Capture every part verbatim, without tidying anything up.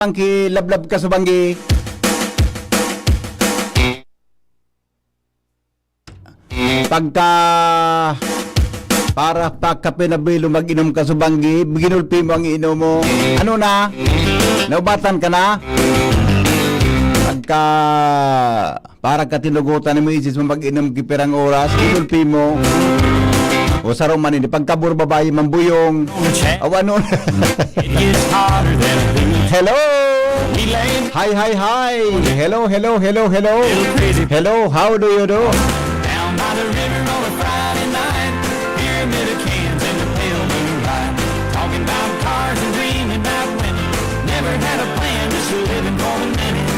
Ang kilablab ka sa banggi. Pagka, para pagka pinabilo, mag-inom ka sa banggi, ginulpi mo ang inom mo. Ano na? Naubatan ka na? Pagka, para ka tinugutan mo, isis mo, mag-inom, kipirang oras, ginulpi mo. O sa Roman, hindi. Pagka puro babae, mambuyong. O ano? It gets hotter than a Hello! We lay Hi, hi, hi! Hello, hello, hello, hello! Little crazy. Hello, how do you do? Down by the river on a Friday night, pyramid of cans in the pale moonlight, talking about cars and dreaming about women. Never had a plan, just living for the minute.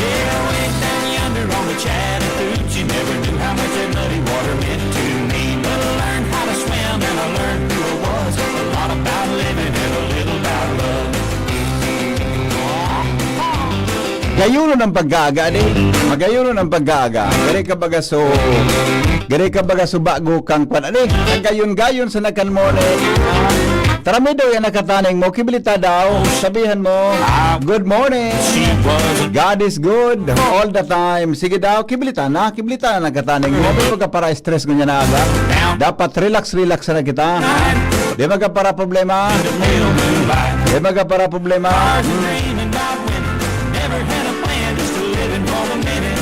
Yeah, way down yonder on the Chattahoochee, never knew how much that muddy water meant to me. But I learned how to swim and I learned who I was. A lot about living and a little about love. Gayunon ang pag-aaga, di? Magayunon ang pag-aaga. Gari ka baga so, gari ka baga so bago kang kwan, di? Ang gayon-gayon sa nakan mo, di? Taramido yan nakataning mo, kibilita daw. Sabihan mo, "Good morning." God is good all the time. Sige daw, kibilita na, kibilita na nakataning mo. Di baga para stress ko niya na aga. Dapat relax, relax na kita. Di baga para problema. Di baga para problema. Never had a plan, just living for the minute.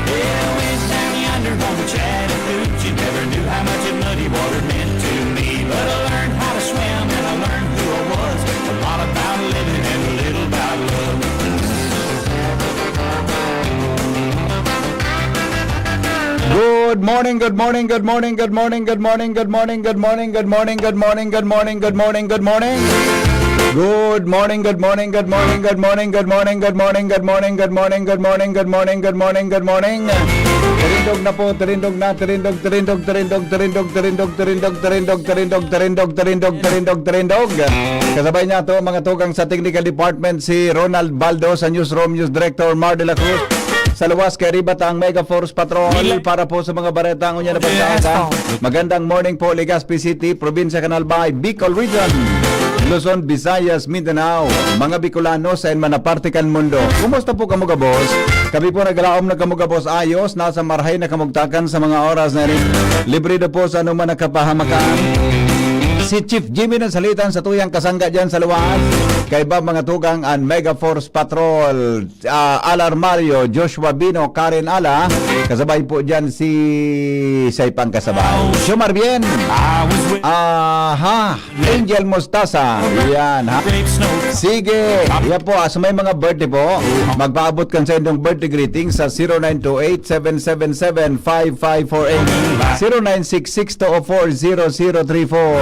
Yeah, way down yonder on the Chattahoochee, never knew how much that muddy water meant to me. But I learned how to swim and I learned who I was. A lot about living and a little about love. Good morning, good morning, good morning, good morning, good morning, good morning, good morning, good morning, good morning, good morning, good morning, good morning, good morning. Good morning, good morning, good morning, good morning, good morning, good morning, good morning, good morning, good morning, good morning, good morning, good morning. Tirindog na po, tirindog na, tirindog, tirindog, tirindog, tirindog, tirindog, tirindog, tirindog, tirindog, tirindog, tirindog, tirindog, tirindog. Kasabay niya to, mga tugang sa technical department, si Ronald Baldo, sa newsroom, news director, Mar de la Cruz. Sa luwas, kay Ribat ang Mega Force Patrol para po sa mga bareta ngunyan na pagkaaga. Magandang morning po, Legazpi City, Probinsya Canal Bay, Bicol Region, Luzon, Visayas, Mindanao, mga Bicolano sa inman na parte kan mundo. Kumusta po kamo gabos? Kami po naglaom na kamo gabos ayos, nasa marahay na kamugtakan sa mga oras na rin. Libre do po sa anuman na kapahamakan. Si Chief Jimmy ng Salitan sa tuyang kasangga dyan sa luwas. Kaiba mga tugang an Mega Force Patrol, ah, Alar Mario, Joshua Bino, Karen Ala. Kasabay po dyan si Saipang Kasabay. Jomar Bien. Aha. Angel Mostasa. Yan, ha? Sige. Yan po, ah, sa may mga birthday po, magpaabot kan sa inyong birthday greeting sa zero nine two eight, seven seven seven, five five four eight, zero nine six six two oh four zero zero three four.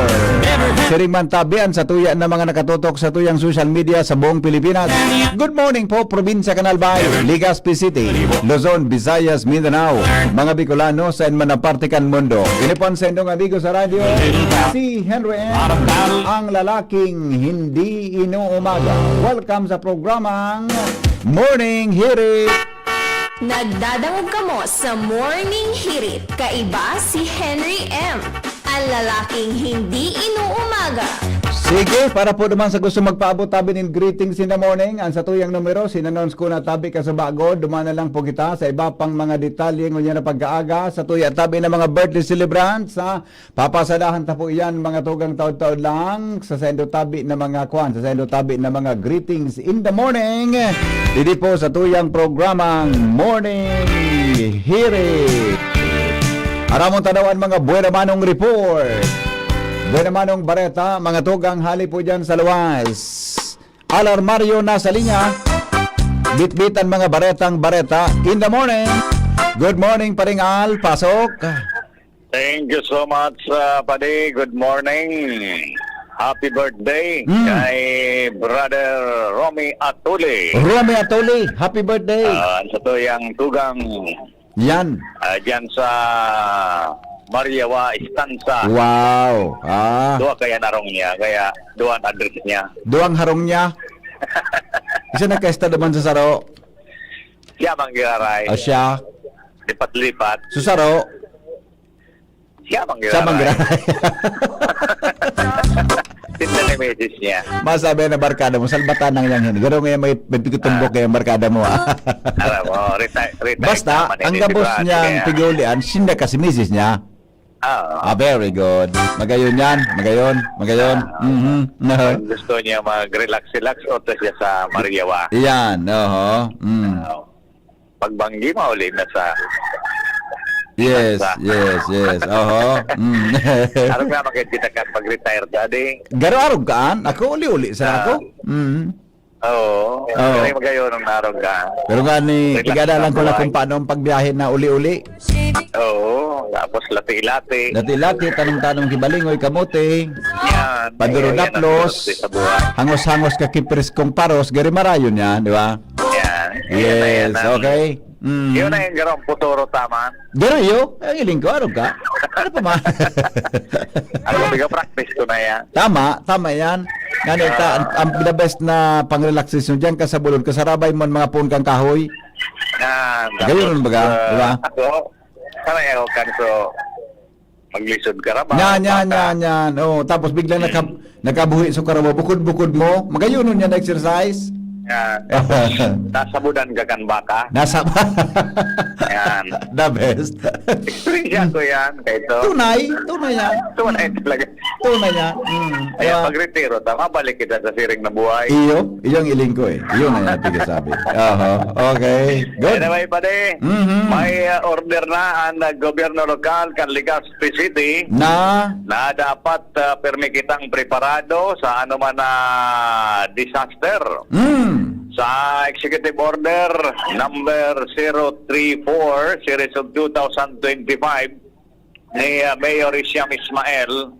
Siring man tabian sa tuya na mga nakatutok sa tuyang social media sa buong Pilipinas. Good morning po, Probinsya Canal Bay, Legazpi City, Luzon, Visayas, Mindanao, mga Bicolano sa inman na parte kan mundo. Ini po ang sendong amigo sa radyo, si Henry M, ang lalaking hindi inuumaga. Welcome sa programang Morning Hirit. Nagdadangog kamo sa Morning Hirit. Kaiba si Henry M, ang lalaking hindi inuumaga. Sige, para po naman sa gusto magpaabot tabi nin greetings in the morning, ang satuyang numero, sinanons ko na tabi ka sa bago, duman na lang po kita sa iba pang mga detalye ngunyan na pag-aaga, sa tuya tabi ng mga birthday celebrants, ha? Papasadahan ta po iyan, mga tugang taod-taod lang, sa sendo tabi na mga kwan, sa sendo tabi na mga greetings in the morning. Didi po sa tuyang programang Morning Hirit. Aramon tanawan mga buena manong report. Buena manong bareta, mga tugang hali po dyan sa luwas. Al Armario nasa linya. Bitbitan mga baretang bareta in the morning. Good morning, Paring Al. Pasok. Thank you so much, uh, Padi. Good morning. Happy birthday Mm. kay Brother Romy Atuli. Romy Atuli, happy birthday. Ah, sa tuyang tugang, Yan. ah, dyan sa Mariawa Estanza. Wow. Ah, Duwa kaya narong niya, kaya duwa ang address niya. Duwang harong niya. Isa nagkaista naman sa saro. Siya mang giraray. O siya. Lipat-lipat. Sa saro. Siya mang Sa giraray. Manggaray. Tinda ni misis niya. Masabi na barkada mo, salbatan nang yang hin. Garo ngayon may, may pigtutumbok Ah. kayong barkada mo, ah. Alam mo, reti-, retired Basta, naman ang eh, gabos sigurado niyang kaya. pighulian, sinda ka si misis niya. Oo. Ah, very good. Magayon yan. Magayon. Magayon. Ah. Mhm. Kung gusto niya mag-relax-relax, oto siya sa Mariawa. Yan, oho. Mm. Oo. Pagbanggi, mauli na sa Yes, sa yes, yes. Oho. Mm. Ano nga, magkita ka pag-retire, daddy? Garo-arog kaan? Ako, uli-uli sa Ah. ako. Mm. Oo. Oo. Pero magayon ang narog ka. Pero nga ni, Relax tigada lang lang ko na buhay. kung paano ang pagbiyahe na uli-uli. Oo. Tapos lati-lati. Lati-lati, tanong-tanong kibalingoy, kamote. Yan. Paduro Ayan, yan ang daplos. Sa buhay. Hangos-hangos ka kipriskong paros, gari marayon yan, di ba? Yan. Ayan na, Yes, ayan na. okay. Mm. Yun na yung garong puturo, tama? Garo yo, ang iling ko, arog ka? Ano pa man? Ano, biga practice ko na yan. Tama, tama yan. Nga na ita, Ah. ang, ang the best na pang-relaxation dyan, kasabulon, kasarabay mo ang mga puon kang kahoy. Yan, Gayon tapos, baga, ah, di ba? Ako, sanay ako kan, so, maglisod ka rabaw, Yan, yan, baka yan, yan. Oh, tapos biglang Hmm. nakab-, nakabuhi sa karabaw, bukod-bukod mo, magayon yan exercise. Yan. Tapos, nasabudan ka kan baka. Nasa Yan. The best. Experience ko yan, kay ito. Tunay, tunay yan. Tunay talaga. Tunay yan. Mm, Kaya diba? pagretiro, tama, balik kita sa siring na buhay. Iyo, iyo ang iling ko eh. Iyo na yan, tigasabi. Aha, okay. Good. Anyway, pare, Mhm. may, uh, order na ang, uh, gobyerno lokal kan Legazpi City Na? na dapat, uh, pirmi kitang preparado sa anuman na disaster. Mm. Sa Executive Order number zero three four, series of two thousand twenty-five, ni, ah, Mayor Hisham Ismael,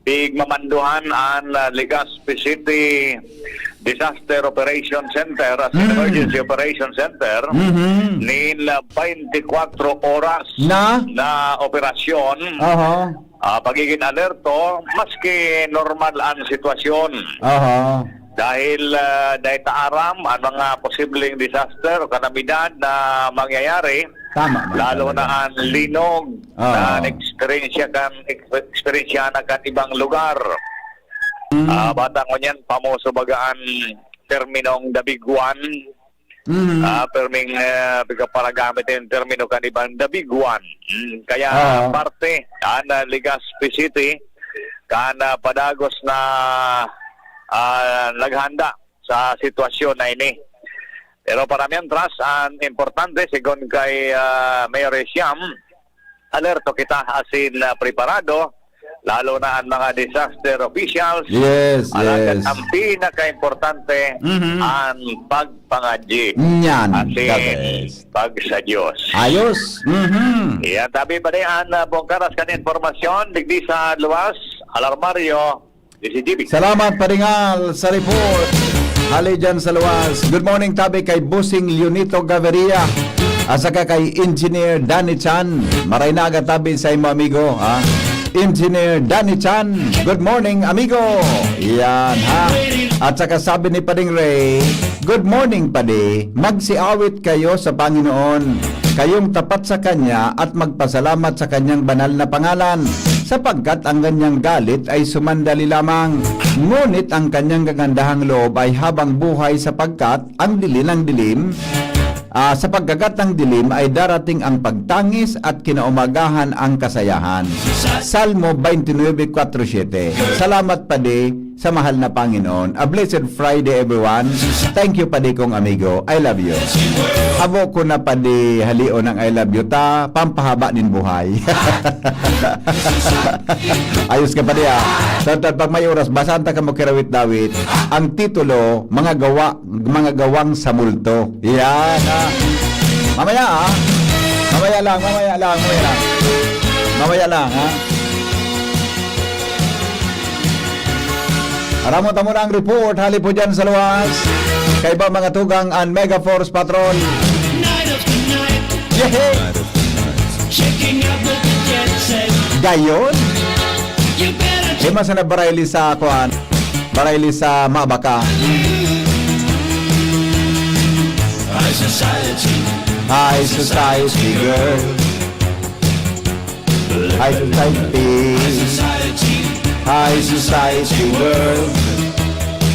pigmamanduhan an, ah, Legazpi City Disaster Operation Center, as in Mm. Emergency Operation Center, Mhm. nin, ah, twenty-four oras Na? na operasyon. Aha. Ah, pagiging alerto, maski normal ang sitwasyon. Aha. Dahil, ah, dai ta aram ang mga posibleng disaster o kalamidad na mangyayari, Tama man lalo talaga. na ang linog Ah. na na-eksperyensya kan, eks-, eksperyensyahan na kan ibang lugar. Mm. Ah, batang ngunyan, pamoso baga an terminong the big one. Mm. Ah, perming, ah, pigpaparagamit yung termino kan ibang the big one. Mm, kaya Ah. parte an, ah, Legazpi City kan, ah, padagos na, ah, naghanda sa sitwasyon na ini. Pero para mientras, ang importante, segun kay, ah, Mayor Hisham, alerto kita asin, ah, preparado, lalo na ang mga disaster officials. Yes, Alagad yes. ang pinakaimportante, Mhm. ang pagpangadyi. Yan, Asin the best. pag sa Diyos. Ayos. Mhm. Yan, tabi pa rin ang, ah, bongkaras kan impormasyon, digdi sa luwas, Alarmario, D C G B. Salamat, Paringal, sa report. Hali dyan sa luwas. Good morning, tabi kay Bossing Leonito Gaviria. At saka kay Engineer Danny Chan. Maray na aga tabi sa imo, amigo, ha? Engineer Danny Chan, good morning, amigo. Yan, ha? At saka sabi ni Pading Ray, "Good morning, Padi. Magsiawit kayo sa Panginoon. Kayong tapat sa Kanya at magpasalamat sa Kanyang banal na pangalan, sapagkat ang Kanyang galit ay sumandali lamang, ngunit ang Kanyang kagandahang loob ay habang buhay, sapagkat ang dilim ng dilim, ah, sa pagkagat ng dilim ay darating ang pagtangis at kinaumagahan ang kasayahan." Salmo twenty-nine four seven. Salamat, Padi, sa mahal na Panginoon. A blessed Friday, everyone. Thank you, Padi kong amigo. I love you. Habo ko na, Padi, halion ang I love you ta, pampahaba nin buhay. Ayos ka, Padi, ah. Tantad, pag may oras, basahan ta kamo kirawit-dawit. Ang titulo, mga gawa, mga gawang sa multo. Yan, ah. Mamaya, ah. Mamaya lang, mamaya lang, mamaya lang. Mamaya lang, ha? Aramon ta muna ang report, hali po dyan sa luwas. Kaiba mga tugang an Mega Force Patrol. Night after night, Yehey! Night after night. Checking out with the jet set. Gayon? You better Di man sana barayli sa kuan. Barayli sa mabaka. High society. High society girl. High society. High society. High society world.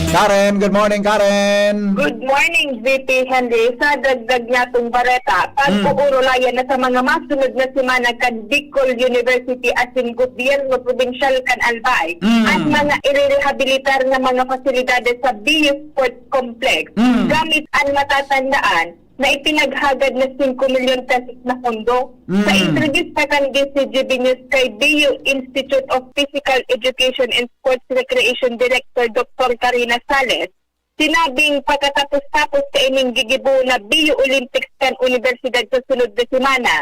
Karen, good morning, Karen. Good morning, V P Henry. Sa dagdag niyatong bareta, pag-uurulayan na sa mga masunod na semana kan Bicol University asin gobyerno probinsyal kan Albay Mm. ang mga irerehabilitar na mga pasilidades sa B U Sports Complex. Mm. Gamit an matatandaan na ipinaghagad na singko milyon pesos na pondo. Sa Mm. entrevista kan D C G B News kay B U Institute of Physical Education and Sports Recreation Director Doctor Karina Sales, sinabing pagkatapos-tapos kaining gigibo na B U Olympics kan Universidad sa sunod na semana,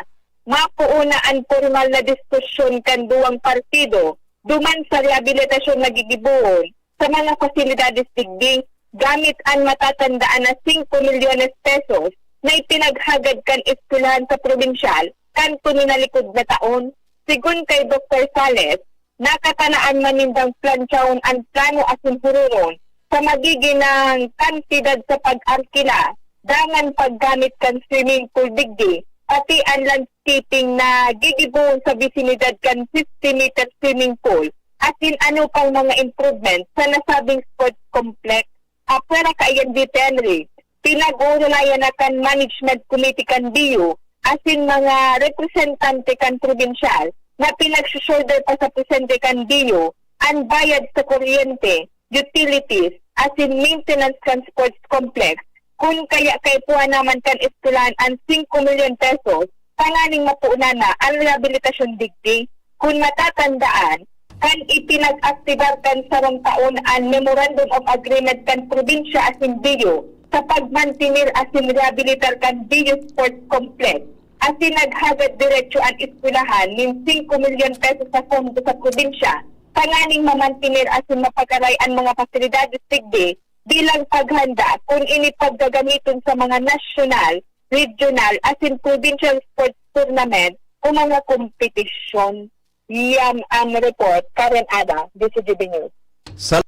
mapoon na an pormal na diskusyon kan duwang partido duman sa rehabilitasyon na gigibohon sa mga pasilidades digdi. Gamit an matatandaan na singko milyones pesos na ipinaghagad kan eskwelahan sa probinsyal kanto nin nalikod na taon. Sigon kay Doktor Sales, nakatanaan man nindang plantsahon an plano asin huroron sa magiginang kantidad sa pag-arkila, dangan paggamit kan swimming pool digdi, pati an landscaping na gigibohon sa bisinidad kan fifty meter swimming pool, asin ano pang mga improvement sa nasabing sports complex. Apwera kaiyan, V P Henry, pinag-uurulayan na kan Management Committee kan B U asin mga representante kan probinsyal na pinagsushoulder pa sa presente kan B U an bayad sa kuryente, utilities, asin maintenance kan sports complex, kun kaya kaipuhan naman kan eskwelahan an singko milyon pesos tanganing mapoon na an rehabilitasyon digdi. Kun matatandaan, kan ipinag-aktibar kan sarong taon an Memorandum of Agreement kan probinsya asin B U sa pagmantener asin rehabilitar kan B U Sports Complex, asin naghagad diretso an eskwelahan nin singko milyon pesos sa pondo sa probinsya tanganing mamantener asin mapagaray an mga pasilidades digdi bilang paghanda kun ini paggagamiton sa mga nasyonal, regional, asin provincial sports tournament o mga kompetisyon. Yan ang report. Karen Ada, D C G B News. Sal-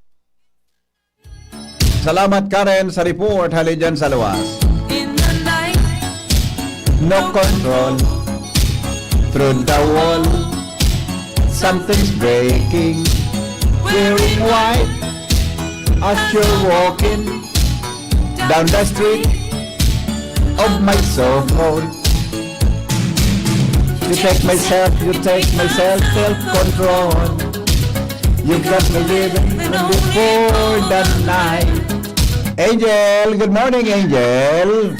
Salamat, Karen, sa report hali dyan sa luwas. In the night, No control through the wall. Something's breaking. Wearing white as you're walking down the street of my soul. You take myself, you take myself, self-control. You got me living before the night. Angel, good morning, Angel.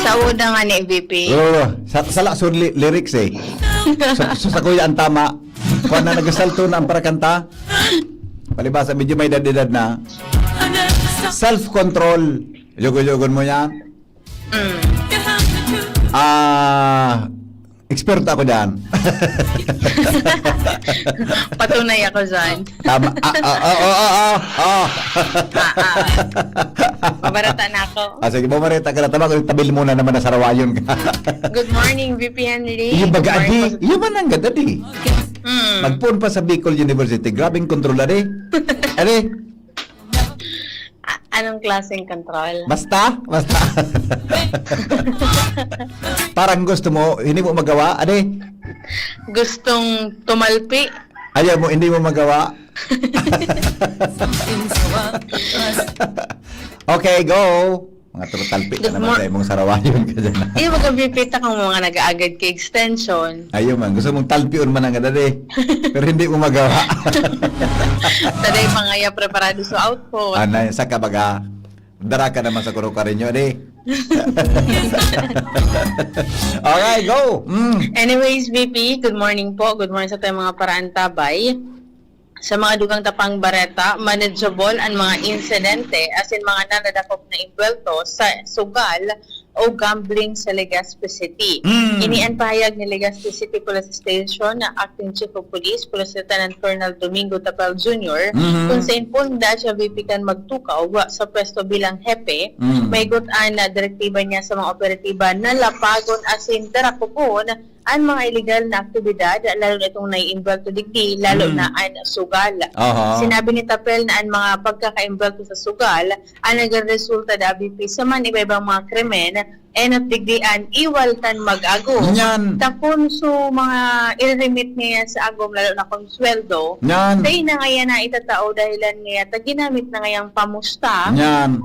Sa una nga ni V P. Oo, sa, sala sa li- lyrics eh. Sa, sa, sa kuya ang tama. Kung na nagasalto na ang parakanta, palibasa medyo may edad-edad na. Self-control. Yugo-yugon mo yan. Mm. Ah, eksperto ako dyan. Patunay ako dyan. Tama. Ah, ah, ah, ah, ah, ah, ah. Ah, ah. Mabarata na ako. Ah, sige, mamareta ka na. Tama ko, tabil muna naman na sarawayon ka. Good morning, V P Henry. Iyo baga, Good adi. morning, Iyo man ang gad, adi. Mm. Magpoon pa sa Bicol University. Grabing kontrol, adi. Adi. A- anong klaseng control? Basta, basta. Parang gusto mo, hindi mo magawa, adi. Gustong tumalpi? Ayaw mo, hindi mo magawa. Okay, go. Mga trutalpi ka Good naman mor- sa imong sarawayon ka dyan. Di ba, V P, ta kang mga nag-aagad kay extension? Ayaw man, gusto mong talpion man ang gadadi. Pero hindi mo magawa. Taday pangaya preparado sa output. Anay, sa kabaga, dara ka naman sa kuro karinyo, di? Alright, go! Mm. Anyways, V P, good morning po. Good morning sa tayong mga paraantabay. Sa mga dugang tapang bareta, manageable ang mga insidente asin mga nanadakop na imbwelto sa sugal o gambling sa Legazpi City. Mm. Ini ang pahayag ni Legazpi City Police Station na Acting Chief of Police, Police Lieutenant Colonel Domingo Tapel Junior, Mhm. kung sa impunda siya V P kan magtukaw sa pwesto bilang hepe, Mm. may gutan na direktiba niya sa mga operatiba na lapagon asin darakupon an mga iligal na aktibidad, lalo na itong naiimbwelto digdi, lalo Mm. na an sugal. Aha. Sinabi ni Tapel na an mga pagkakaimbwelto sa sugal an nagreresulta da V P sa man iba-ibang mga krimen, enot digdi an iwal kan mag-agom. Nyan. Ta kun so mga iriremit niya sa agom, lalo na kun sweldo, Nyan. dai na ngayan na itatao dahilan niya ta ginamit na ngayang pamusta. Nyan.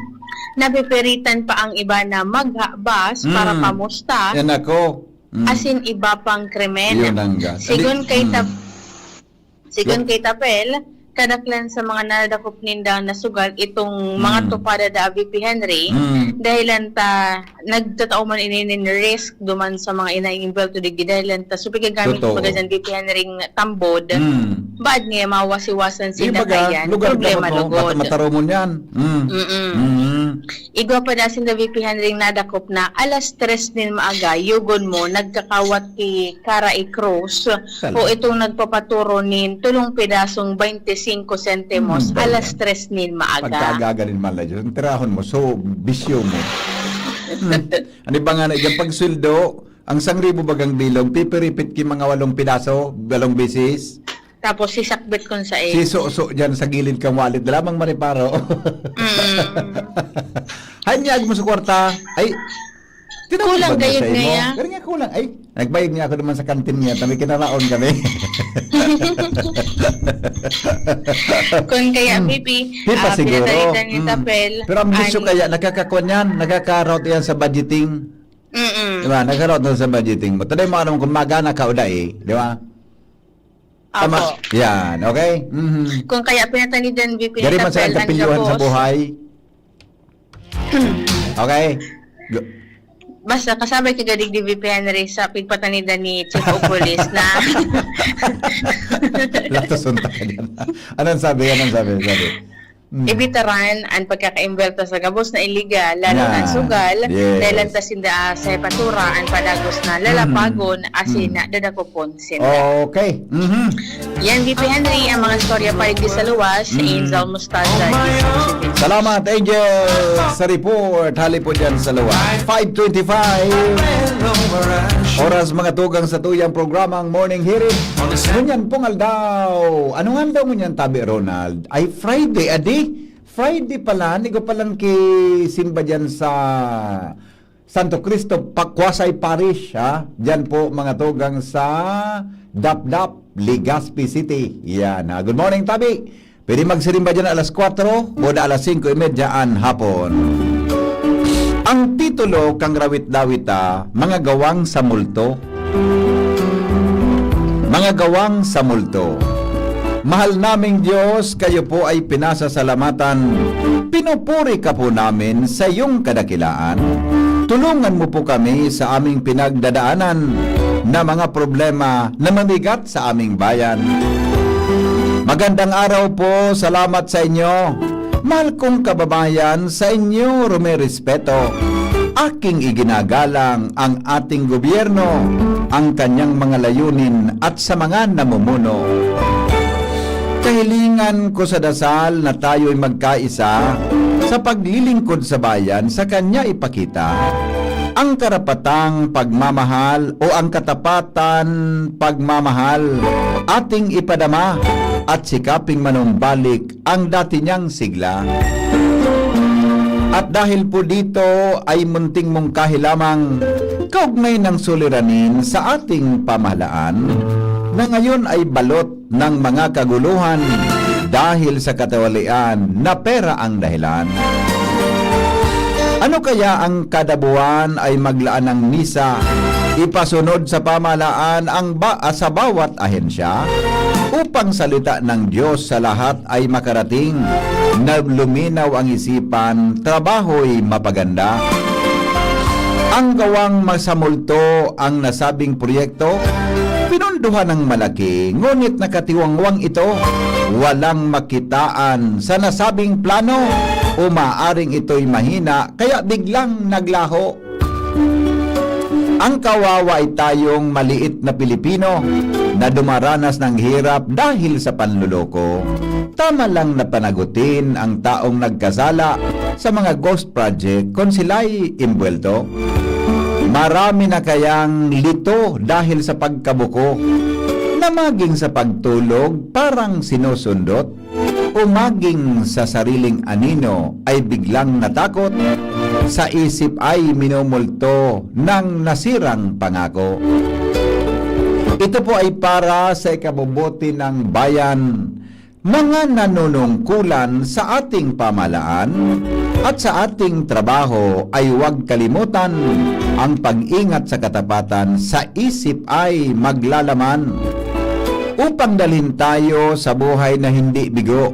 Napipiritan pa ang iba na maghabas para Mm. pamusta. Yan ako. Mm. Asin iba pang krimen. Yun ang ga-, Sigon di-, kay mm. Tap-, sigon Yun. kay Tapel, kadaklan sa mga nadakop nindang nasugal itong mga Mm. tupada da V P Henry, Mm. dahilan ta nagtatao man ini nin risk duman sa mga inaimbwelto digdi dahilan ta so pigagamit Totoo. kumbaga dyan V P Henry ng tambod, Mm. baad niya mawasiwasan Di sinda baga, kayan, lugar problema ka mo, lugod. mata-, mataramon yan. Mm. Mm-mm. Mm. Igwa pa da sinda V P Henry nadakop na alas tres nin maaga, yugon mo, nagkakawat ki Cara y Cruz, Sal- o itong nagpapaturo nin tulong pedasong baynte singko sentimos, Hmm, alas dali. tres nin maaga. Pagkaaga-aga nin maaga, Diyos, ang tirahon mo, so, bisyo mo. Hmm. Ano ba nga na, dyan pag sweldo, ang sangribo bagang bilog, pipiripit ki mga walong pidaso, walong bisis. Tapos sisakbit kun sa eh. Siso-so dyan sa gilid kang wallet, dala mang mariparo. Mm. Hanyag mo sa kwarta. Ay, tinawag Kulang ba niya gayud sa imo? Ngaya. Pero nga kulang. Ay, nagbayad niya ako naman sa kantin niya. Kami kinalaon kami. Kun kaya, Hmm. V P, Di pa ah, siguro. pinatalitan ni Hmm. Tapel, Pero ang bisyo an- kaya, nakakakuan yan, nakaka-route yan sa budgeting. Mm-mm. Di ba? Nakaka-route na sa budgeting mo. Taday mo alam kung magana ka o dai, di ba? Tama. Opo. Yan, okay? Mhm. Kung kaya pinatanidan, V P Dari man sa Tapel, ang ang kapilyohan sa gabos. buhay. Okay? Go. Basta kasabay ka gadig di V P Henry sa pigpatanidan ni Chief of Police na Latos unta ka dyan. Anong sabi? Anong sabi? Sabi. Hmm. Ibitaran an pagkakaimbwelto sa gabos na iligal, lalo na an Yan. sugal, Yes. dahil an tasinda sa hepatura, an padagos na lalapagon, Hmm. asin Hmm. na dadakopon sinda. Okay. Mhm. Yan, V P Henry, ang mga istorya pa rin sa luwas, Hmm. Angel Mostada, Quezon City. Salamat, Angel, sa report. Hali po dyan sa luwas. Five twenty-five. Oras, mga tugang, sa tuyang programang Morning Hearing. Ngunyan pong aldaw. Ano nga daw ngunyan, Tabi Ronald? Ay, Friday, adi? Friday pala, nigo palan ki simba dyan sa Santo Cristo, pa-, Quasay Parish, ha? Dyan po, mga tugang sa Dapdap, Legazpi City. Yan, ha? Good morning, Tabi. Pwede magsirimba dyan alas kwatro o da alas singko y media an hapon. Ang titulo kang rawit-dawit ta, Mga Gawang sa Multo. Mga gawang sa multo. Mahal naming Diyos, kayo po ay pinasasalamatan. Pinupuri ka po namin sa iyong kadakilaan. Tulungan mo po kami sa aming pinagdadaanan na mga problema na mabigat sa aming bayan. Magandang araw po, salamat sa inyo. Mahal kong kababayan, sa inyo rumerespeto. Aking iginagalang ang ating gobyerno, ang kanyang mga layunin at sa mga namumuno. Kahilingan ko sa dasal na tayo'y magkaisa sa paglilingkod sa bayan, sa kanya ipakita ang karapatang pagmamahal o ang katapatan pagmamahal ating ipadama at sikaping manumbalik ang dati niyang sigla. At dahil po dito ay munting mungkahi lamang kaugnay ng suliranin sa ating pamahalaan na ngayon ay balot ng mga kaguluhan dahil sa katiwalian na pera ang dahilan. Ano kaya ang kada buwan ay maglaan ng misa, ipasunod sa pamahalaan ang ba-, sa bawat ahensya, upang salita ng Diyos sa lahat ay makarating, na luminaw ang isipan, trabaho'y mapaganda? Ang gawang masamulto ang nasabing proyekto, pinunduhan ng malaki, ngunit nakatiwangwang ito. Walang makitaan sa nasabing plano o maaring ito'y mahina kaya biglang naglaho. Ang kawawa ay tayong maliit na Pilipino na dumaranas ng hirap dahil sa panloloko. Tama lang na panagutin ang taong nagkasala sa mga ghost project kung sila'y imbwelto. Marami na kayang lito dahil sa pagkabuko, na maging sa pagtulog parang sinusundot, o maging sa sariling anino ay biglang natakot, sa isip ay minumulto ng nasirang pangako. Ito po ay para sa ikabubuti ng bayan, mga nanunungkulan sa ating pamahalaan at sa ating trabaho ay huwag kalimutan ang pag-ingat sa katapatan sa isip ay maglalaman. Upang dalhin tayo sa buhay na hindi bigo,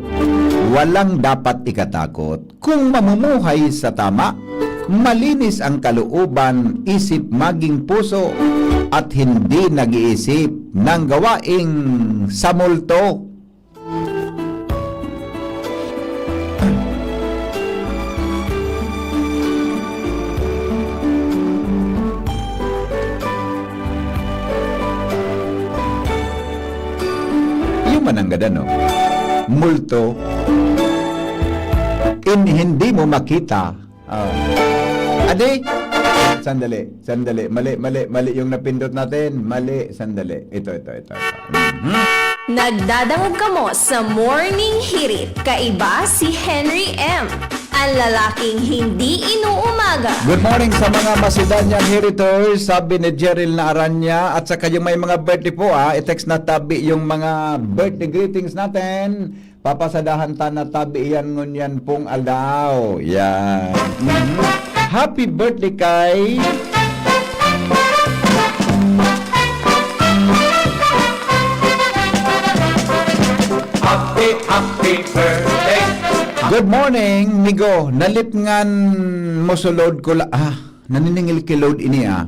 walang dapat ikatakot kung mamumuhay sa tama, malinis ang kalooban, isip maging puso, at hindi nag-iisip ng gawaing sa multo. Iyo man ang gada, no? Multo. In, hindi mo makita. Oh. Adi? Sandali, sandali. Mali, mali, mali yung napindot natin. Mali, sandali. Ito, ito, ito, ito. Mhm. Nagdadangog kamo sa Morning Hirit. Kaiba si Henry M, ang lalaking hindi inuumaga. Good morning sa mga Macedonia Heritors, sabi ni Jeril na Aranya. At sa kayong may mga birthday po, ah, i-text na tabi yung mga birthday greetings natin. Papasadahan ta na tabi iyan ngunyan pong aldaw. Yan. Mhm. Happy birthday kay Happy, happy birthday. Good morning, Migo. Nalipngan mo sulod ko la-, ah, naniningil ki load ini, ah.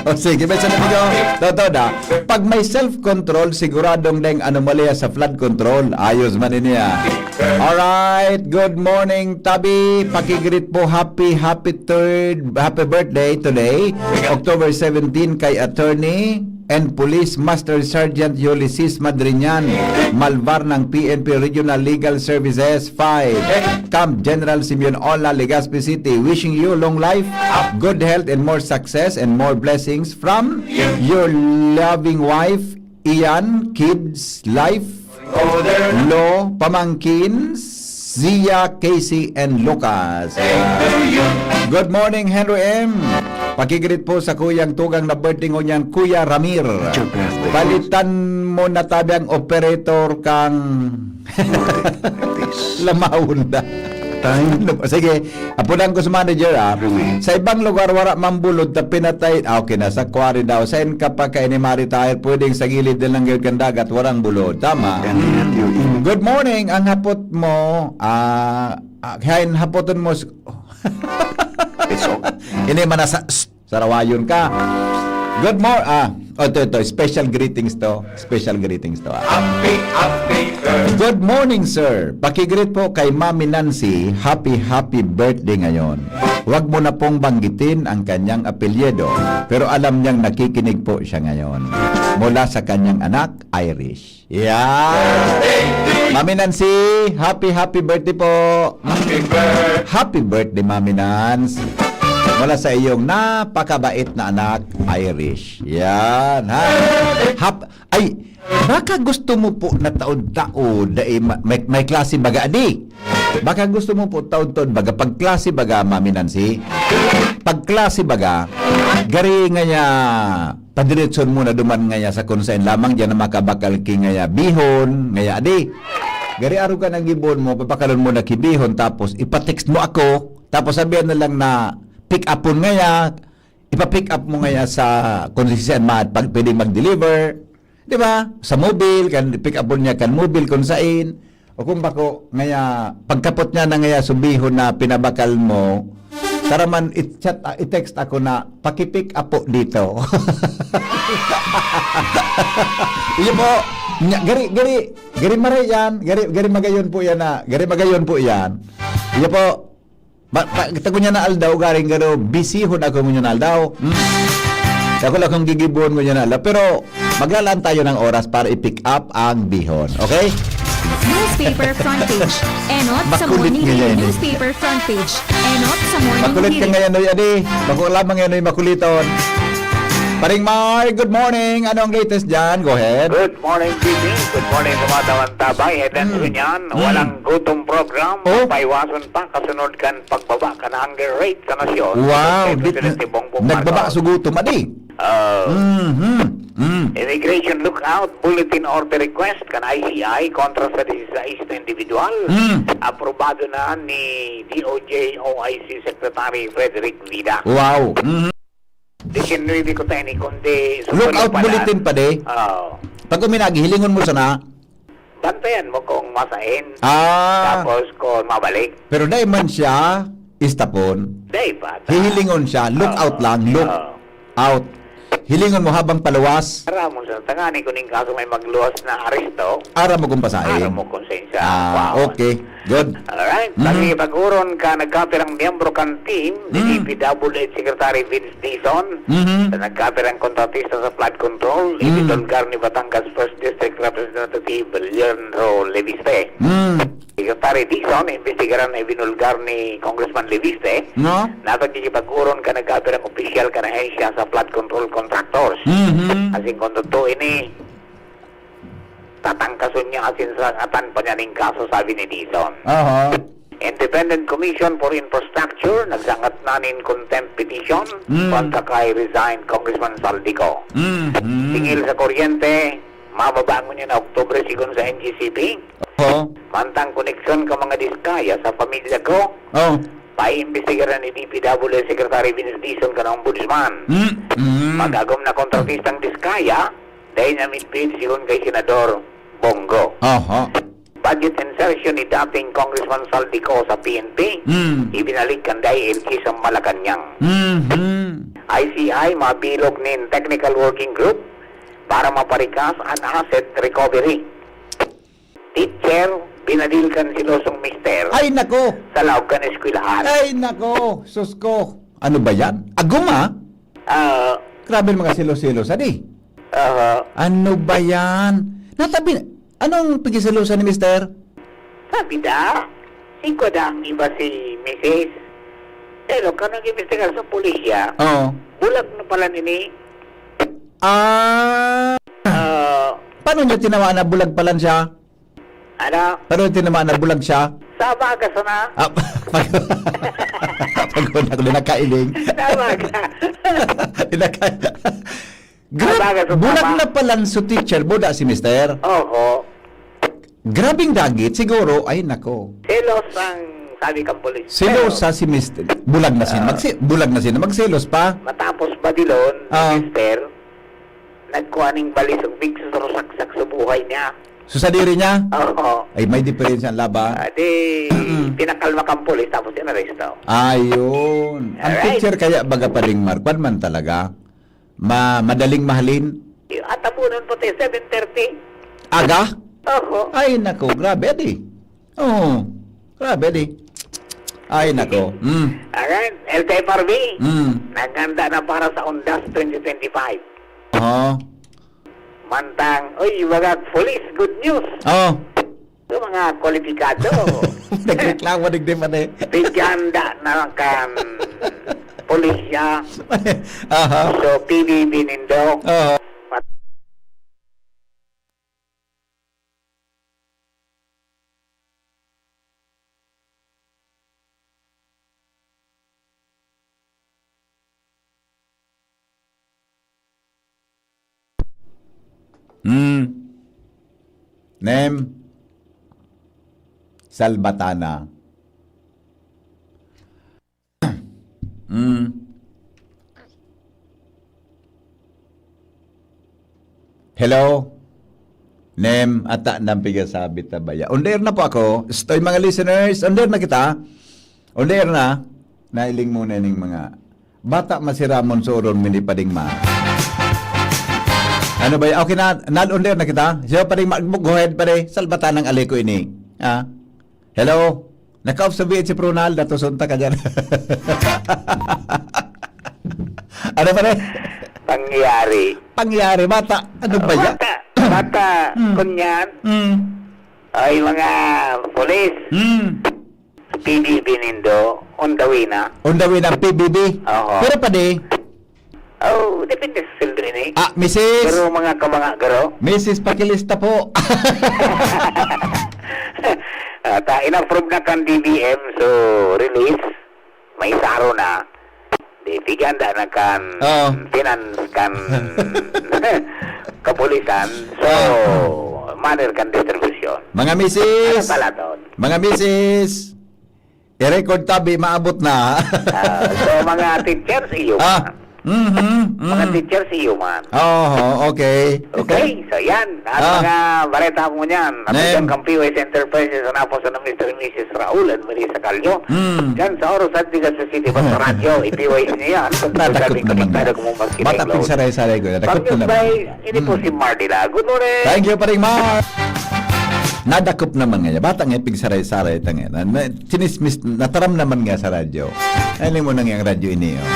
O sige, may sabi ko, totoo na. Pag may self-control, siguradong deng anomalya sa flood control. Ayos man ini, ah. Alright, good morning, Tabi. Pakigreet po, happy, happy third, happy birthday today, October seventeen, kay Attorney and Police Master Sergeant Ulysses Madriñan Malvar ng P N P Regional Legal Services five, Camp General Simeon Ola, Legazpi City. Wishing you long life, good health, and more success and more blessings from your loving wife, Ian, kids, life, Lo, pamangkin, Zia, Casey, and Lucas. Good morning, Henry M. Pakigreet po sa kuyang tugang na birthday ngunyan, Kuya Ramir. Palitan mo na tabi ang operator kang Lamawon na. Time. Ano ba? Sige, apunan ko sa manager, ah. Rumi. Sa ibang lugar, wara mang bulod, ta pinatay. Ah, okay na, sa quarry daw. Sain ka pa kaini ma-retire? Pwedeng sa gilid na lang gayud kan dagat, warang bulod. Tama. And yet you in- Good morning. Ang hapot mo, ah, ah, hain hapoton mo s-, It's okay. Ini man nasa, sarawayon ka. Good mor-, ah, oh, ito, ito, special greetings to. Special greetings to, ah. Happy, happy birthday. Good morning, sir. Pakigreet po kay Mami Nancy. Happy, happy birthday ngayon. Wag mo na pong banggitin ang kanyang apelyido, pero alam niyang nakikinig po siya ngayon. Mula sa kanyang anak, Irish. Yeah. Mami Nancy, happy, happy birthday po. Happy birthday. Happy birthday, Mami Nans. Mula sa iyong napakabait na anak, Irish. Yan, ha? Hap-, ay, baka gusto mo po na taod-taod, ay ma-, may, may klase baga, di? Baka gusto mo po taod-taod baga, pag klase baga, Mami Nancy? Pag klase baga, gari nga niya, padiretson mo na duman ngaya sa kung saen lamang diyan na makabakal ki ngaya bihon, ngaya adi. Gari arog ka nang gibohon mo, pabakalon mo na ki bihon, tapos ipa-text mo ako, tapos sabihan na lang na pick upon ngaya, ipa-pick up mo ngaya sa kung saan ma-, pag pwedeng mag-deliver, di ba? Sa mobile, kan pick upon niya kan mobile kung sain. O kung bako, ngaya, pagkapot niya na ngaya subihon na pinabakal mo, tara man, i-chat, ah, i-text ako na, "Paki-pick up po dito." Iyo po. Nya, gari, gari, gari maray yan. Gari, gari magayon po yan na, gari magayon po yan. Iyo po. Ba, ta-, ta-, ngunyan na aldaw, garing garo, bisihon ako ngunyan na aldaw. Hmm. Ako lang akong gigibohon ngunyan na aldaw. Pero, maglalaan tayo ng oras para i-pick up ang bihon. Okay? Newspaper front page. Enot sa Makulit Morning ngayon Hiling eh. Newspaper front page. Enot sa Morning Makulit ka Hiling. Ngayon, oy, adi. Bako lamang yan, oy, makuliton. Paring Mar, good morning. Ano ang latest dyan? Go ahead. Good morning, Jimmy. Good morning sa mga tawang tabay. Headline Mm. ko niyan, Mm. walang gutom program. Oh? Paiwason pa, kasunod kan pagbaba kan hunger rate sa nasyon. Wow, Kay di, Presidente Bongbong nagbaba Marcos. Sa gutom, adi. Oh. Mhm. Mm. Immigration lookout, bulletin order request kan I C I kontra sa disisais na individual. Mm. Aprobado na ni D O J O I C Secretary Frederick Vida. Wow. Mhm. Disinuybe ko tayo ni kundi Lookout susunod pala. Bulletin pa, de. Oo. Pag uminagi, hilingon mo sana. Bantayan mo kung masain. Ah. Tapos kung mabalik. Pero dai man siya istapon. Dai pa. Hihilingon siya. Look Oo. Out lang. Look Oo. Out. Hilingon mo habang paluwas. Aram mo sa tangani kung ning kaso may magluwas na aresto. Aram mo kung pasain. Aram mo kung saan siya. Ah, Wow. Okay. Good. Alright. Mhm. Pag-uron ka, nagkapirang miyembro kan team ni Mm. D P W H Secretary Vince Dizon, Mhm. sa nagkapirang kontratista sa flood control, Mm. ibinulgar ni Batangas First District Representative Leandro Leviste. Mm. Secretary Dizon, imbestigaran na ibinulgar ni Congressman Leviste, No? na pagkikipag-uron ka nagkapirang opisyal kan ahensya sa flood control contractors. Mhm. Asin kung totoo ini, tatangkason niya asin sangatan pa niya ning kaso, sabi ni Dizon. Aha. Independent Commission for Infrastructure nagsangat na nin contempt petition Mm. kontra kay resigned Congressman Zaldy Co. Mm, mm. Singil sa kuryente, mababa ngunyan na Oktubre sigon sa N G C P. Oo. Mantang koneksyon ka mga diskaya sa pamilya ko, Oh. paiimbestigaran ni D P W Secretary Vince Dizon kan Ombudsman. Mm, mm. Mag-agom na kontratistang diskaya, dahil niya midbid sigon kay Senador Bongo. Aha. Budget insertion ni dating Congressman Zaldy Co sa P N P, Mm. ibinalik kan D I L G sa Malacañang. Mhm. I C I mabilog nin technical working group para maparikas an asset recovery. Teacher, binadil kan selosong mister Ay, nako! sa laog kan eskwelahan. Ay, nako! Sus ko! Ano ba yan? Aguma? Ah. Grabe mga selos-selos, adi. Aha. Ano ba yan? Natabi, anong pigiselosan ni mister? Sabi da, singko da ang iba si misis. Pero kan nag-imbestigar sa pulisya, Oo. bulag na pala nini. Ah. Ah. Paano niya tinamaan na bulag pala siya? Ano? Paano niya tinamaan na bulag siya? Sa baga sana. Ah, pag-, pag-, pag-, nakailing. Sa baga. Naka-, Gra-, Sabagay, so bulag tama. Na palan so teacher, buda si mister. Oho. Grabing dagit, siguro. Ay, nako. Selos ang sabi kang pulis. Selosa Pero si mister. Bulag na sila. Ah. Magse-, bulag na sila. Magselos pa. Matapos badilon, Ah. mister, nagkuha ning balisong big susaksak sa buhay niya. So, sa diri niya? Oo. Ay, may diferensya ang laba. Ah, di, Mm. pinakalma kang pulis, tapos inaresto. Ayun. Ang Alright. Teacher kaya baga pa ring Markwan man talaga. Ma-, madaling mahalin? Yung atabunan po tayo, seven thirty. Aga? Oho. Ay, nako, grabe, adi. Oo, grabe, adi. Ay, nako. Mm. Alright, L T F R B. Mm. Naghanda na para sa Undas twenty twenty-five. Oo. Mantang, uy, mga pulis, good news. Oo. Yung mga kwalipikado. Nagreklamo, digdi man eh. Pighanda na kan pulisya. Aha. So, P B B nindo. Aha. Mat- Hmm. Nem. Salbatana. Hmm. Hello? Nem, ata nang pigasabit na baya. On the air na po ako. Stoy, mga listeners, on the air na kita. On the air na. Nailing muna ning mga bata masiramon sa uron, mini pading ma. Ano ba y-, okay na, nal on the air na kita? Siya pading ma, go ahead, pare. Salbatan ng aleko ini. Ha? Hello? Naka-off sa V H F Ronald, natusunta ka dyan. Ano pare? Pangyayari. Pangyayari, bata. Ano ba yan? Bata, bata, Hmm. kunyan. Hmm. Ay, mga pulis, Hmm. P B B nindo, on the way na. On the way ng P B B. Oo. Pero padi, Oh, depende sa sweldo ini. Ah, misis. Pero mga kamanga garo. Misis, pakilista po. At ah, in-approve na kan D B M, so release. May saro na. Di, piganda na kan Oo. finance kan kapulisan. So, Ah. manner kan distribution. Mga misis. Ano pala doon? Mga misis. I-record tabi, maabot na. Ah, so, mga teachers, iyo Ah. man. Mhm. Mga mhm. teachers, iyo man. Oo, okay. Okay, so yan. At Ah. mga bareta mo niyan. At Nem. Diyan kang P O S Enterprises, ang apo sa Mister and Missus Raul and Melissa Calio. Hmm. Diyan sa Oro Santigas sa City, basta radyo, i-P Y S niyo yan. Kung Nadakop sabi, naman konektado nga. ko mong maskinig, Bata Lord. pigsaray-saray ko. Nadakop Pag-news naman. By, ini po Hmm. si Mar Dila. Good morning. Thank you, Paring Mar. Nadakop naman nga. Bata nga pigsaray-saray ta nga. Na, na, chinismis, nataram naman nga sa radyo. Ay, mo na nga ang radyo ini, oh.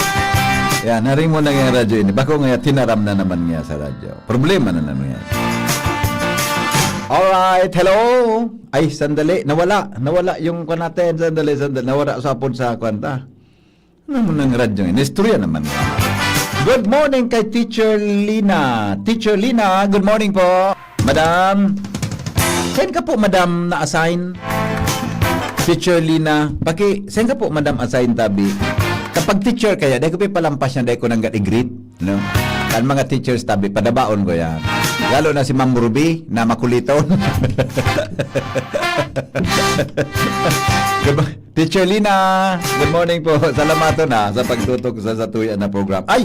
Yan, haring mo na nga ang radyo ini. Bako nga, tinaram na naman nga sa radyo. Problema na naman yan. Alright, hello. Ay, sandali. Nawala. Nawala yung kwan natin. Sandali, sandali. Nawala sa hapon sa kwan ta. Ano mo nang radyo? Inistorya naman. Good morning kay Teacher Lina. Teacher Lina, good morning po. Madam. Saan ka po, madam, na-assign? Teacher Lina. Paki, saan ka po, madam, assign tabi? Kapag teacher kaya, dahil ko pa palampas niya, dahil ko nang i-greet. No? Ang mga teachers tabi, padabaon ko yan. Lalo na si Ma'am Ruby na makuliton. Good mo- Teacher Lina, good morning po. Salamaton na sa pagtutok sa satuya na program. Ay!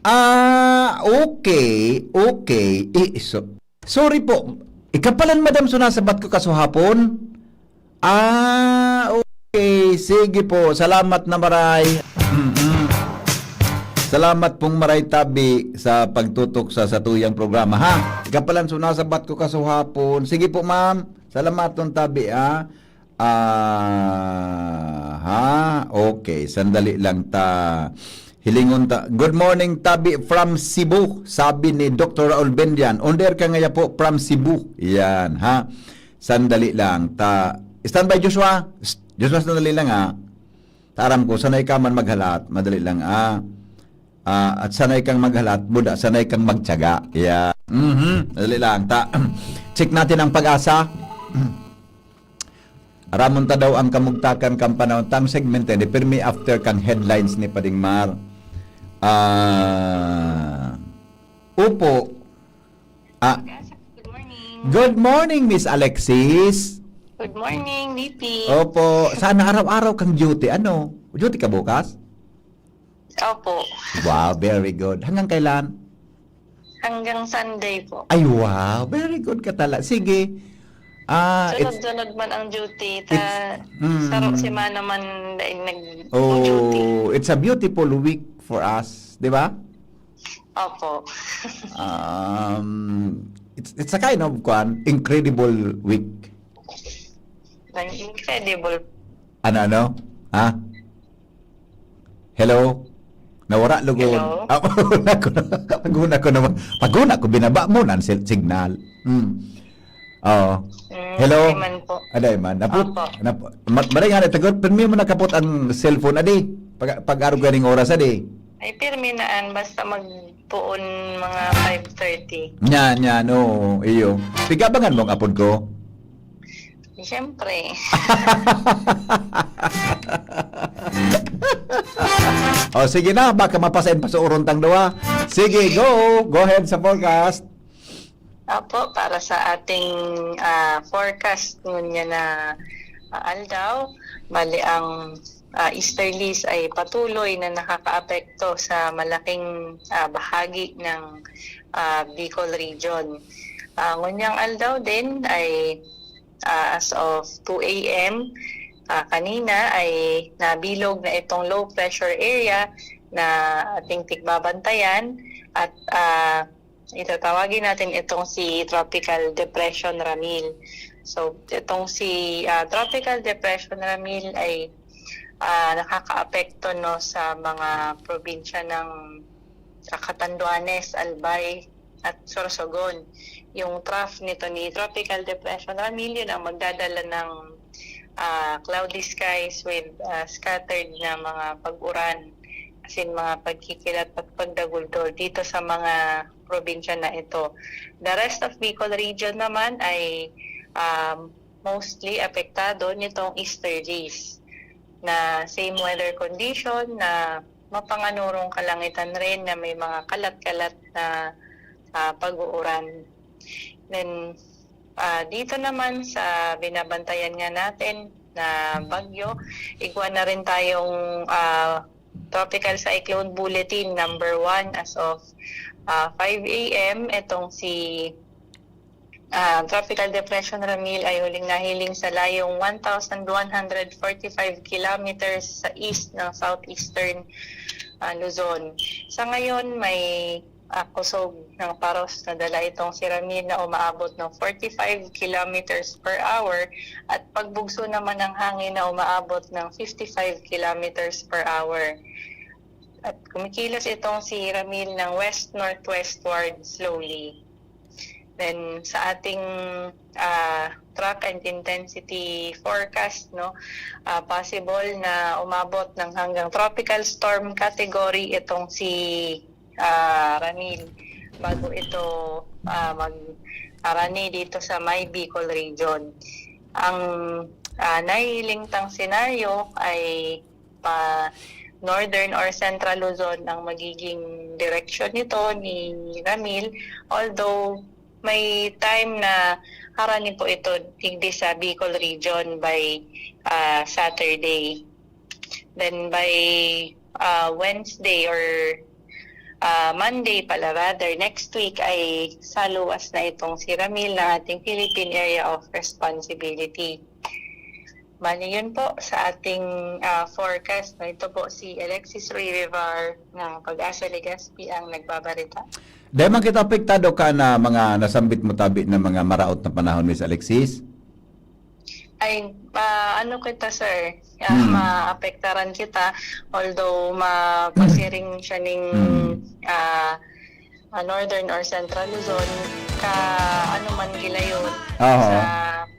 Ah, okay, okay. Eh, so, sorry po. Ikapalan, madam, sunasabat ko kasuhapon. Ah, okay. Sige po. Salamat na maray. Mm-mm. Salamat pong maray tabi sa pagtutok sa satuyang programa, ha? Ikapalan sunasabat ko kasuhapon. Sige po, ma'am. Salamaton tabi, ha? Ah, ha? Okay, sandali lang ta. Hilingon ta. Good morning, tabi from Cebu, sabi ni Doctor Raul Bendian. Onder ka ngaya po from Cebu. Yan, ha? Sandali lang ta. Standby, Joshua. Shh, Joshua, sandali lang, ha? Taram ko, sanay ka man maghalat. Madali lang, ah. Ah, at sanay kang maghalat, buda, sanay kang magtiyaga. Yeah. Mhm. Madali lang ta. Check natin ang pag-asa. Aramon ta daw ang kamugtakan kan panahon. Tang segment ni pirmi after kang headlines ni Pading Mar. Ah, upo. Ah, Good morning. Good morning, Miss Alexis. Good morning, V P. Opo, sana araw-araw kang duty. Ano? Duty ka bukas? Opo. Wow, very good. Hanggang kailan? Hanggang Sunday po. Ay, wow. Very good ka talaga. Sige. Ah, it's, Sunod-sunod man ang duty. it's- Ta, mm. sarong semana man dahil nag-duty. Oh, it's a beautiful week for us, di ba? Opo. Um, it's it's a kind of kwan, incredible week. Ang incredible. Ano, ano? Ha? Hello? Nawara, lugod. Hello? Ah, paguna ko na. Paguna ko naman. Paguna ko, binaba mo na ang sil- signal. Hmm. Oo. Mm, Hello? Naman po. Aday man. Naput, Opo. nap, ma, maray nga na, tagot, pirmi mo nakapot ang cellphone, adi. Pag, pag-arog ganing oras, adi. Ay, pirmi naan. Basta magpuon mga five thirty. Nya, nya, no, iyo. Pigabangan mo ang apod ko? Siyempre. O, sige na, baka mapasain pa sa uron tang dawa. Sige, go! Go ahead sa forecast. Apo, para sa ating ah, forecast ngunya na ah, aldaw, bali ang ah, easterlies ay patuloy na nakakaapekto sa malaking ah, bahagi ng ah, Bicol region. Ah, ngunyang aldaw din ay ah, as of two a m ah, kanina ay nabilog na itong low pressure area na ating tigbabantayan at ah, itatawagin natin itong si Tropical Depression Ramil. So, itong si ah, Tropical Depression Ramil ay ah, nakakaapekto no sa mga probinsya ng ah, Catanduanes, Albay, at Sorsogon. yung trough nito ni Tropical Depression Ramil, yun ang magdadala ng, ah, cloudy skies with, ah, scattered na mga pag-uran, as in mga pagkikilat at pagdaguldo dito sa mga probinsya na ito. The rest of Bicol region naman ay, um, mostly apektado nitong easterlies na same weather condition na mapanganurong kalangitan rin na may mga kalat-kalat na, ah, pag-uuran. Then, ah, dito naman sa binabantayan nga natin na bagyo, igwa na rin tayong, ah, Tropical Cyclone Bulletin number one as of, ah, five a m. Itong si, ah, Tropical Depression Ramil ay huling nahiling sa layong one thousand one hundred forty-five kilometers sa east ng southeastern, ah, Luzon. Sa ngayon, may, ah, kusog ng paros na dala itong si Ramil na umaabot ng forty-five kilometers per hour at pagbugso naman ng hangin na umaabot ng fifty-five kilometers per hour. At kumikilos itong si Ramil ng west-northwestward slowly. Then, sa ating, ah, track and intensity forecast, no, ah, possible na umabot ng hanggang tropical storm category itong si, ah, Ramil bago ito, ah, mag-arani dito sa may Bicol region. Ang, ah, nahihiling tang senaryo ay pa Northern or Central Luzon ang magiging direksyon nito ni Ramil. Although may time na harani po ito digdi sa Bicol region by, ah, Saturday. Then by, ah, Wednesday or, ah, Monday pala rather, next week ay saluwas na itong si Ramil ng ating Philippine Area of Responsibility. Bali, yun po sa ating, ah, forecast. No? Ito po si Alexis Roy Rivar ng Pag-asa Legazpi ang nagbabarita. Dahil man kita apektado ka na mga nasambit mo tabi na mga maraot na panahon, Miss Alexis? Ay, ah, ano kita, sir? Ah, Hmm. maapektaran kita, although mapasiring siya ning, Hmm. ah, ah, Northern or Central Luzon, ka ano man gilayon Aha. sa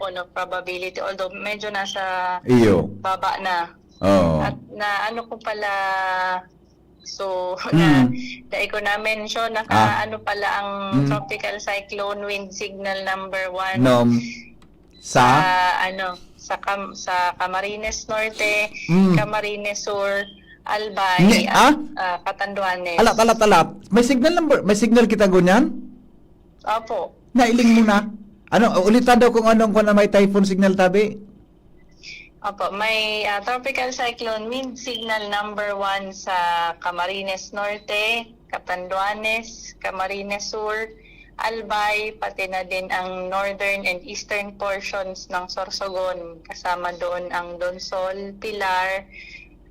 cone of probability, although medyo nasa Iyo. baba na. Oo. At na ano ko pala, so, na, Mm. dai ko na-mention, naka Ah. ano pala ang Mm. tropical cyclone wind signal number one Nom. Sa? sa, ano, sa Cam-, sa Camarines Norte, Mm. Camarines Sur, Albay, Ni-, at, ah? ah, Catanduanes. Alat, alat, alat. May signal number, may signal kita ngunyan? Opo. Nailing mo na. Ano, ulitan daw kung anong, kung ano may typhoon signal tabi? Opo, may, ah, tropical cyclone wind signal number one sa Camarines Norte, Catanduanes, Camarines Sur, Albay, pati na din ang northern and eastern portions ng Sorsogon, kasama doon ang Donsol, Pilar,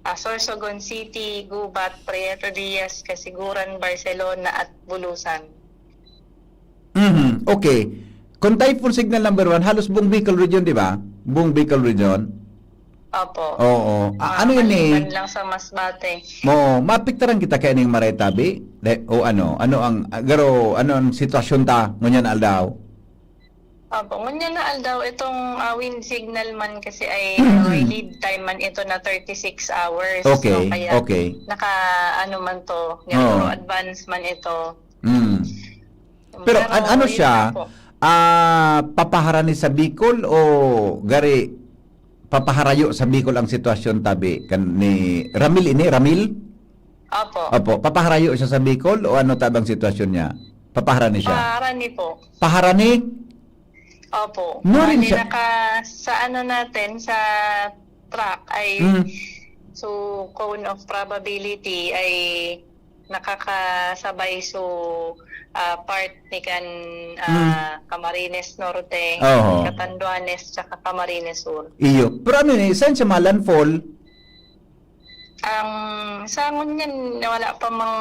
ah, Sorsogon City, Gubat, Prieto Diaz, Casiguran, Barcelona at Bulusan. Mhm, okay. Kung typhoon signal number one, halos buong Bicol region, di ba? Buong Bicol region. Opo. Oo. A-, ano yun eh? Maliban lang sa Masbate. Oo, maapektaran kita kaya ning maray tabi? De-, o ano? Ano ang, ah, garo, ano ang sitwasyon ta ngunyan na aldaw? Opo, ngunyan na aldaw, itong, ah, wind signal man kasi ay, Mm. ano, lead time man ito na thirty-six hours, Okay, no? Kaya okay. naka, ano man to, Oo. nagro-advance man ito. Mm. Pero Pero an-, ano yun siya, nga po. ah, papaharani sa Bicol o gari papaharayo sa Bicol ang sitwasyon tabi kan ni Ramil ini, Ramil? Opo. Opo, papaharayo siya sa Bicol o ano tabi ang sitwasyon niya? Papaharani siya? Paharani po. Paharani? Opo. No rin Bali, siya. naka-, sa ano natin, sa track ay, Mm. so, cone of probability ay nakakasabay, so, ah, part ni kan, ah, Mm. Camarines Norte, Oho. Catanduanes, tsaka Camarines Sur. Iyo. Pero ano ni, saan siya ma-landfall? Ang sa ngunyan, wala pa mang,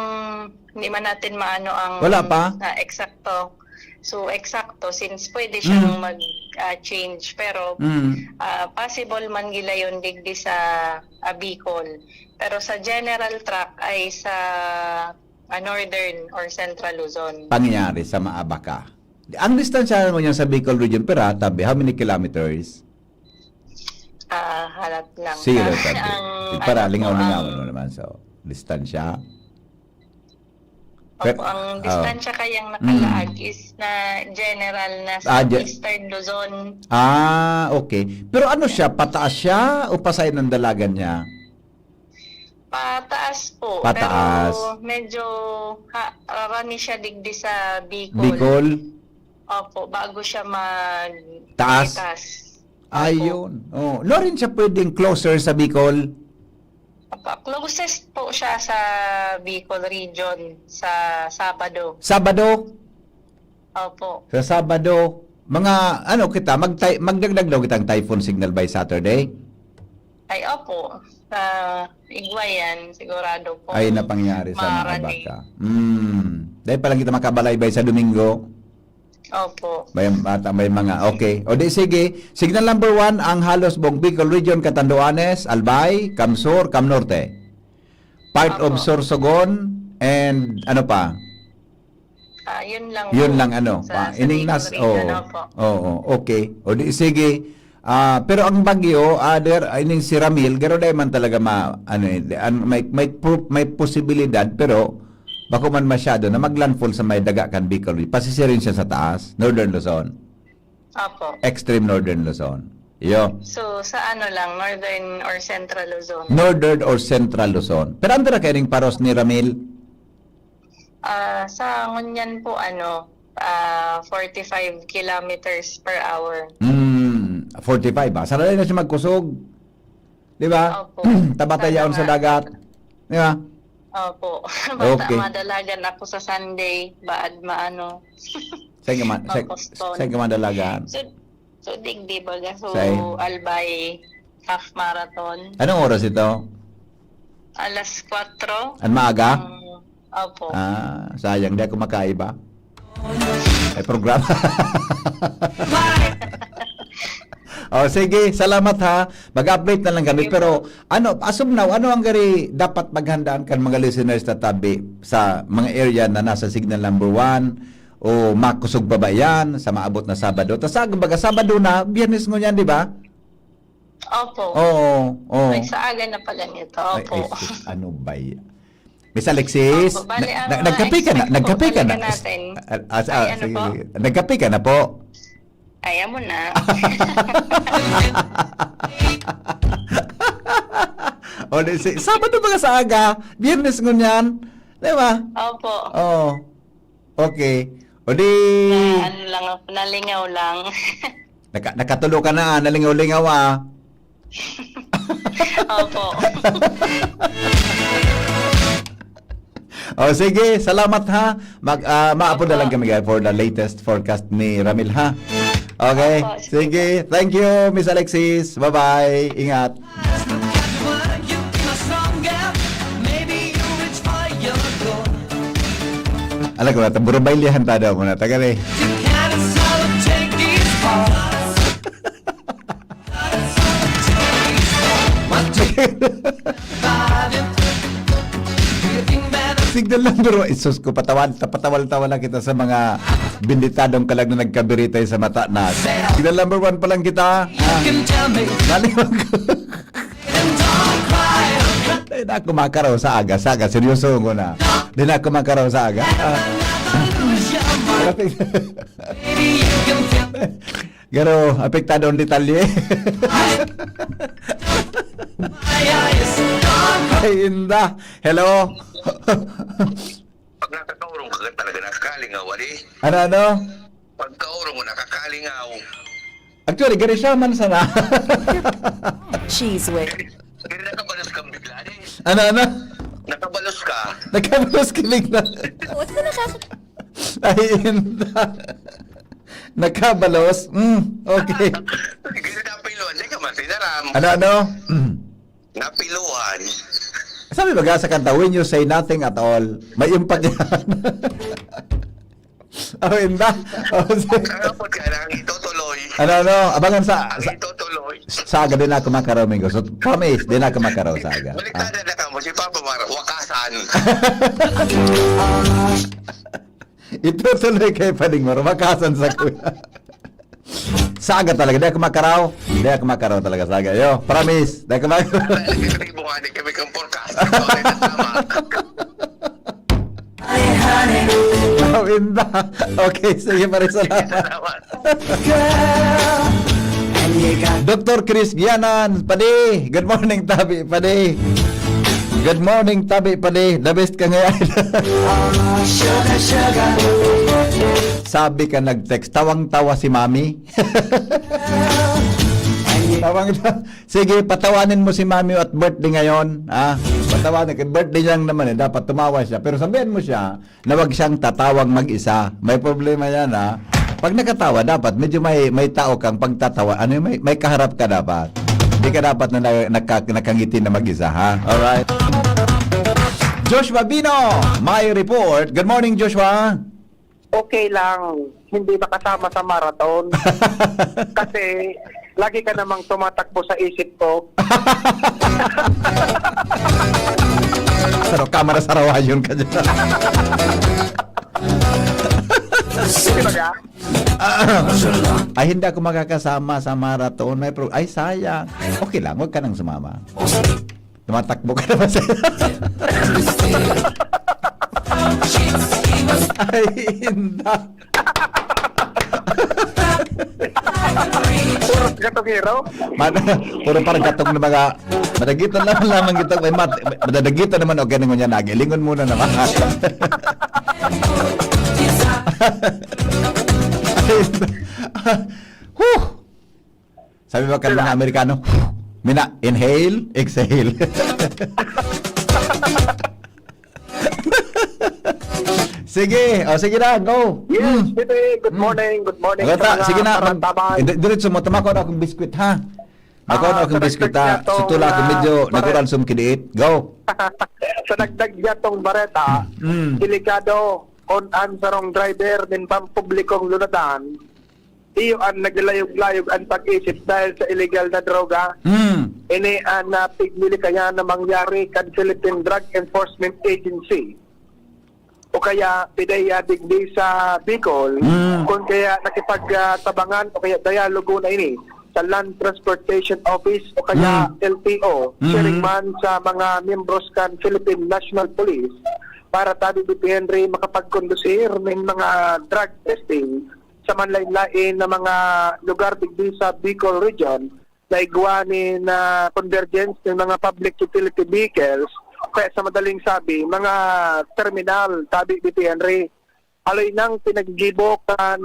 hindi man natin maano ang, Wala pa? ah, eksakto. So, eksakto, since pwede siyang Mm. mag, ah, change, pero, Mm. ah, possible man gilayon digdi sa, ah, Bicol. Pero sa general track ay sa, ah, Northern or Central Luzon. Pangyayari sa Maabaca. Ang distansya mo niyan sa Bicol region, pira, tabi, how many kilometers? Ah, halat lang. Sige lang, tabi. Ang Para ano po, lingaw-lingaw ang- mo naman. So, distansya. Opo, Pe- ang ah. Distansya kayang Mm. nakalaag is na general na Ah, sa ge- Eastern Luzon. Ah, okay. Pero ano siya? Pataas siya o pasain ang dalagan niya? Pataas po. Pataas. Pero medyo ha, rarani siya digdi sa Bicol. Bicol? Opo, bago siya mag Taas? Taas. Ayun. Oh, no rin siya pwedeng closer sa Bicol? Opo, closest po siya sa Bicol region sa Sabado. Sabado? Opo. Sa Sabado, mga ano kita, mag magdagdag daw kitang typhoon signal by Saturday? Ay, opo. Sa Igwayan, sigurado po. Ay, napangyari sa mga Marani. baka. Hmm. Dahil palang kita makabalaybay sa Domingo. Opo. May, ata may mga, okay. O di sige, signal number one, ang halos buong Bicol Region, Catanduanes, Albay, Camsur, Camnorte. Part of Opo. Sorsogon, and ano pa? Ah, yun lang Yun po. Lang ano, Sa, pa, sa ining Bicol nas, region, oo. Opo. Oo, okay. O di sige. Ah, pero ang bagyo, other, ah, ining si Ramil, garo dai man talaga ma, ano eh, di- an, may, may, pro- may posibilidad, pero bako man masyado na maglandfall sa may daga kan Bicol. Pasisirin siya sa taas, Northern Luzon. Opo. Extreme Northern Luzon. Iyo. So, sa ano lang, Northern or Central Luzon? Northern or Central Luzon. Pero ando na kaining paros ni Ramil? Ah, sa ngunyan po, ano, ah, forty-five kilometers per hour. Hmm, forty-five ba? Sa lain na siya magkusog. Di ba? Opo. Tabata Sana yaon sa nga. Dagat. Di ba? Opo. Bata Okay. Madalagan ako sa Sunday, baad maano. Saan ka man, sa, Mag-postpone. Saan ka madalagan? So, so digdi baga. So, Say. Albay, half marathon. Anong oras ito? Alas kwatro. Ang maaga? Ang, opo. Ah, sayang. Di ako makaiba. May programa. O, sige. Salamat, ha. Mag-update na lang kami. Sige po. Pero, ano, as of now, ano ang gari dapat paghandaan kan mga listeners na tabi sa mga area na nasa signal number one? O makusog pa ba yan sa maabot na Sabado? Tas sa, kumbaga, Sabado na, Biyernes ngunyan, di ba? Opo. Oo, oo. Ay, sa aga na pala nito. Ay, Opo. ay, sus, ano ba yan? Miss Alexis, Opo, bali, na- ang na- mga nagkape ka na? expect po Nagkape ka na? talaga natin. Ah, ah, Ay, ano sige, po? Sige. Nagkape ka na po? Ay, amo na. O, di, si, Sabado mga sa aga, Biyernes ngunyan. Di ba? Opo. Oo. Okay. O di, Na, ano lang, nalingaw lang. naka, nakatulo ka na, ah, nalingaw-lingaw, ah. Opo. O sige, salamat ha. Mag, ah, maapod na lang Opo. Kami guys for the latest forecast ni Ramil ha. Okay? Opo, Sige. Thank you, Miss Alexis. Bye-bye. Ingat. Alam ko na, burubaylihan ta daw muna. Tagal eh. Signal number one. Isus ko, patawal, patawal-tawal lang kita sa mga binditadong kalag na nagkabiritay sa mata na. Signal number one pa lang kita. Ah, naliwag ko. Di na ako makaraw sa aga, sa aga. Seryoso ko na. Di na ako makaraw sa aga. Ah. Pero apektado ang detalye. Ay, inda. Hello? Pag nakakaurong ka talaga, nakakalingaw, ali. Ano, ano? Pagkaurong mo, nakakalingaw. Actually, gari siya man sana. Cheese whiz. Pero nakabalos kang bigla, ali. Ano, ano? Nakabalos ka. Nagkabalos kibig na. What na nakaka- Ay, inda. Nakabalos? Mm, okay. Gari napiluan, di ka man sinaram. Ano, ano? Mm. Napiluan. Sabi ba sa kanta, "When you say nothing at all, may impact yan." Oh, inda. Oh, si- Sarapot ka lang, itutuloy. Ano, ano? Abangan sa, Ang sa, itutuloy. sa aga din ako makaraw, Mingo. So, promise, din ako makaraw sa aga. Ah. Baliktad na ka mo, si Papa Mar, wakasan. Itutuloy kay Pading Maro. Makasan sa kuya. Saga talaga. Di ako makaraw. Di ako makaraw talaga. Saga. Yo, promise. Di ako makaraw. Ay, nagkakaibo nga din kami kang forecast. Ito rin ang tama. Awinda. Okay, sige, pare, salamat. Salamat. Doctor Chris Gianan, padi. Good morning, tabi, padi. Good morning, tabi, padi. The best ka ngayon. Sabi ka nag-text, tawang-tawa si Mami. Tawang Sige, patawanin mo si Mami at birthday ngayon. Ha? Patawanin, kay birthday lang naman eh. Dapat tumawa siya. Pero sabihan mo siya na wag siyang tatawang mag-isa. May problema yan, ha? Pag nakatawa, dapat medyo may, may tao kang pagtatawa. Ano yung may, may kaharap ka dapat. Hindi ka dapat na, na naka, nakangiti na mag-isa, ha? Alright. Joshua Bino, may report. Good morning, Joshua. Okay lang, hindi makasama sa marathon. Kasi lagi ka namang tumatakbo sa isip ko. Saro ka, marasarawayon ka dyan. Di ba ka? Ay, hindi ako makakasama sa marathon. May pro- Ay, sayang. Okay lang, wag ka nang sumama. Tumatakbo ka naman sa... Ay, hindi. Puro gatong hero. Mana, puro parang gatong na mga... Madagito naman lamang ito. May mat, madadagito naman. Okay na ngunyan. Nagilingon muna naman. Ay, hindi. Huh! Sabi ba kan mga Amerikano, mina, inhale, exhale. Sige, o sige na, go. Yes, Mm. Bibi, good morning, good morning Wala sa ta, mga sige na, mag, kamantaban. di- diretso mo, tumakon akong biskwit, ha? Makon Ah, akong sa biskwit, dagdag ha? niya tong, Sutula ako, ah, medyo para- naguransong kiniit. Go. Sa dagdag niya tong bareta, Mm. delikado kung ang sarong driver nin pampublikong lunadan, iyo an naglayog-layog an pag-isip dahil sa illegal na droga. Mm. Ini an, ah, pigmili kaya na mangyari kan Philippine Drug Enforcement Agency o kaya PDEA digdi sa Bicol, Mm. kung kaya nakipagtabangan o kaya dialogo na ini sa Land Transportation Office o kaya Mm. L T O, Mm. siring man sa mga miyembros kan Philippine National Police para tabi ni Henry makapagkondusir nin mga drug testing sa manlain-lain na mga lugar digdi sa Bicol Region na igwa nin, ah, convergence ng mga public utility vehicles, kaya sa madaling sabi, mga terminal, tabi ni Henry. Haloy nang pinaggibo kan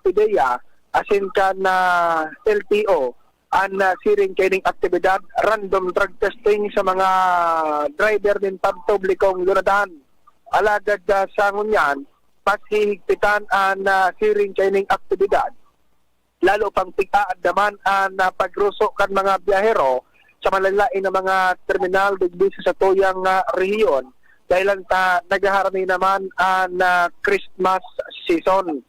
PDEA asin kan, ah, L T O an, ah, siring kaining aktibidad, random drug testing sa mga driver nin pampublikong lunadan. Alagad, ah, sa ngunyan, mas hihigpitan an, ah, siring kaining aktibidad. Lalo pang pig-aadaman an, ah, pagruso kan mga biyahero sa manlain-lain na mga terminal digdi sa satuyang, ah, rehiyon, dahilan ta naghaharani naman an, ah, Christmas season.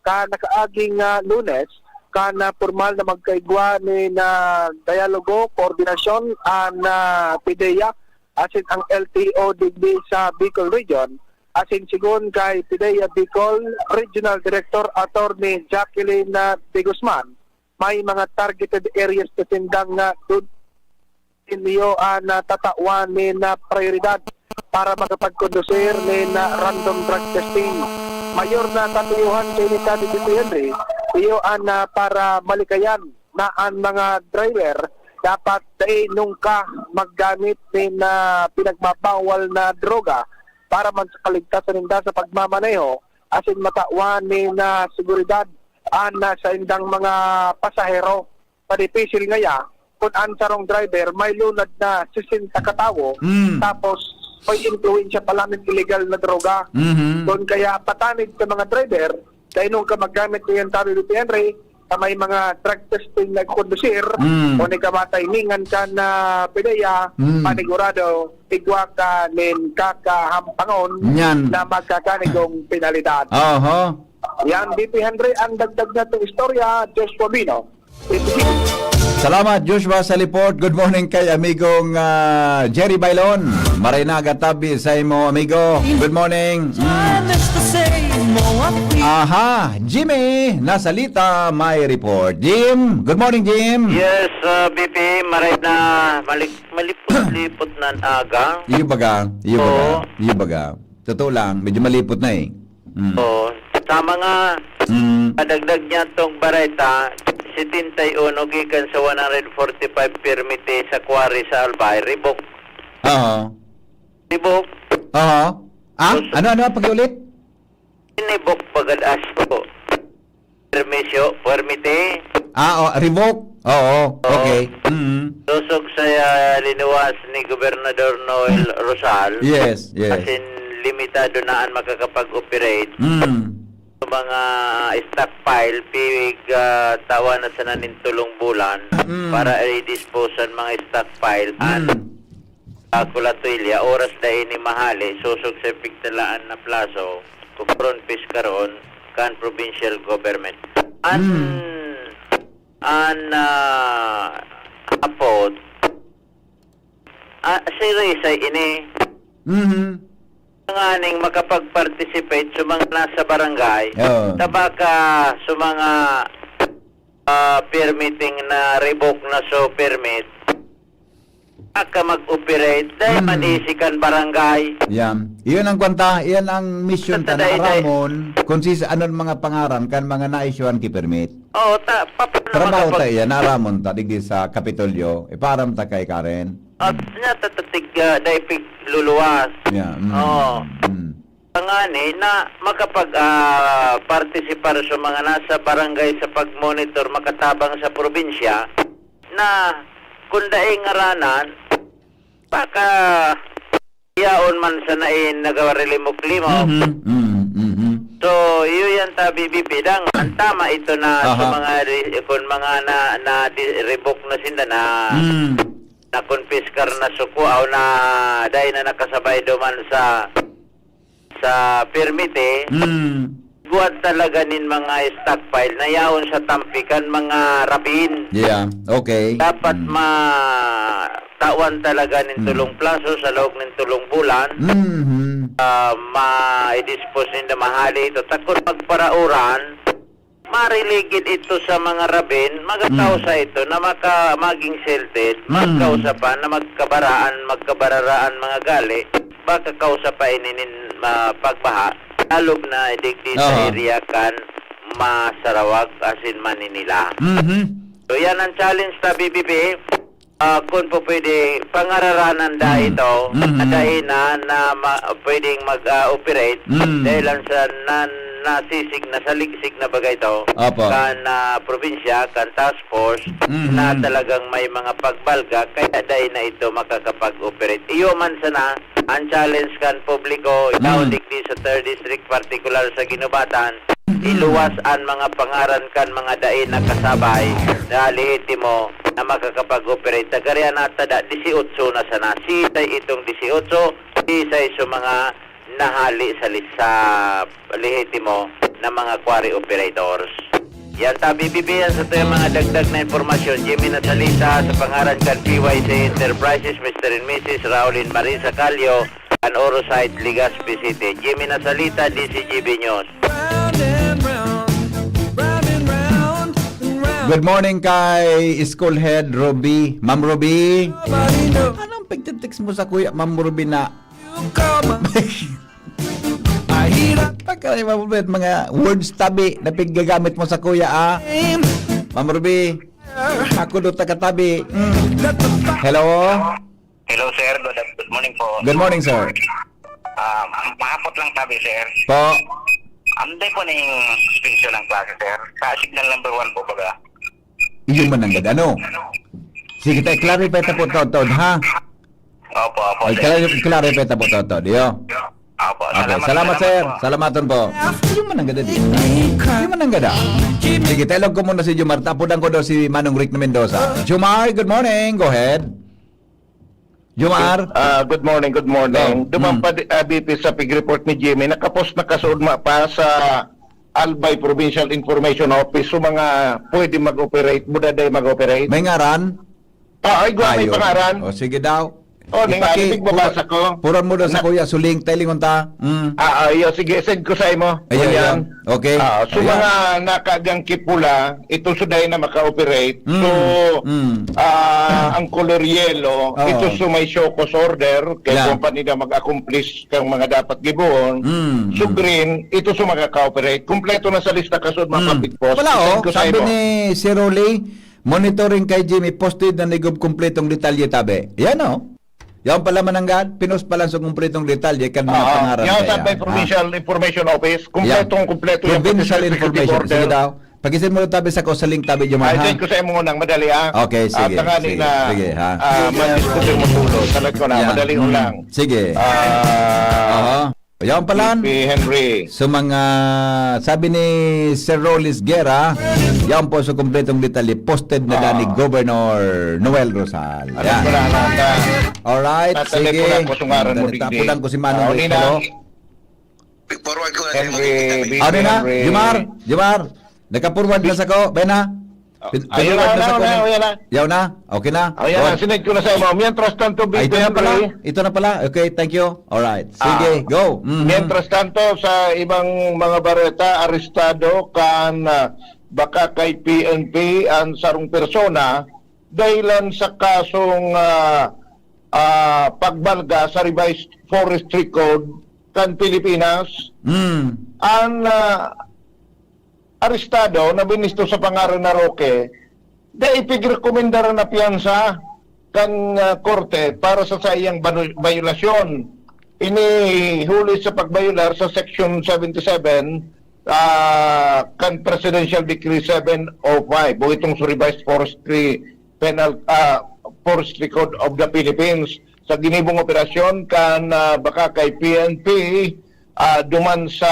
Kan nakaaging, ah, Lunes, kan, ah, pormal na magkaigwa nin, ah, dialogo, koordinasyon an, ah, PDEA asin ang L T O digdi sa Bicol Region, asin sigon kay PDEA Bicol Regional Director Attorney Jacqueline, ah, De Guzman, may mga targeted areas na sindang, ah, dun inyo, ah, natatawan nin, ah, prioridad para makapagkondusir nin, ah, random drug testing. Mayor na katuyuhan kay ni Candidate Henry, iyo an, ah, para malikayan na an mga driver dapat dai nungka maggamit nin, ah, pinagbabawal na droga para man sa kaligtasan ninda sa pagmamaneho asin matawan nin, ah, seguridad an, ah, saindang mga pasahero. Padipisil ngaya kun an sarong driver may lunad na sesenta katawo, Mm. tapos may impluwensya pa lang nin illegal na droga. Mhm. Kun kaya patanid sa mga driver, dai nungka maggamit niyan tabi ni Henry, sa may mga drug testing nagkondusir, Mm. o nagkamatimingan kan PDEA, Mm. panigurado, igwa ka nin kakahampangon Yan. na magkakanigong penalidad. Oho. Yan, B P Henry, ang dagdag na itong istorya, Joshua Bino. Salamat, Joshua, sa report. Good morning kay amigong, ah, Jerry Bailon. Maray na gatabi sa imo, amigo. Good morning. Mm. Aha, Jimmy, nasalita, may report. Jim, good morning, Jim. Yes, uh, B P, maray na malik malipot-lipot na ang aga. Iyo baga, iyo baga, Oo. iyo baga. Totoo lang, medyo malipot na eh. Mm. Oo. Sa mga Mm. kadagdag niya tong bareta, setenta y uno gikan sa one hundred forty-five permit sa quarry sa Albay, revoke. Oo. Revoke. Oo. Ah, ano, ano, pakiulit? Revoke pagad asto. Permisyo, permite. Ah, oh, revoke. Oo, okay. Mm. Sosog sa uh, linuwas ni Gobernador Noel Rosal, Yes, yes. As in, limitado na ang makakapag-operate. Mm. Sa mga stockpile, pig uh, tawa na sana nin tulong bulan Mm. para i-dispose ang mga stockpile. An Mm. uh, Kulatuilya, oras na ini mahali, sosog sa pigtalaan na plaso, kukuron piskaron kan provincial government. An, Mm. an uh, apot, ah, si Rizay ini, Mhm. nganing makapag-participate sa mga nasa barangay, Oo. tabaka sa mga ah, permitting na revoke na so permit, aka mag-operate, dahil Mm. manisikan barangay. Yan. Iyon ang kwanta, iyan ang mission ta Sa dai-, na aramon kung si ano ang mga pangaran kan mga naisyuhan ki permit. Oo, ta, paano Trabaho makapag- ta iyan, naaramon ta digdi sa Kapitolyo, iparam ta kay Karen. At niya tatatig, uh, daipig luluwas. Yeah. Mm. Oo. Mm. Pangani na makapag ah, partisipar sa mga nasa barangay sa pag-monitor makatabang sa probinsya na kung daing ngaranan, baka yaon man sa nain nagarilimok-limok. Mhm. Mm. Mhm. So, iyo yan ta B B P dang. Ang tama ito na sa Aha. mga ri- kung mga na, na di, revoke na sinda na Mm. na-confiscar na suko o na dahil na nakasabay duman sa sa permit eh. Mm. Guwad talaga nin mga stockpile na yaon sa tampikan mga rabin. Yeah, okay. Dapat Mm. ma tawan talaga nin Mm. tulong plaso sa laog nin tulong bulan. Mhm. Ah, ma-dispose ninda mahali ito. Takot magparauran, mariligid ito sa mga rabin, magakausa ito na maka, maging silted, Mm. magkausa pa na magkabaraan, magkabararaan mga gali, baka kausa pa ini nin ma, pagbaha, lalog na digdi sa Aha. area kan Masarawag, asin Maninila. Mhm. So yan ang challenge sa B B P. Ah, kung po pwede, pangararanan da Mm. ito, Mm. na dai na, na ma, pwedeng mag-operate Mm. dahil lang sa na, nasisig na, saligsig na bagay ito, Opo. kan ah, probinsya, kan task force, Mhm. na talagang may mga pagbalga, kaya dai na ito makakapag-operate. Iyo man sana, ang challenge kan publiko, ikaw Mm. digdi sa third district, partikular sa Guinobatan, Mm. iluwas ang mga pangaran kan mga dai na kasabay na lehitimo na makakapag-operate. Tagarihan na tada, disiotso na sana. Sisay itong disiotso, sisay sa mga nahali sa lisa lehitimo na mga quarry operators. Yan ta, B B P, yan sa tuyang mga dagdag na impormasyon. Jimmy Nasalita sa pangaran kan P Y C Enterprises, Mister and Missus Raul and Marisa Calio, an Oro Site, Legazpi City. Jimmy Nasalita, D C G B News. Round and round, round and round and round. Good morning kay School Head Ruby. Ma'am Ruby, Nobody knows anong pagte-text mo sa kuya Ma'am Ruby na you come up. I hear that pagka Ma'am Ruby, mga words tabi na piggagamit mo sa kuya, ah? name. Ma'am Ruby, ako do taga tabi. Mm. Let the fire Hello? Hello, sir. Good, good morning po. Good morning, sir. Ah, mahapot lang tabi, sir. Po. Anday po ning suspension ng klase, sir. Sa signal number one po, baga. Iyo man ang gad-, ano? Sige, tayo, clarify ta po, Tod, Tod, ha? Opo, opo, Ay, sir. clarify, clarify ta po, Tod, Tod, iyo. Opo, Okay, salamat, sir. Salamaton po. Iyo man ang gad-, di. Iyo man ang gad-, ah. Sige, telog ko muna si Jomar. Tapudan ko daw si Manong Rick na Mendoza. Jomar, good morning. Go ahead. Jomar. Ah, good morning, good morning. Go. Duman Mm. pa di, ah, B P sa pig-report ni Jimmy, nakapos na kasuod ma pa sa Albay Provincial Information Office so mga pwede mag-operate, mudaday mag-operate. May ngaran? Ah, ay, gwa, may Ayo. pangaran. O, sige daw. Oh, ning Ipaki-, ani, tigbabasa pura-, ko. puran mo daw sa Na- kuya, suling, tailingon ta. Mm. Ah, ah, iyo, sige, send ko sa imo. Ayan, Ayan. ayan. Okay. Ah, so Ayan. mga nakagang kipula, ito suday na maka-operate. Mm. So, Mm. ah, ang color yellow, Oo. ito so may show cause order, kay Yeah. kuwan pa nila mag-accomplish kang mga dapat gibohon. Mm, So, mm. green, ito so makaka-operate. Kompleto na sa lista, kasod, mga Mm. kapit post. Wala, I-send oh. ko sa Sabi imo. ni Sir Rolly, Monitoring kay Jimmy, posted na ni Gob kompletong detalye, tabi. Yan, oh. Yan pala, mananggad, pinost pala sa kompletong detalye, kan mga Oo. pangaran Yan kaya, sa may ha? Provincial Information Office, Yeah. kompletong kompleto yung Provincial pati sa executive Information. Sige order. daw. Pag-isend mo tabi sa ko sa link, tabi, Jomar, Ay, ha? send ko sa imo nang madali, ah. Okay, Ah, sige, tangani sige, na, sige, ha? ah, madiskutir mo tulo. Salat ko na, Yeah. madali ko Mm. lang. Sige. Ah, Aha. Yan pala. P P Henry. So, mga, sabi ni Sir Rollis Guerra, yan po sa kompletong detalye, posted na Ah. ni Governor Noel Rosal. Alam Yan. ko na, alam na. Alright, Tatandaan sige. ko na, kusungaran mo, Dali, digdi. tapunan ko si Manong Ah, uli Rick, na. hello? Forward ko na sa Henry, imo, B P Ano na? Henry. Jomar? Jomar? Nagka-forward na sa ko? Bena? Pin-, Ayun na, pinirwag na ayun sa na, kunin. ayun na. Yaw na? Okay na? Ayun na, Good. sinend ko na sa imo. Mientras tanto, Ay, ito na pala. Bitoy Henry. Ito na pala. Okay, thank you. Alright. Sige, Ah, go. Mhm. mientras tanto, sa ibang mga bareta, arestado kan, ah, baka kay P N P ang sarong persona dahilan sa kasong, ah, ah, pagbalga sa Revised Forestry Code kan Pilipinas. Mm. Ang, ah, arestado na binisto sa pangaran na Roque, dai pigrekomendar na piyansa kan, ah, korte para sa saiyang banu-, bayolasyon. Ini huli sa pagbayolar sa Section seventy-seven, ah, kan Presidential Decree seven oh five, o itong sa Revised Forestry Penal, ah, Forestry Code of the Philippines. Sa ginibong operasyon kan, ah, baka kay P N P, ah, duman sa,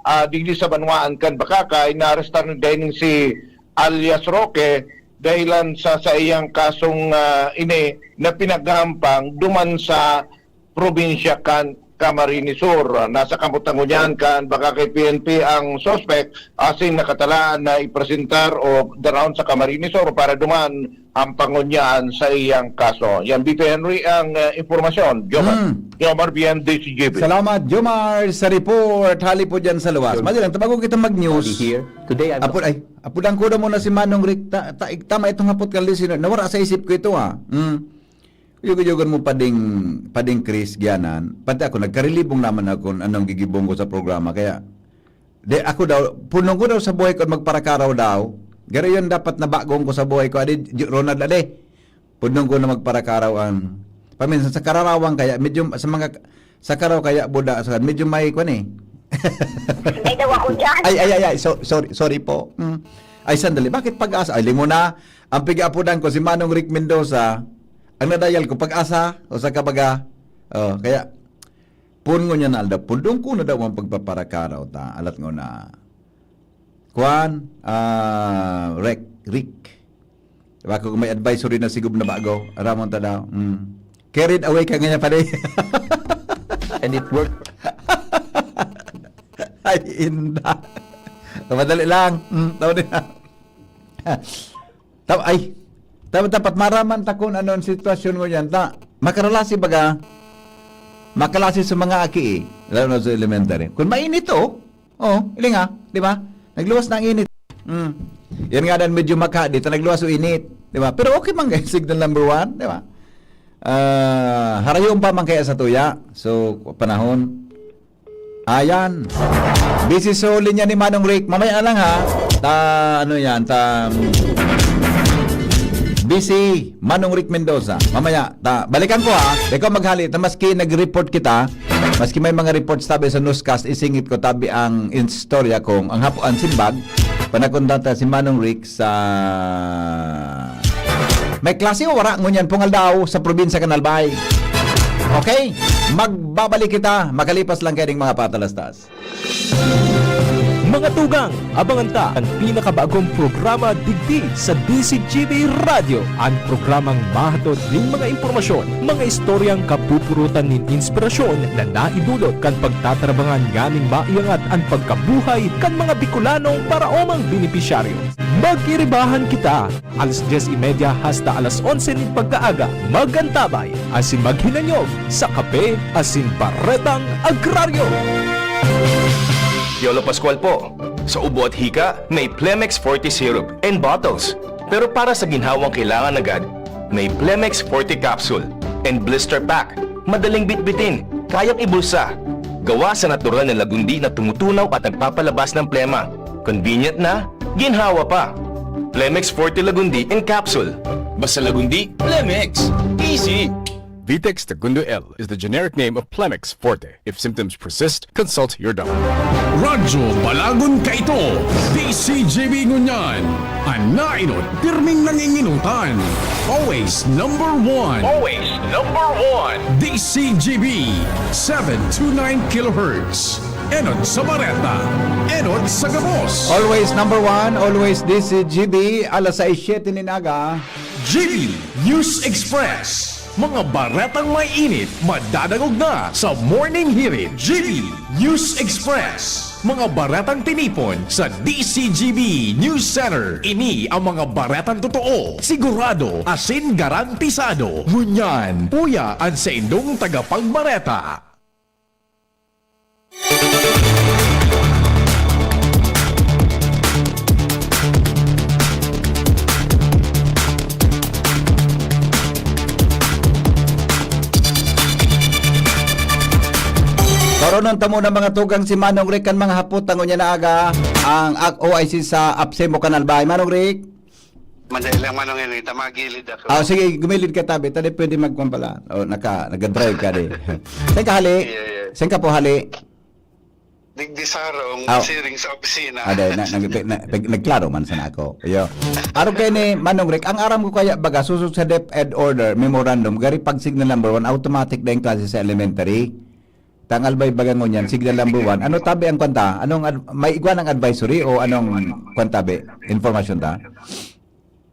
ah, digdi sa banwaan kan Bacacay, naarestar na dayon si alias Roque dahilan sa saiyang kasong, ah, ini na pinaghahampang duman sa probinsya kan Camarines Sur. Nasa kamot na ngunyan kan Bacacay P N P ang suspek, asin nakatalaan na ipresentar o daraon sa Camarines Sur para duman ang pangunyan sa iyang kaso. Yan, Bito Henry, ang, eh, impormasyon. Jomar, Hmm. Jomar Bien, D C G B. Salamat, Jomar, sa report. Hali po dyan sa luwas. Yun. Madali lang, tabago kita mag-news. I'll be here. Today, I'm Apo, ay, apudan ko na muna si Manong Rick. Ta-, ta-, tama itong hapot kan listener. Nawara sa isip ko ito, ah. Hmm. Yug-yugan mo, Pading, Pading Chris, Gianan. Pati ako, nagkarilibong naman ako kung anong gigibong ko sa programa. Kaya, di, ako daw, punong ko daw sa buhay ko magparakaraw daw. Garo yun dapat na bagong ko sa buhay ko. Adi, J-, Ronald, adi. Punong ko na magparakaraw ang, paminsan sa kararawan kaya, medyo sa mga, sa karaw kaya buda, sa, medyo may kwan eh. May daw ako dyan. Ay, ay, ay, ay, so, sorry, sorry po. Mm. Ay, sandali, bakit Pag-asa? Ay, lingon na, ang pig-aapodan ko si Manong Rick Mendoza, ang nadayal ko, Pag-asa, o sa kabaga, oh, kaya, Poon ngunyan na aldaw, pundong ko na daw ang pagpaparakaraw ta. Alat ngona, kuwan, ah, Rick, Rick. Diba, kung may advisory na sigub na bago, aramon ta daw. Mm. Carried away ka ngayon pala. And it worked. Ay, inda. Madali lang. Mm, tao din. Ta-, ay, ta-, dapat maraman ta kung ano ang sitwasyon mo yan. Ta, makaralasi baga, makalasi sa mga aki eh, lalo na sa elementary. Kung mainit, oh, oh, iling ah, di ba? Nagluwas na ang init. Mm. Yan nga dan medyo makadi, ta nagluwas o init, di ba? Pero okay man guys, signal number one, di ba? Ah, harayon pa man kaya sa tuya. So, panahon. Ayan. Busy so linya ni Manong Rick. Mamaya na lang, ha. Ta, ano yan, ta, busy Manong Rick Mendoza. Mamaya, ta, balikan ko, ha. Ikaw maghali, ta maski nag-report kita, maski may mga reports tabi sa newscast, isingit ko tabi ang istorya kung ang hapo ang simbag, panakundan ta si Manong Rick sa may klase o wara ngunyan pong aldaw sa probinsya kan Albay. Okay? Magbabalik kita makalipas lang kaining mga patalastas. Mga tugang, abangan ta an pinakabagong programa digdi sa D C G B Radyo, an programang mahatod nin mga impormasyon, mga istoryang kapupurutan nin inspirasyon na naidulot kan pagtatarabangan nganing maiangat an pagkabuhay kan mga Bicolanong paraomang benepisyaryo. Magkiribahan kita, alas dyes y media hasta alas onse nin pagkaaga. Magantabay asin maghinanyog sa kape asin baretang agraryo. Yolo Pascual po. Sa ubo at hika, may Plemex Forte Syrup and bottles. Pero para sa ginhawang kailangan agad, may Plemex Forte Capsule and Blister Pack. Madaling bitbitin, kayang ibulsa. Gawa sa natural na lagundi na tumutunaw at nagpapalabas ng plema. Convenient na, ginhawa pa. Plemex Forte Lagundi in Capsule. Basta Lagundi, Plemex. Easy! Vitex Tagundo L is the generic name of Plemex Forte. If symptoms persist, consult your doctor. Radyo Balagon kaito, D C G B ngunyan. An nainot, pirming nanginginutan. Always number one. Always number one. D C G B, seven two nine kilohertz. Enot sa bareta, enot sa gabos. Always number one, always D C G B, alas sais siyete nin aga. G B News Express. Mga baretang may init, madadangog na sa Morning Hirit. G B News Express. Mga baretang tinipon sa D C G B News Center. Ini ang mga baretang totoo, sigurado, asin garantisado. Ngunyan, uya an saindong tagapagbareta. Toronon ta muna, mga tugang, si Manong Rick kan mga hapot ta ngunyan na aga, ang ak-, O I C sa APSEMO kan Albay. Manong Rick? Madali lang, Manong Henry, ta magilid ako. Ah, sige, gumilid ka tabi, ta di pwede magkuwan pala. O, naka, nag-drive ka di. Saan ka hali? Iya, iya. Saan ka po hali? Digdi sa harong, Ah. siring sa opisina. Ah, dahil na, nag-, na, nag-, nagklaro man sana ako. Iyo. Arog kayo ni Manong Rick, ang aram ko kaya baga, susog sa DepEd order, memorandum, gari pag signal number one, automatic na yung klase sa elementary. Tangal ba'y baga ngunyan, signal number one. Ano tabi ang kwanta? Anong ad-, may igwa ng advisory o anong kwanta be? Informasyon ta?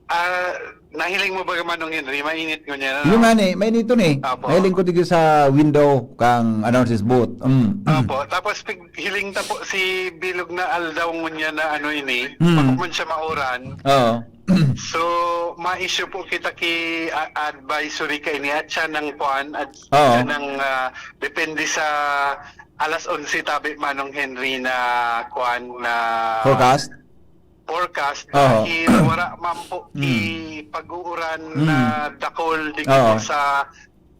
Ah, nahiling mo ba, Manong Henry? Mainit ngunyan, ano? Yung nga ni, mainito ni. Apo. Nahiling ko dito sa window kang announcers booth. Mm, mm. Apo. Tapos pig-, hiling ta po si bilog na aldaw ngunyan na ano ini, Mm. bako man siya mauran. Oo. So, ma-issue po kita ki a-, advisory kaini at siya ng kuan, at Oo. siya ng, ah, depende sa alas onse tabi, Manong Henry, na kuan, na Forecast? forecast, Oo. dahil wala man po Mm. ki pag-uuran Mm. na dakol dito Oo. sa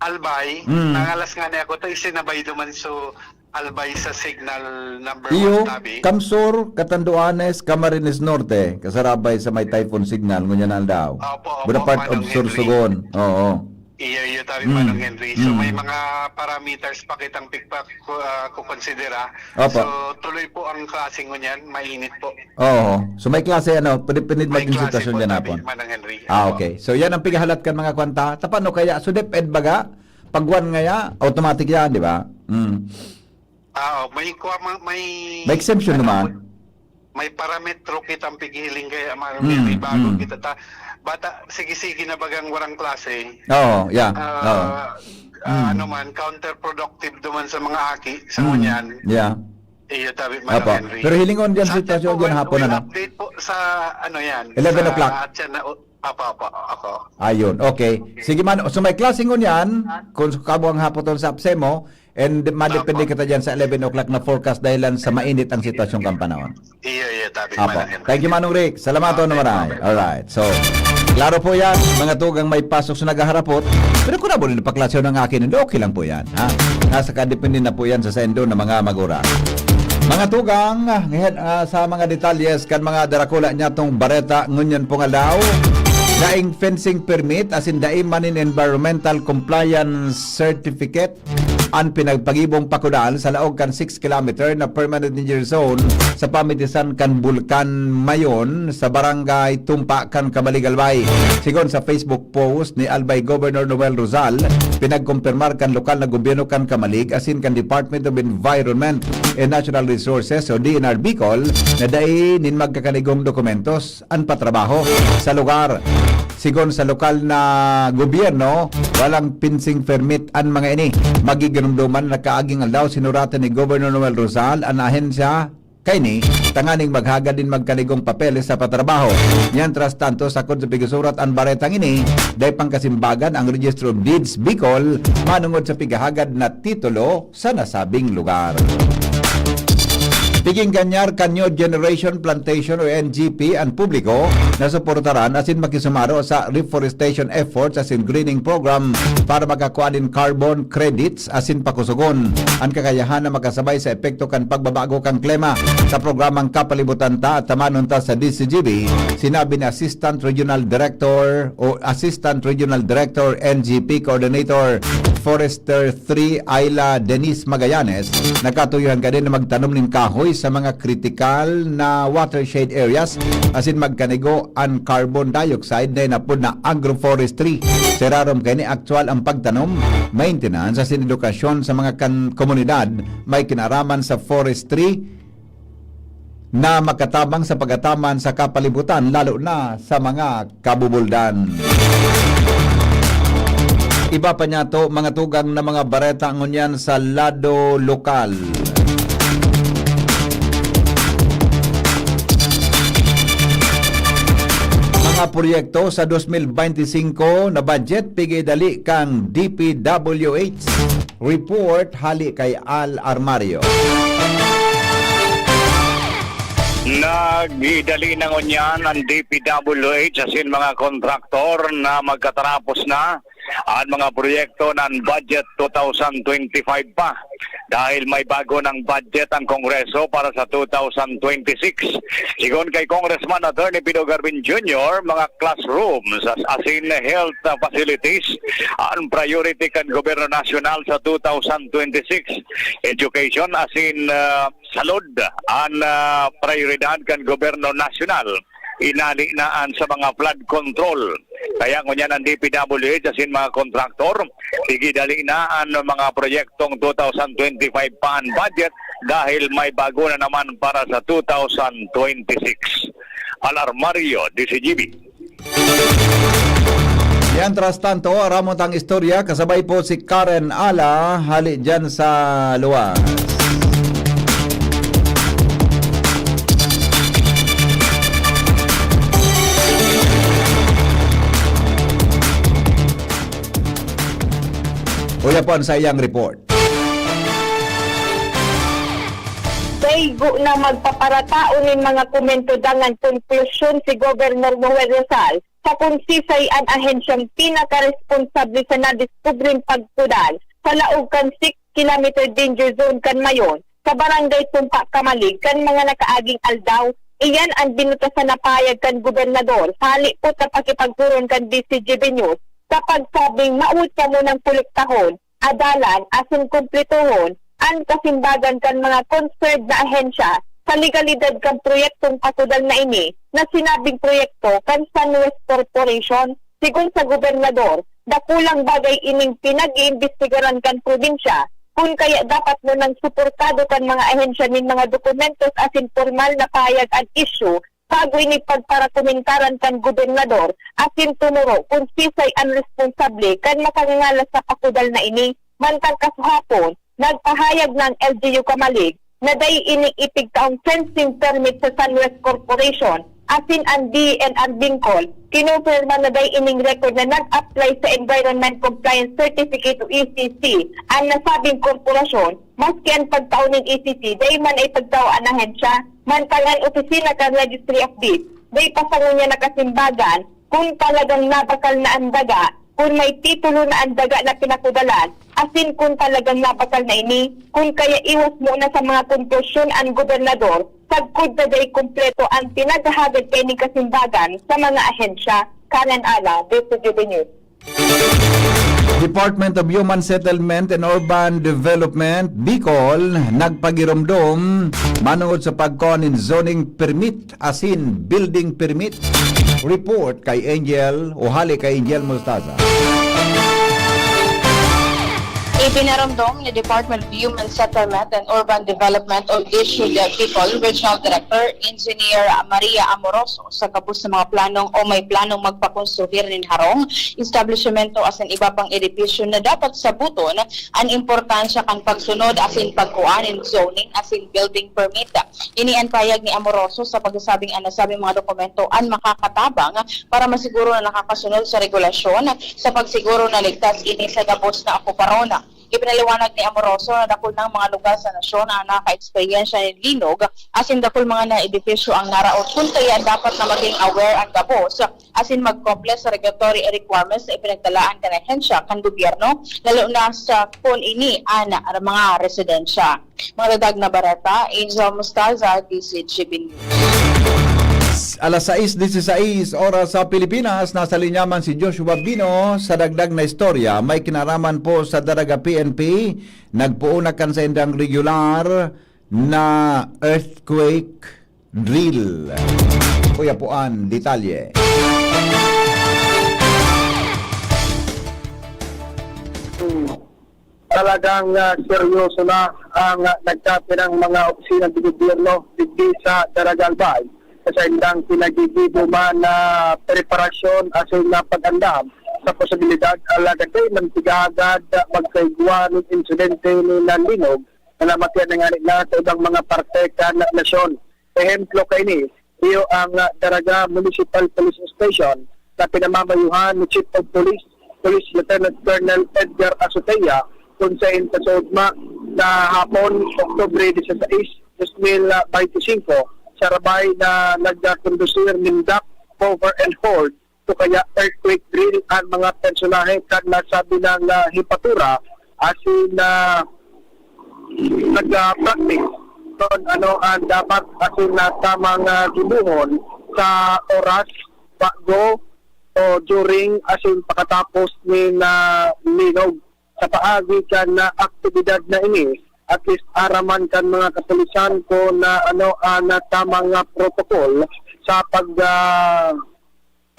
Albay. Mm. Nangalas nga ni ako, ta isinabay duman so Albay sa signal number Iyo, one tabi. Kamsur, Catanduanes, Camarines Norte, kasarabay sa may typhoon signal, ngunyan na aldaw. Opo, opo, Bonaparte Manong of Henry. Sorsogon. Oo. Iyo, iyo, tabi, Mm. Manong Henry. So, Mm. may mga parameters pa kitang pigpa-, ku-, ah, kukonsidera. Opo. So, tuloy po ang klase ngunyan, mainit po. Oo. So, may klase, ano, pwede, pwede May maging klase sitwasyon po, dyan tabi, hapon. Manong Henry. Ah, Opo. okay. So, yan ang pigahalat kan mga kwanta. Ta paano kaya? So, DepEd baga, pag one ngaya, automatic yan, di ba? Mm. Ah, oh, may kuha, ma-, may May exemption may naman. May parametro kitang pighiling kaya, Manong Mm, Henry, bago mm. kita ta-, bata, sige-sige na bagang warang klase. Oo, yeah. Ah, Oo. ah, Mm. ano man, counterproductive naman sa mga aki, sa Mm, ngunyan. yeah. Iyo, tabi, Manong Apo. Henry. Pero hilingon dyan Sa si Tasyo atin po, dyan we'll, hapon, we'll ano? update po sa, ano yan, Eleven sa o'clock. At siya na, apo, apo, ako. Ayun, okay. Sige man, so may klase ngunyan, kung sa kabuang hapon sa APSEMO, and madepende Apo. kita dyan sa eleven o'clock na forecast dahil lang sa mainit ang sitwasyon kan panahon. Iyo, iyo, tabi, Apo. Manong Henry. Thank you, Manong Rick. Salamat, Okay, ano maray. okay. Alright. So, klaro po yan, mga tugang may pasok sa naghaharapot. Pero kung nabuli na paklase ng akin, hindi, okay lang po yan. Ha? Nasa kadepende na po yan sa sendo ng mga magura. Mga tugang, ngayon, ah, sa mga detalyes kan mga darakula niya tong bareta, ngunyan pong aldaw, daing fencing permit, asin dai man nin environmental compliance certificate, an pinagpagibong pakudal sa laog kan six kilometer na permanent danger zone sa pamitisan kan Bulkan Mayon sa barangay Tumpa kan Camalig, Albay. Sigon sa Facebook post ni Albay Governor Noel Rosal, pinagkumpirmar kan lokal na gobyerno kan Camalig asin kan Department of Environment and Natural Resources o D N R Bicol na dai nin magkakanigong dokumentos an patrabaho sa lugar. Sigon sa lokal na gobyerno, walang fencing permit an mga ini. Magiginumduman na kaaging aldaw, sinuratan ni Governor Noel Rosal an ahensya kaini, tanganing maghagad nin magkanigong papeles sa patrabaho. Mientras tanto, sagkod sa pigsusurat an baretang ini, dai pangkasimbagan ang Registry of Deeds Bicol manongod sa pighahagad na titulo sa nasabing lugar. Piging ganyar kan New Generation Plantation o N G P an publiko na suportaran asin makisumaro sa reforestation efforts asin greening program para makakua nin carbon credits asin pakusogon an kakayahan na makasabay sa epekto kan pagbabago kan klima. Sa programang Kapalibutan Ta at Tamanon Ta sa D C G B, sinabi ni Assistant Regional Director o Assistant Regional Director, N G P Coordinator, Forester three, Ayla Denise Magallanes, nagkatuyohan kadi na magtanom nin kahoy sa mga kritikal na watershed areas asin magkanigo an carbon dioxide na inapod na agroforestry. Sa irarom kaini, aktual ang pagtanom, maintenance asin edukasyon sa mga kan-, komunidad may kinaraman sa forestry na makatabang sa pagataman sa kapalibutan, lalo na sa mga kabubuldan. Iba pa niyato, mga tugang na mga bareta ngunyan sa lado lokal. Mga proyekto sa dos mil bente singko na budget, pigidali kang D P W H. Report hali kay Al Armario. Nagidali na ngunyan ang D P W H asin mga kontraktor na magkatarapos na an mga proyekto nan budget two thousand twenty-five pa, dahil may bago nang budget ang Kongreso para sa two thousand twenty-six. Sigon kay Congressman Attorney Pido Garvin Junior, mga classrooms as, asin health, ah, facilities an priority kan gobyerno nasyonal sa two thousand twenty-six. Education asin, ah, salud an, ah, prayoridad kan gobyerno nasyonal. Inali na an sa mga flood control. Kaya ngunyan an D P W H asin mga kontraktor, igidali na an mga proyektong two thousand twenty-five pa an budget dahil may bago na naman para sa two thousand twenty-six. Al Armario, D C G B. Mientras tanto, aramon tang istorya, kasabay po si Karen Ala, hali dyan sa luwas. Uya po ang saiyang report. Daigo na magpaparataon nin mga komento dangan konklusyon si Governor Noel Rosal sa konsisay an ahensyang pinakaresponsable sa nadiskubreng pagkudal sa laog kan six kilometer danger zone kan Mayon, sa Barangay Tumpa Camalig, kan mga nakaaging aldaw. Iyan an binutasan na pahayag kan gobernador sa halipot na pakipaghuron kan D C G B News, sa pagsabing mawot kamo nang kolektahon, adalan asin kumpletohon an kasimbagan kan mga concerned na ahensya sa legalidad kan proyektong pakudal na ini, na sinabing proyekto kan Sunwest Corporation. Sigon sa gobernador, dakulang bagay ining pinag-iimbestigaran kan probinsya, kun kaya dapat mo nang suportado kan mga ahensya nin mga dokumentos asin pormal na pahayag an isyu bago ini pagparakomentaran kan gobernador, asin tumoro kun sisay an responsable kan makangangalas sa pakudal na ini. Mantang kasuhapon, nagpahayag na an L G U Camalig na dai ini ipigtaong fencing permit sa Sunwest Corporation, asin an D E N R Bicol, kinumpirma na dai ining record na nag-apply sa Environment Compliance Certificate o E C C an nasabing korporasyon, maski an pagtao nin E C C dai man ipagtao an ahensya. Mantang an opisina kan Registry of Deeds dai pa sa ngunyan nakasimbagan kun talagang nabakal na an daga, kun may titulo na an daga na pinakudalan, asin kun talagang nabakal na ini, kun kaya iwas muna sa mga konklusyon an gobernador, sagkod na dai kumpleto an pinaghahagad kaining kasimbagan sa mga ahensya. Karen Ala, D C G B News. Department of Human Settlement and Urban Development, Bicol, nagpagiromdom manongod sa pagkuha nin zoning permit asin building permit. Report kay Angel, o hali kay Angel Mostaza. Ipinaromdom ni Department of Human Settlement and Urban Development o DHUD Bicol Regional Director Engineer Maria Amoroso sa gabos sa mga planong o may planong magpakonstruir nin harong, establisyemento asin iba pang edipisyo na dapat sabuton an importansya kan pagsunod asin pagkua nin zoning asin building permit. Ini an pahayag ni Amoroso sa pagsasabing an nasabing mga dokumento an makakatabang para masiguro na nakakasunod sa regulasyon sa pagsiguro na ligtas ini sa gabos na okuparon. Ipinaliwanag ni Amoroso na dakul nang mga lugar sa nasyon ang nakaka-eksperyensya nin linog, asin dakul mga na edipisyo ang naraot, kun kaya dapat na maging aware ang gabos asin mag-comply sa regulatory requirements na ipinagtalaan kan ahensya kan gobyerno, lalo na sa kun ini an mga residensya. Mga dadag na bareta, Angel Moscaza, D Z G B News. Alas sais disisais, oras sa Pilipinas, nasa linya man si Joshua Bino sa dagdag na istorya. May kinaraman po sa Daraga P N P, nagpoon na kan saindang regular na earthquake drill. Uya po an detalye. Talagang, ah, seryoso na ang, ah, nagkapirang mga opisina ng gobyerno digdi sa Daraga Albay. Sa saindang pinagigibo man na preparasyon asin na pag-andam sa posibilidad, alagad dai man siya agad magkaigwa nin insidente nin linog na namatian na ngani na sa ibang mga parte kan nasyon. Ehemplo kaini, iyo ang, ah, Daraga Municipal Police Station na pinamamayuhan ni Chief of Police, Police Lieutenant Colonel Edgar Azotea, kun saen sa suodma na hapon, Oktubre disisais, dos mil baynte singko, sarabay na nagkakondusir nin duck, cover and hold o kaya earthquake drill an mga personahe kan nasabi nang, ah, hepatura asin, ah, nag-practice kun ano an dapat asin na tamang, ah, gibohon sa oras bago o during asin pakatapos nin, ah, linog. Sa paagi kan, ah, aktibidad na ini, at least aram man kan mga kapulisan kun, ah, ano an, ah, tamang, ah, protocol sa pag, ah,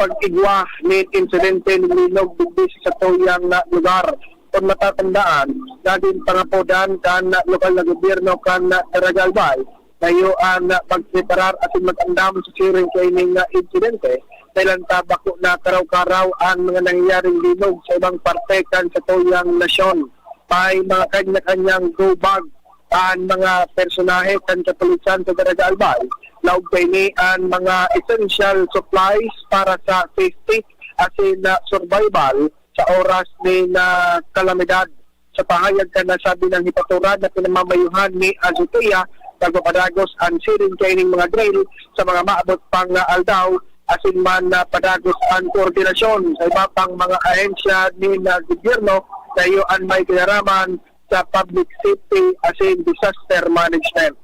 pag-igwa nin insidente nin linog digdi sa satuyang, ah, lugar. Kun matatandaan, nagin pangapodan kan, ah, lokal na gobyerno kan, ah, Daraga Albay na iyo an, ah, pagpreparar asin mag-andam sa siring kaining, ah, insidente, dahelan ta bako na karaw-karaw an mga nangyayaring linog sa ibang parte kan satuyang nasyon. May mga kanya-kanyang go bag an mga personahe kan kapulisan sa Daraga Albay. Laog kaini an mga essential supplies para sa safety asin, ah, survival sa oras nin, ah, kalamidad. Sa pahayag kan nasabi nang hepatura na pinamamayuhan ni Azotea, nagpapadagos an siring kaining mga drill sa mga maabot pang, ah, aldaw, asin man na padagos an koordinasyon sa iba pang mga ahensya nin, ah, gobyerno na iyo an may kinaraman sa public safety asin disaster management.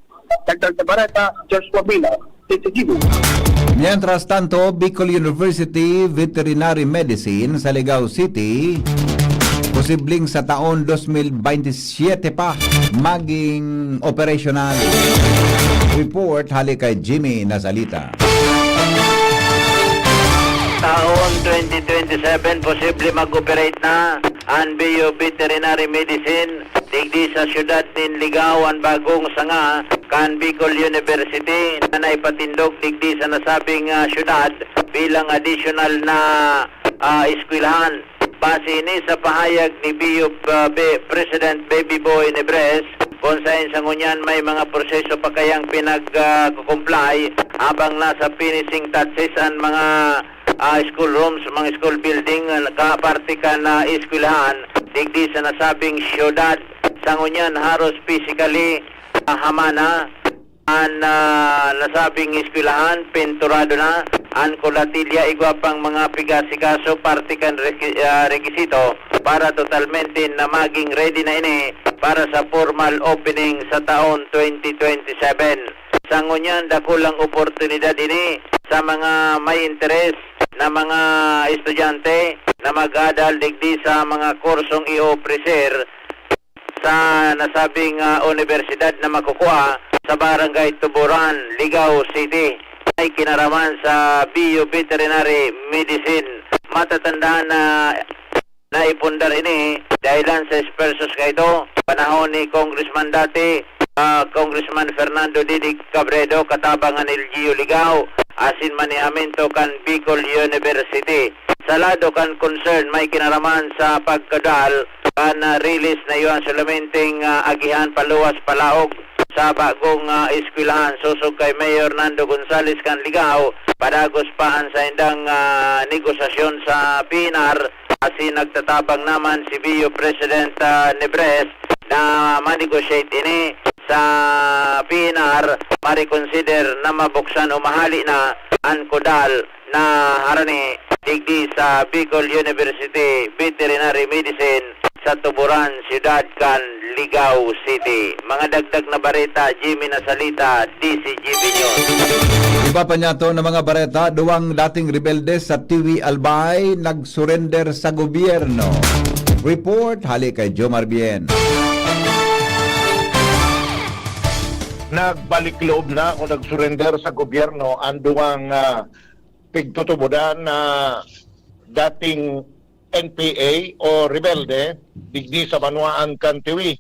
Dagdag na bareta, Joshua Villa, T T G B. Mientras tanto, Bicol University Veterinary Medicine sa Ligao City, posibleng sa taon dos mil baynte siyete pa maging operasyonal. Report hali kay Jimmy Nazalita. Taon twenty twenty-seven, posible mag-operate na an B U Veterinary Medicine digdi sa siyudad nin Ligao, an bagong sanga kan Bicol University na naipatindog digdi sa nasabing, ah, siyudad bilang additional na, ah, eskwelahan. Base ini sa pahayag ni B U, ah, Be-, President Baby Boy Nebres, kung saen sa ngunyan may mga proseso pa kayang pinag, ah, kukumplay, habang nasa finishing touches an mga, ah, school rooms, mga school building, ah, ka parte kan, ah, eskwelahan digdi sa nasabing siyudad. Sa ngunyan, haros physically, ah, hamana an, ah, nasabing eskwelahan, pinturado na an kulatilya, igwa pang mga pigasikaso, parte kan reki-, ah, rekisito para totalmente na maging ready na ini para sa formal opening sa taon twenty twenty-seven. Sa ngunyan, dakulang oportunidad ini sa mga may interes na mga estudyante na mag-adal digdi sa mga kursong i-ofrecer sa nasabing, ah, unibersidad na makukua sa Barangay Tuburan, Ligao City. May kinaraman sa B U Veterinary Medicine. Matatandaan na naipundar ini dahilan sa esfuerzos kaito, panahon ni Congressman dati, ah, Congressman Fernando Didig Cabredo, katabang kan L G U Ligao, asin manehamento kan Bicol University. Sa lado kan concern, may kinaraman sa pagkudal kan, ah, release na iyan solamenteng, ah, agihan paluwas palaog sa bagong, ah, eskwelahan. Sosog kay Mayor Nando Gonzales kan Ligao, padagos pa an saindang, ah, negosasyon sa P N R, asin nagtatabang naman si B U President, ah, Nebres na ma-negotiate ini sa P N R, ma-reconsider na mabuksan o mahali na an kudal na harani digdi sa Bicol University Veterinary Medicine sa Tuburan, Siyudad kan Ligao City. Mga dagdag na bareta, Jimmy Nasalita, D Z G B News. Iba pa niyato na mga bareta, duwang dating rebelde sa Tiwi, Albay, nagsurrender sa gobyerno. Report, hali kay Jomar Bien. Nagbalik loob na o nagsurrender sa gobyerno ang duwang, ah, pigtutubodan na dating N P A o rebelde digdi sa banwaan kan Tiwi.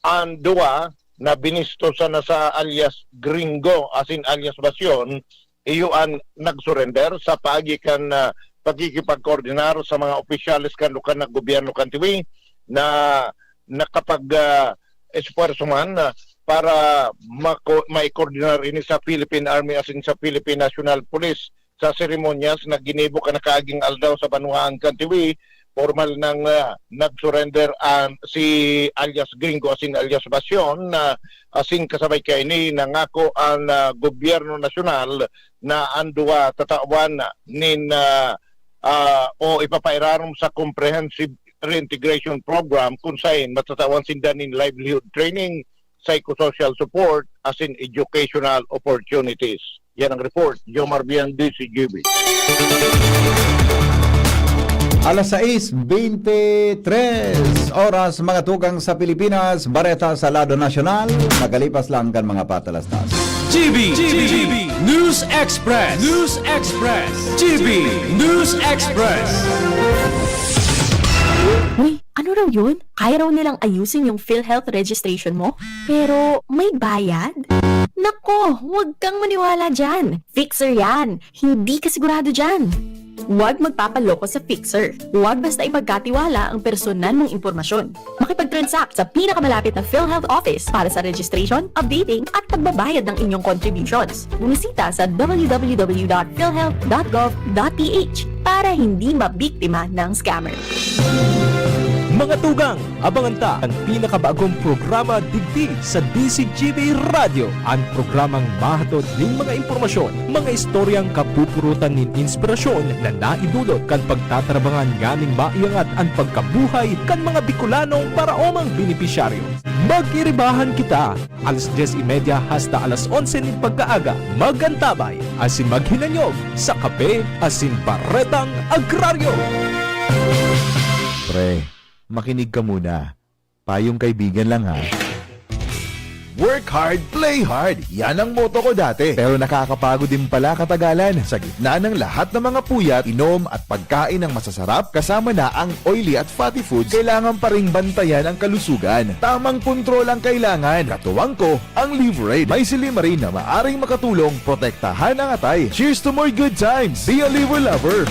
An duwa na binisto sana sa alias Gringo asin alias Basyon, iyo an nagsurrender sa paagi kan, ah, pakikipagkoordinar sa mga opisyales kan lokal na gobyerno kan Tiwi na nakapag, ah, esfuerso man, ah, para mako-, maikoordinar ini sa Philippine Army asin sa Philippine National Police. Sa seremonyas na ginibo kan nakaaging aldaw sa banwaan kan Tiwi, pormal nang, ah, nag-surrender an si alias Gringo asin alias Basyon na asin kasabay kaini nangako an, ah, gobyerno nasyonal na an duwa tatawan nin, ah, ah, o ipapairarom sa Comprehensive Reintegration Program kun saen matatawan sinda nin livelihood training, psychosocial support, asin educational opportunities. Yan ang report. Jomar Bian, D Z G B. Alas sais bente tres oras, mga tugang sa Pilipinas. Bareta sa lado nasyonal, nagalipas lang kan mga patalastas. G B, G B, News Express, News Express, G B News Express. Uy, ano raw yun? Kaya raw nilang ayusin yung PhilHealth registration mo? Pero may bayad? Nako, huwag kang maniwala dyan. Fixer yan. Hindi ka sigurado dyan. Huwag magpapaloko sa Fixer. Huwag basta ipagkatiwala ang personal mong impormasyon. Makipag-transact sa pinakamalapit na PhilHealth office para sa registration, updating, at pagbabayad ng inyong contributions. Bumisita sa w w w dot philhealth dot gov dot p h para hindi mabiktima ng scammer. Mga tugang, abangan ta an pinakabagong programa digdi sa D Z G B Radyo, an programang mahatod nin mga impormasyon, mga istoryang kapupurutan nin inspirasyon na naidulot kan pagtatarabangan nganing maiangat an pagkabuhay kan mga Bicolanong paraomang benepisyaryo. Mag-iribahan kita, alas dyes y media hasta alas onse nin pagkaaga, mag-antabay asin maghinanyog sa Kape asin Baretang Agraryo. Pre, makinig ka muna. Payong kaibigan lang, ha. Work hard, play hard. Yan ang motto ko dati. Pero nakakapagod din pala katagalan. Sa gitna ng lahat ng mga puyat, inom at pagkain ng masasarap, kasama na ang oily at fatty foods, kailangan pa ring bantayan ang kalusugan. Tamang kontrol ang kailangan. Katuwang ko, ang Liverade. May silymarin na maaring makatulong protektahan ang atay. Cheers to more good times! Be a Liver Lover!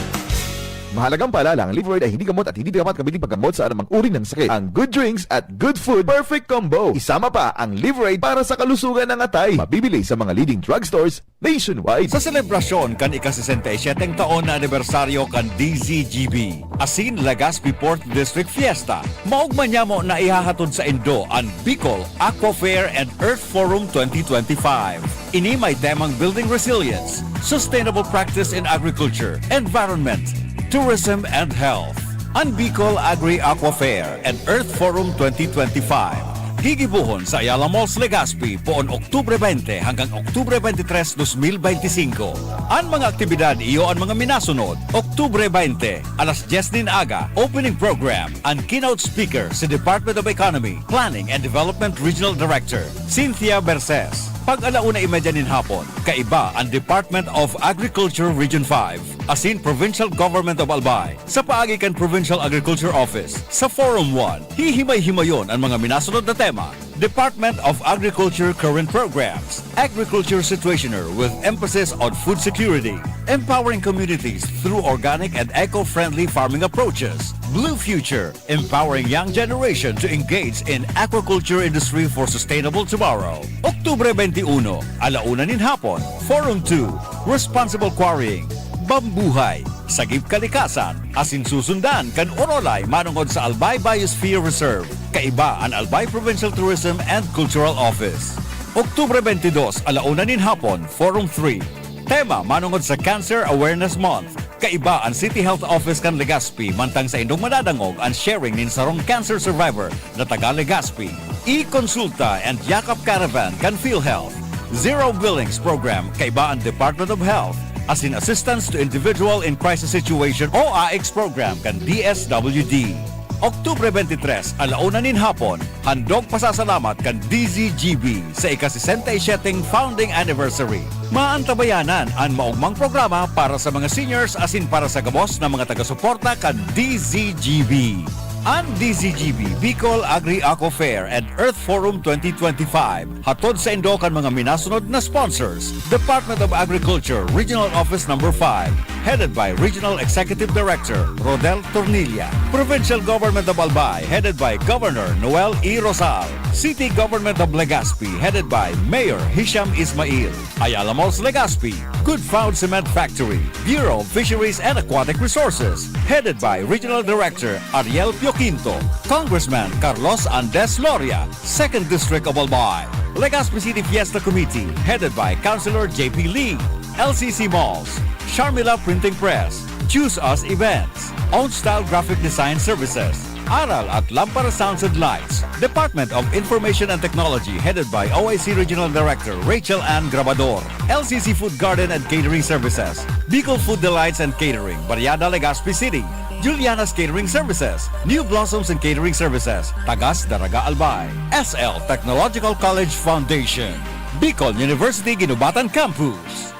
Mahalagang paalala, ang Liverade ay hindi gamot at hindi dapat gamitin paggamot sa anumang uri ng sakit. Ang good drinks at good food, perfect combo. Isama pa ang Liverade para sa kalusugan ng atay. Mabibili sa mga leading drugstores nationwide. Sa selebrasyon kan ika-sesenta y siyete taon na anibersaryo kan D Z G B, asin Legazpi Fourth District Fiesta, maogma niamo na ihahatod saindo an Bicol Aqua Fair and Earth Forum twenty twenty-five. Ini may temang Building Resilience, Sustainable Practice in Agriculture, Environment, Tourism and Health. An Bicol Agri Aqua Fair and Earth Forum twenty twenty-five gigibohon sa Ayala Malls, Legazpi, poon Oktubre twenty hanggang Oktubre twenty-three, dos mil benti singko. An mga aktibidad iyo an mga minasunod: Oktubre twenty, alas dyes nin aga, opening program. An keynote speaker si Department of Economy, Planning and Development Regional Director Cynthia Berces. pag-alauna y medya nin hapon, kaiba an Department of Agriculture Region five asin Provincial Government of Albay sa paagi kan Provincial Agriculture Office sa Forum one. Hihimay-himayon an mga minasunod na tema: Department of Agriculture current programs, agriculture situationer with emphasis on food security, empowering communities through organic and eco-friendly farming approaches, Blue Future, empowering young generation to engage in aquaculture industry for sustainable tomorrow. Oktubre twenty-uno, alauna nin hapon, Forum two, Responsible Quarrying, Bambuhay, Sagip Kalikasan, asin susundan kan Orolay manongod sa Albay Biosphere Reserve, kaiba an Albay Provincial Tourism and Cultural Office. Oktubre twenty-dos, alauna nin hapon, Forum three, tema manongod sa Cancer Awareness Month, kaiba an City Health Office kan Legazpi mantang saindong madadangog an sharing nin sarong cancer survivor na taga Legazpi. E-Consulta and Yakap Caravan kan PhilHealth. Zero Billings Program kaiba an Department of Health, asin Assistance to Individual in Crisis Situation o AICS Program kan D S W D. Oktubre twenty-tres, alauna nin hapon, handog pasasalamat kan D Z G B sa ika-sesenta y siyeteng founding anniversary. Maantabayanan an maogmang programa para sa mga seniors asin para sa gabos na mga taga-suporta kan D Z G B. An D Z G B, Bicol Agri-Aqua Fair and Earth Forum twenty twenty-five, hatod saindo kan mga minasunod na sponsors: Department of Agriculture, Regional Office Number five, headed by Regional Executive Director Rodel Tornilla; Provincial Government of Albay, headed by Governor Noel E. Rosal; City Government of Legazpi, headed by Mayor Hisham Ismail; Ayala Malls Legazpi, Good Found Cement Factory, Bureau of Fisheries and Aquatic Resources, headed by Regional Director Ariel Pioquinto; Congressman Carlos Andes Loria, Second District of Albay; Legazpi City Fiesta Committee, headed by Councilor J P Lee; L C C Malls, Sharmila Printing Press, Choose Us Events, Own Style Graphic Design Services, Aral at Lampara Sounds and Lights, Department of Information and Technology, headed by O I C Regional Director Rachel Ann Grabador, L C C Food Garden and Catering Services, Bicol Food Delights and Catering, Barriada, Legazpi City, Juliana's Catering Services, New Blossoms and Catering Services, Tagas, Daraga, Albay, S L Technological College Foundation, Bicol University Guinobatan Campus,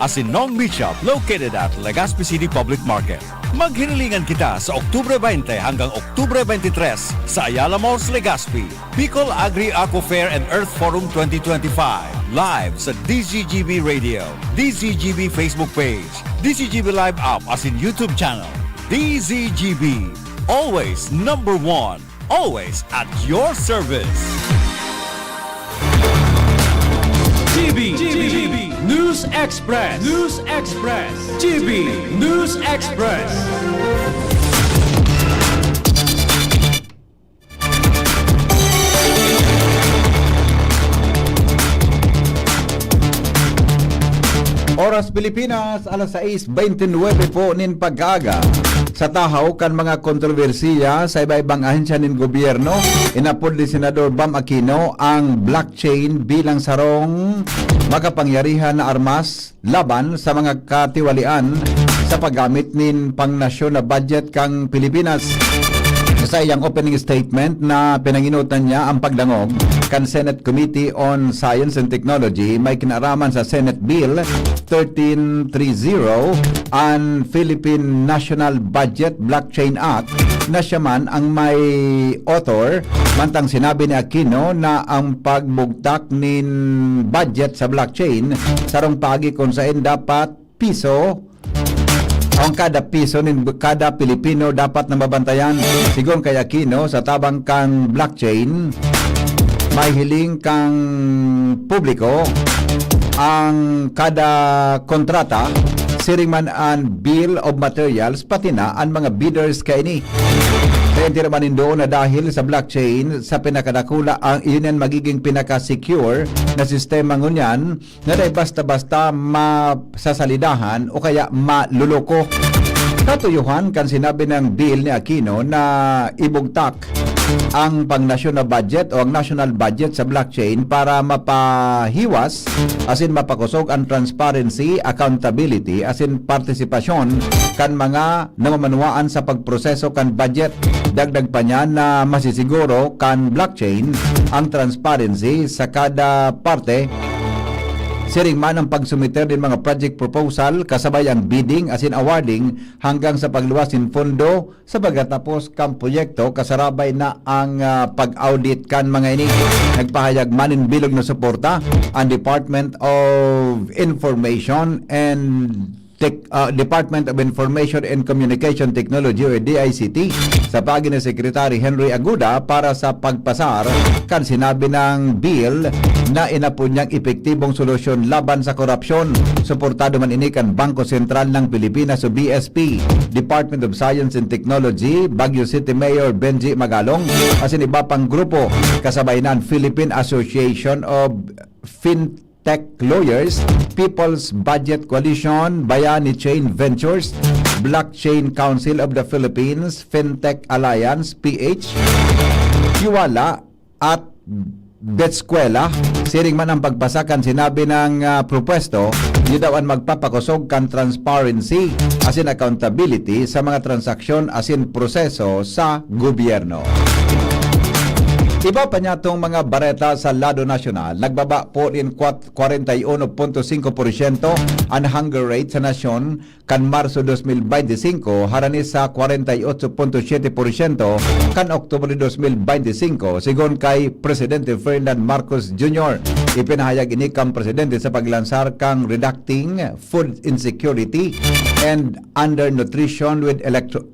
asin Nong Meat Shop located at Legazpi City Public Market. Maghirilingan kita sa Oktubre twenty hanggang Oktubre twenty-three sa Ayala Malls, Legazpi. Bicol Agri Aqua Fair and Earth Forum twenty twenty-five, live sa D Z G B Radio, D Z G B Facebook page, D Z G B Live app asin YouTube channel. D Z G B, always number one, always at your service. G B, G B, News Express, News Express, G B News Express. Oras Pilipinas, alas sais beintinuebe po nin pag-aaga. Sa tahaw kan mga kontrobersiya sa iba-ibang ahensya nin gobyerno, inapod ni Senador Bam Aquino ang blockchain bilang sarong makapangyarihan na armas laban sa mga katiwalian sa paggamit nin pangnasyon na budget kan Pilipinas. Sa iyang opening statement na pinangenotan niya ang pagdangog kan Senate Committee on Science and Technology, may kinaaraman sa Senate Bill thirteen thirty, an Philippine National Budget Blockchain Act, na siya man ang may author. Mantang sinabi ni Aquino na ang pagbugtak nin budget sa blockchain sarong paagi kun saen dapat piso, ang kada piso nin kada Pilipino dapat na mabantayan. Sigon kay Aquino, sa tabang kan blockchain, may hiling kan publiko ang kada kontrata, siring man an bill of materials, pati na an mga bidders kaini. Kaya tira man nindo na dahil sa blockchain, sa pinakadakula, ang iyon ang magiging pinaka-secure na sistema ngunyan na dai basta-basta masasalidahan o kaya maloloko. Katuyuhan kan sinabi nin bill ni Aquino na ibugtak ang pangnasyon na budget o ang national budget sa blockchain para mapahiwas asin mapakosog ang transparency, accountability asin partisipasyon kan mga namamanwaan sa pagproseso kan budget. Dagdag pa niya na masisiguro kan blockchain ang transparency sa kada parte Siring man ang pagsumiter nin mga project proposal, kasabay ang bidding asin awarding hanggang sa pagluwas nin pondo sa pagtatapos kan proyekto, kasarabay na ang, ah, pag-audit kan mga ini. Nagpahayag man nin bilog na suporta ang Department of Information and Tech, ah, Department of Information and Communication Technology o D I C T sa paagi ni Secretary Henry Aguda para sa pagpasar kan sinabi niyang bill na inapod niyang epektibong solusyon laban sa korupsyon. Suportado man ini kan Bangko Sentral ng Pilipinas o B S P, Department of Science and Technology, Baguio City Mayor Benji Magalong, asin iba pang grupo, kasabay na ang Philippine Association of Fintech Lawyers, People's Budget Coalition, Bayani Chain Ventures, Blockchain Council of the Philippines, Fintech Alliance, P H, Kiwala, at Betskwela. Siring man ang pagpasa kan sinabi ng, ah, propuesto, iyo daw an magpapakosog kan transparency asin accountability sa mga transaksyon asin proseso sa gobyerno. Iba pa niyatong mga bareta sa lado nasyonal, nagbaba po nin kwat-, kwarenta y uno punto singko porsyento ang hunger rate sa nasyon kan Marso dos mil bente singko harani sa kwarenta y otso punto siyete porsyento kan Oktubre dos mil bente singko, sigon kay Presidente Ferdinand Marcos Junior. Ipinahayag ini kan Presidente sa paglansar kan Reducting Food Insecurity and Undernutrition with Electro-,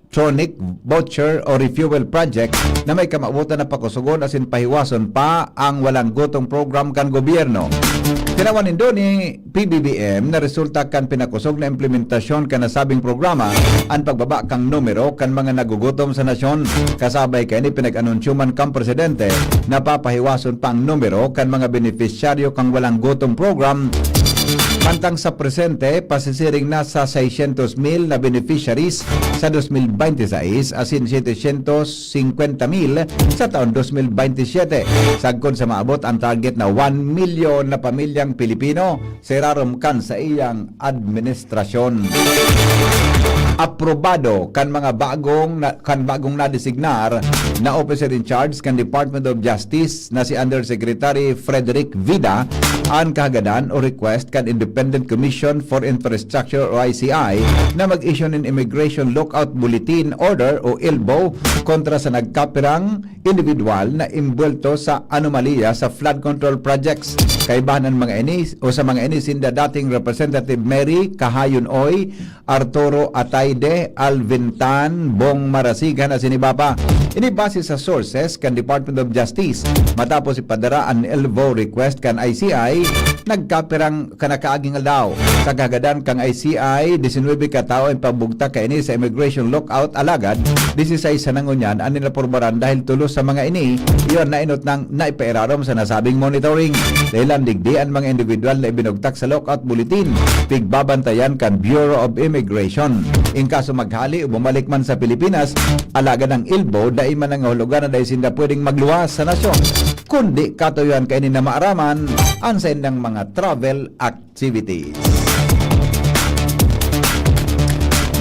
Electronic Voucher o Refuel Project na may kamawotan na pakusogon asin pahiwason pa ang Walang Gutom Program kan gobyerno. Tinawan nindo ni P B B M na resulta kan pinakusog na implementasyon kan nasabing programa an pagbaba kan numero kan mga nagugutom sa nasyon. Kasabay kaini, pinag-anunsyo man kan presidente na papahiwason pa ang numero kan mga benepisyaryo kan Walang Gutom Program. Mantang sa presente, pasisiring na sa seiscientos mil na beneficiaries sa dos mil bente seis asin setecientos cincuenta mil sa taon dos mil bente siete, sagkod sa maabot ang target na one milyon na pamilyang Pilipino sa irarom kan saiyang administrasyon. Aprobado kan mga bagong na, kan bagong nadesignar na officer in charge kan Department of Justice na si Undersecretary Frederick Vida an kahagadan o request kan Independent Commission for Infrastructure o I C I na mag-issue nin Immigration Lookout Bulletin Order o ILBO kontra sa nagkapirang individual na imbwelto sa anomalya sa flood control projects. Kaibahan an mga ini o sa mga ini sinda dating Representative Mary Kahayon Oy, Arturo Ataide, Alvin Tan, Bong Marasigan asin iba pa. Ini base sa sources kan Department of Justice. Matapos ipadara an ILBO request kan I C I, nagkapirang kan nakaaging aldaw. Sa kahagadan kan I C I, disinwebe ka tawo an pabugtak kaini sa immigration lookout, alagad dieciséis sa nangunyan an inaprubaran dahil tulos sa mga ini iyo an naenot nang naipairarom sa nasabing monitoring. Dahilan digdi an mga individual na ibinugtak sa lookout bulletin, pigbabantayan kan Bureau of Immigration. In kaso maghali o bumalik man sa Pilipinas, alagad ang ILBO dai man nangahulugan na dai sinda pwedeng magluwas sa nasyon, kundi katuyuan kaini na maaraman an saindang mga travel activities.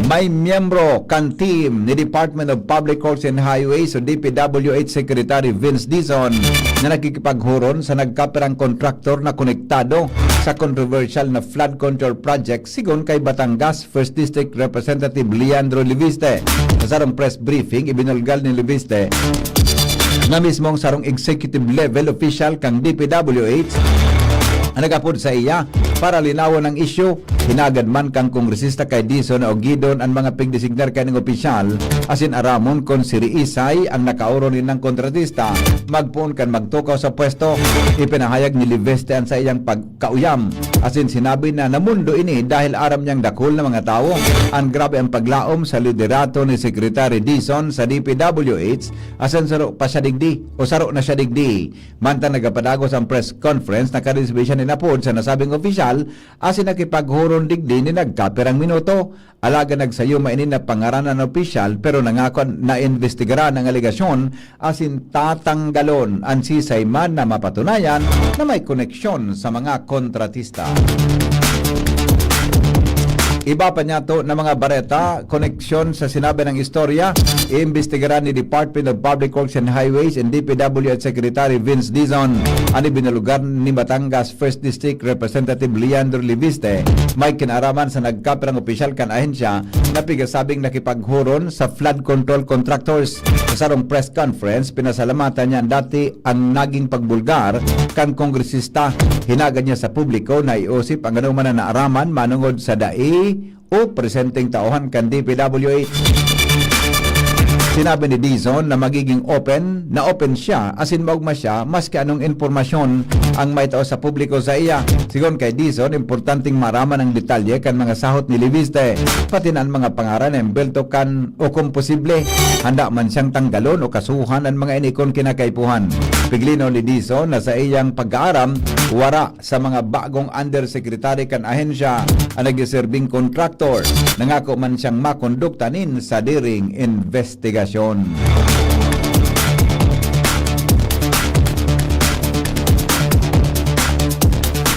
May miyembro kan team ni Department of Public Works and Highways o D P W H Secretary Vince Dizon na nakikipaghuron sa nagkapirang kontraktor na konektado sa controversial na flood control project, sigon kay Batangas First District Representative Leandro Leviste. Sa sarong press briefing, ibinulgal ni Leviste na mismong sarong executive level official kan D P W H ang nag-apod saiya para linawon ang isyu. Hinagad man kan kongresista kay Dizon na ugidon an mga pigdesignar kaning opisyal asin aramon kun siriisay ang nakaoron nindang kontratista magpoon kan magtukaw sa pwesto. Ipinahayag ni Leviste an saiyang pag kauyam, asin sinabi na namundo ini dahil aram niyang dakul na mga tawo an grabe an paglaom sa liderato ni Secretary Dizon sa D P W H, asin saro pa siya digdi o saro na siya digdi. Mantang nagapadagos ang press conference, nakaresibir siya nin apod sa nasabing opisyal asin nakipaghuron digdi nin nagkapirang minuto. Alagad nagsayuma ini na pangaranan na opisyal, pero nangako na imbestigaran ang alegasyon asin tatanggalon an sisay man na mapatunayan na may koneksyon sa mga kontratista. Iba pa niyato na mga bareta, koneksyon sa sinabi ng istorya, iimbestigaran ni Department of Public Works and Highways and D P W H Secretary Vince Dizon an ibinalugar ni Batangas First District Representative Leandro Leviste, may kinaraman sa nagkapirang opisyal kan ahensya na pigasabing nakipaghuron sa flood control contractors. Sa sarong press conference, pinasalamatan niya dati ang naging pagbulgar kan kongresista. Hinagad niya sa publiko na iosip ang anoman na naaraman manungod sa dai o presenteng tauhan kan D P W H. Sinabi ni Dizon na magiging open, na open siya, asin maogma siya, maski anong impormasyon ang maitao sa publiko sa iya. Sigon kay Dizon, importanteng maraman ang detalye kan mga sahot ni Leviste, pati na an mga pangaran na embelto kan o kung posible, handa man siyang tanggalon o kasuhan an mga ini kun kinakaipuhan. Piglinaw ni Dizon na sa iyang pag-aaram, wara sa mga bagong undersecretary kan ahensya an nagseserbing contractor. Nangako man siyang makondukta nin sadiring investigasyon.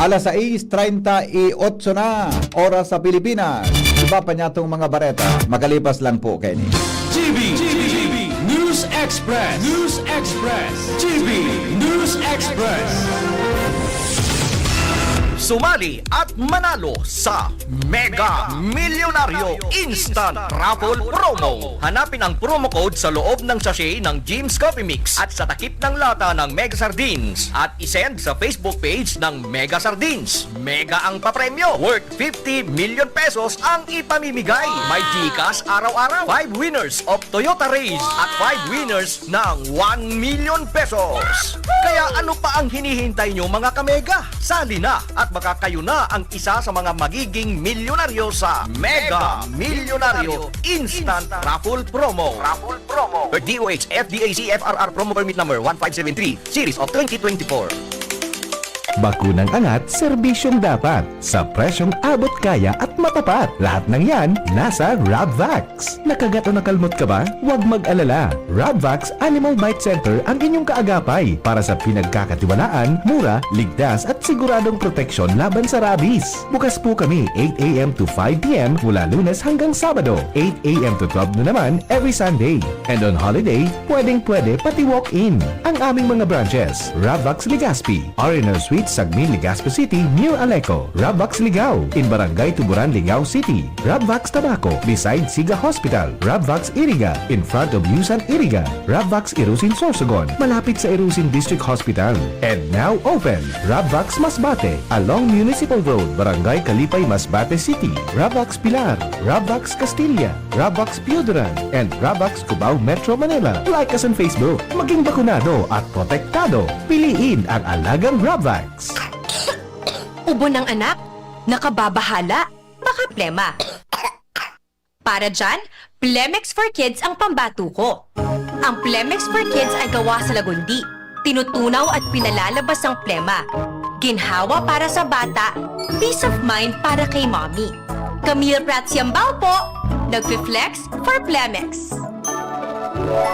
Alas sais treinta y ocho na, oras sa Pilipinas. Iba pa niyatong mga bareta, makalipas lang po kaini. G B, G B, News Express, News Express, G B News Express. Sumali at manalo sa Mega Milyonaryo Instant Raffle Promo. Hanapin ang promo code sa loob ng sachet ng Jim's Coffee Mix at sa takip ng lata ng Mega Sardines at isend sa Facebook page ng Mega Sardines. Mega ang papremyo, worth fifty million pesos ang ipamimigay. May GCash araw-araw, five winners of Toyota Raize at five winners ng one million pesos. Kaya ano pa ang hinihintay nyo, mga kamega? Sali na at baka kayo na ang isa sa mga magiging milyonaryo sa Mega Milyonaryo Instant Raffle Promo. Raffle Promo. D O H F D A C F R R Promo Permit Number one five seven three, Series of twenty twenty-four. Bakunang angat, serbisyong dapat, sa presyong abot kaya at matapat. Lahat ng yan, nasa Rabvax. Nakagat o nakalmot ka ba? Huwag mag-alala. Rabvax Animal Bite Center ang inyong kaagapay para sa pinagkakatiwalaan, mura, ligtas at siguradong proteksyon laban sa rabies. Bukas po kami eight a m to five p m mula Lunes hanggang Sabado, eight a m to twelve noon naman every Sunday. And on holiday, pwedeng-pwede pati walk-in. Ang aming mga branches, Rabvax Legazpi, R and R Suite, Sagmin, Legazpi City, near Aleco. Rabvax Ligao, in Barangay Tuburan, Ligao City. Rabvax Tabaco, beside Siga Hospital. Rabvax Iriga, in front of Yusan Iriga. Rabvax Irusin Sorsogon, malapit sa Irusin District Hospital. And now open, Rabvax Masbate, along Municipal Road, Barangay Kalipay, Masbate City. Rabvax Pilar, Rabvax Castilla, Rabvax Pioduran, and Rabvax Cubao, Metro Manila. Like us on Facebook. Maging bakunado at protektado. Piliin ang alagang Rabvax. Ubo ng anak? Nakababahala? Baka plema. Para dyan, Plemex for Kids ang pambato ko. Ang Plemex for Kids ay gawa sa lagundi. Tinutunaw at pinalalabas ang plema. Ginhawa para sa bata, peace of mind para kay mommy. Camille Prats Yambao po, nagfi-flex for Plemex.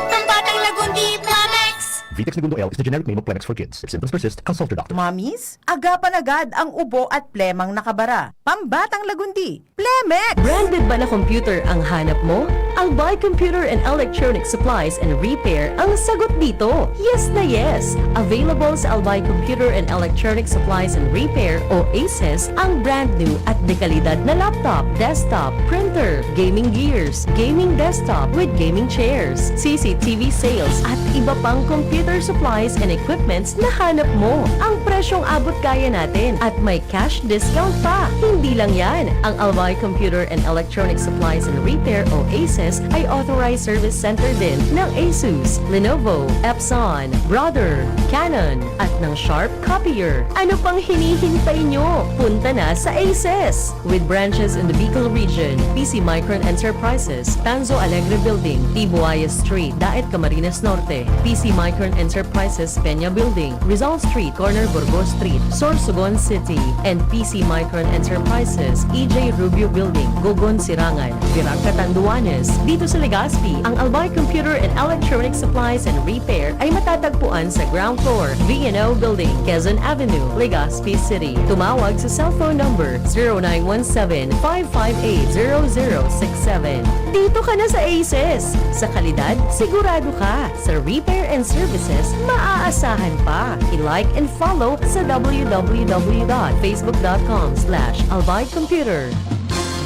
Pambatang lagundi, Plemex! Vitex Negundo L is the generic name of Plemex for Kids. If symptoms persist, consult your doctor. Mommies, agapan agad ang ubo at plemang nakabara. Pambatang lagundi, Plemex! Branded ba na computer ang hanap mo? Albay Computer and Electronic Supplies and Repair ang sagot dito. Yes na yes! Available sa Albay Computer and Electronic Supplies and Repair o ACES ang brand new at dekalidad na laptop, desktop, printer, gaming gears, gaming desktop with gaming chairs, C C T V sales at iba pang computer supplies and equipments na hanap mo. Ang presyong abot kaya natin at may cash discount pa. Hindi lang yan, ang Albay Computer and Electronic Supplies and Repair o ACES ay authorized service center din ng Asus, Lenovo, Epson, Brother, Canon, at ng Sharp Copier. Ano pang hinihintay nyo? Punta na sa ACES! With branches in the Bicol region, P C Micron Enterprises, Tanzo Alegre Building, Tibuaya Street, Daet, Camarines Norte, P C Micron Enterprises Peña Building, Rizal Street, corner Burgos Street, Sorsogon City, and P C Micron Enterprises, E J Rubio Building, Gogon, Sirangan, Virac, Catanduanes. Dito sa Legazpi, ang Albay Computer and Electronic Supplies and Repair ay matatagpuan sa ground floor, V and O Building, Quezon Avenue, Legazpi City. Tumawag sa cellphone number zero nine one seven, five five eight, zero zero six seven. Dito ka na sa Aces! Sa kalidad, sigurado ka! Sa repair and services, maaasahan pa! I-like and follow sa w w w dot facebook dot com slash albay computer.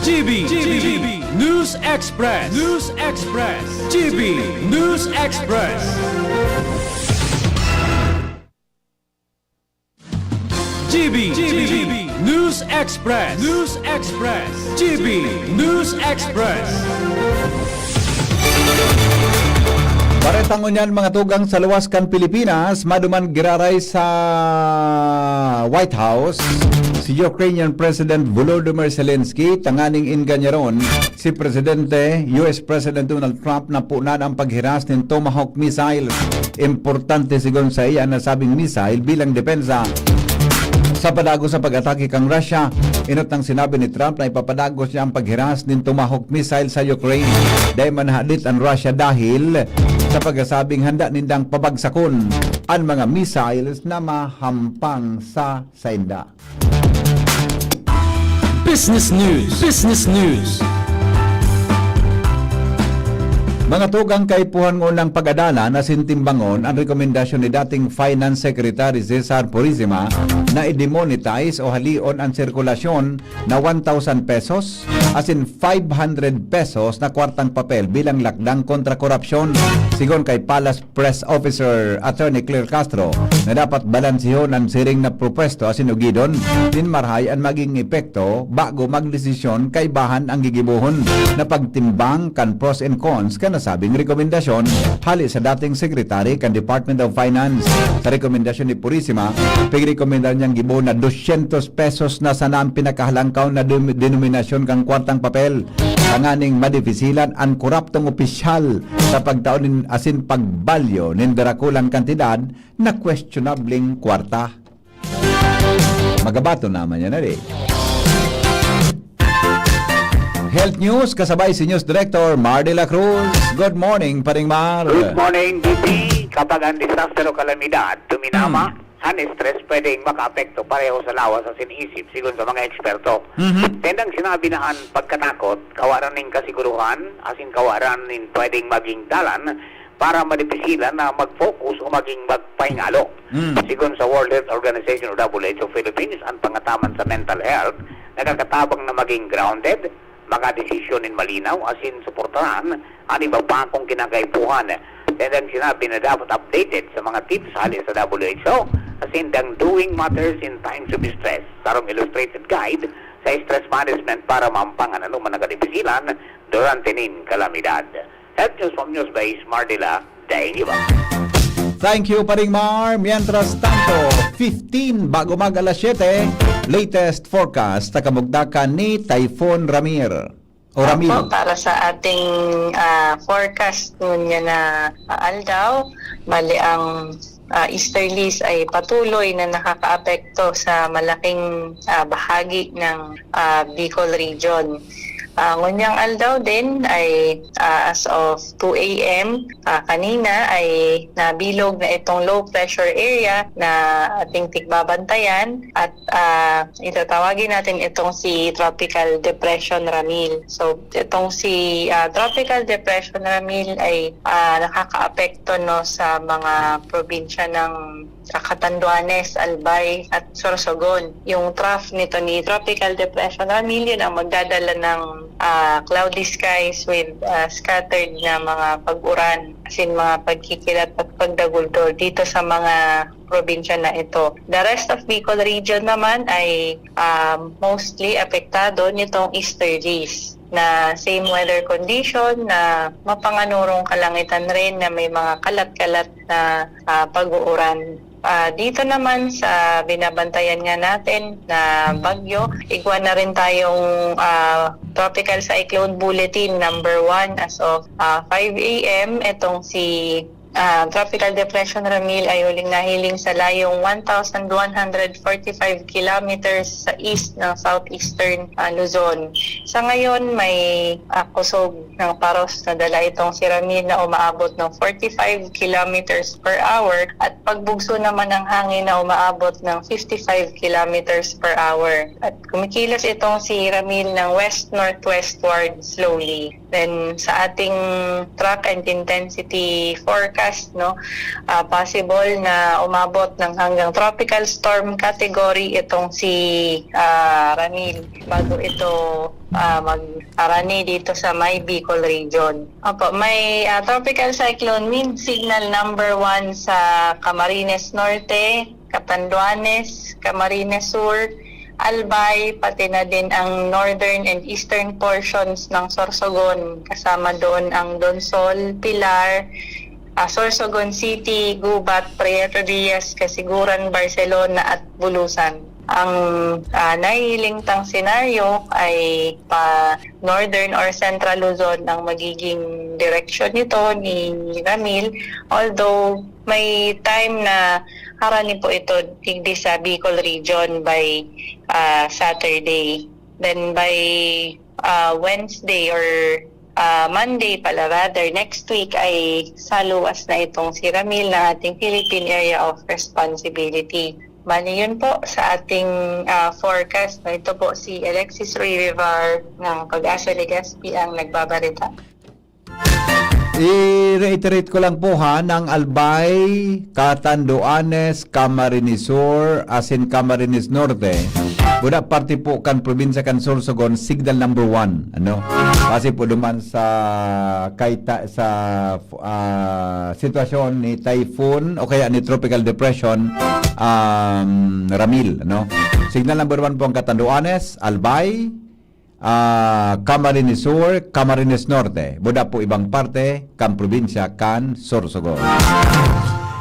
G B, G B, News Express, News Express, G B, News Express. G B, G B, News Express, News Express, G B, News Express. Bareta ngunyan, mga tugang, sa luwas kan Pilipinas, maduman giraray sa White House si Ukrainian President Volodymyr Zelensky tanganing inganyaron si Presidente, U S President Donald Trump na punan ang paghiras nin Tomahawk missiles. Importante sigon sa iya an nasabing missile bilang depensa sa padagos sa pag-atake kan Russia. Enot nang sinabi ni Trump na ipapadagos niya ang paghiras nin Tomahawk missile sa Ukraine. Dai man hadit an Russia dahil sa pagsasabing handa nindang pabagsakon an mga missiles na mahampang sa sainda. Business News, Business News. Mga tugang, kaipuhan ngunang pag-adalan asin timbangon an rekomendasyon ni dating Finance Secretary Cesar Purisima na i-demonetize o halion an sirkulasyon na one thousand pesos asin five hundred pesos na kwartang papel bilang lakdang kontra korupsyon. Sigon kay Palace Press Officer Attorney Claire Castro na dapat balansehon an siring na propwesto asin ugidon nin marahay an magiging epekto bago magdesisyon kaibahan ang gigibohon na pagtimbang kan pros and cons kan nasabing rekomendasyon hali sa dating sekretary kan Department of Finance. Sa rekomendasyon ni Purisima, pigrekomendar niyang gibohon na dosyentos pesos na sana ang pinakahalangkaw na denominasyon kan kwartang papel, tanganing madipisilan an koraptong opisyal sa pagtao nin asin pagbalyo nin darakulang kantidad na kwestiyonableng kwarta. Magabato naman yan, ali. Health News kasabay si News Director Mar de la Cruz. Good morning, Paring Mar. Good morning, B P. Kapag ang disaster o kalamidad tuminama, hmm. An stress pwedeng makaapekto pareho sa lawas asin isip, sigon sa mga eksperto. Mm-hmm. Tendang sinabi na an pagkatakot, kawaran nin kasiguruhan, asin kawaran nin pwedeng maging dalan para madipisilan na mag-focus o maging magpahingalo. Mm. Sigon sa World Health Organization o W H O Philippines, an pangataman sa mental health, nakakatabang na maging grounded, makadesisyon nin malinaw asin suportahan an iba pa kung kinakaipuhan. Tendang sinabi na dapat updated sa mga tips hali sa W H O asin dang doing matters in times of stress. Sarong illustrated guide sa stress management para maampangan anoman na kadipisilan durante nin kalamidad. Health News from News Base, Mardila, Dainiwa. Thank you, Paring Mar. Mientras tanto, fifteen bago mag alas siyete, latest forecast sa kamugdakan ni Typhoon Ramir. O Ramil. Opo, para sa ating ah, forecast ngunyan na ah, aldaw, bali ang ah, easterlies ay patuloy na nakakaapekto sa malaking ah, bahagi ng ah, Bicol Region. Ah, ngunyang aldaw din ay ah, as of two a m ah, kanina ay nabilog na itong low pressure area na ating tigbabantayan at ah, itatawagin natin itong si Tropical Depression Ramil. So, itong si ah, Tropical Depression Ramil ay ah, nakakaapekto no sa mga probinsya ng ah, Catanduanes, Albay at Sorsogon. Yung trough nito ni Tropical Depression Ramil, yun ang magdadala ng ah, cloudy skies with ah, scattered na mga pag-uran, as in mga pagkikilat at pagdaguldol dito sa mga probinsya na ito. The rest of Bicol region naman ay ah, mostly apektado nitong easterlies na same weather condition na mapanganurong kalangitan rin na may mga kalat-kalat na ah, pag-uuran. Ah, dito naman sa binabantayan nga natin na bagyo, igwa na rin tayong ah, Tropical Cyclone Bulletin number one as of ah, five a m. Itong si Ah, Tropical Depression Ramil ay huling nahiling sa layong one thousand one hundred forty-five kilometers sa east ng southeastern, ah, Luzon. Sa ngayon, may, ah, kusog ng paros na dala itong si Ramil na umaabot ng forty-five kilometers per hour at pagbugso naman ng hangin na umaabot ng fifty-five kilometers per hour. At kumikilos itong si Ramil ng west-northwestward slowly. Then, sa ating track and intensity forecast, no, ah, possible na umabot ng hanggang tropical storm category itong si, ah, Ramil bago ito, ah, mag-arani dito sa may Bicol region. Opo, may, ah, tropical cyclone wind signal number one sa Camarines Norte, Catanduanes, Camarines Sur, Albay, pati na din ang northern and eastern portions ng Sorsogon, kasama doon ang Donsol, Pilar, ah, Sorsogon City, Gubat, Prieto Diaz, Casiguran, Barcelona at Bulusan. Ang, ah, nahihiling tang senaryo ay pa Northern or Central Luzon ang magiging direksyon nito ni Ramil. Although may time na harani po ito digdi sa Bicol region by, ah, Saturday. Then by, ah, Wednesday or, ah, Monday pala rather, next week ay saluwas na itong si Ramil ng ating Philippine Area of Responsibility. Bali, yun po sa ating, ah, forecast. No? Ito po si Alexis Ririvar ng Pag-asa Legazpi ang nagbabarita. I-reiterate ko lang po ha, ng Albay, Catanduanes, Camarines Sur, asin Camarines Norte. Buda parte po kan probinsya kan Sorsogon, signal number one. Ano? Kasi po duman sa, kaita, sa ah, sitwasyon ni Typhoon o kaya ni Tropical Depression, um, Ramil, no? Signal number one po ang Catanduanes, Albay, ah, Camarines Sur, Camarines Norte. Buda po ibang parte kan probinsya kan Sorsogon.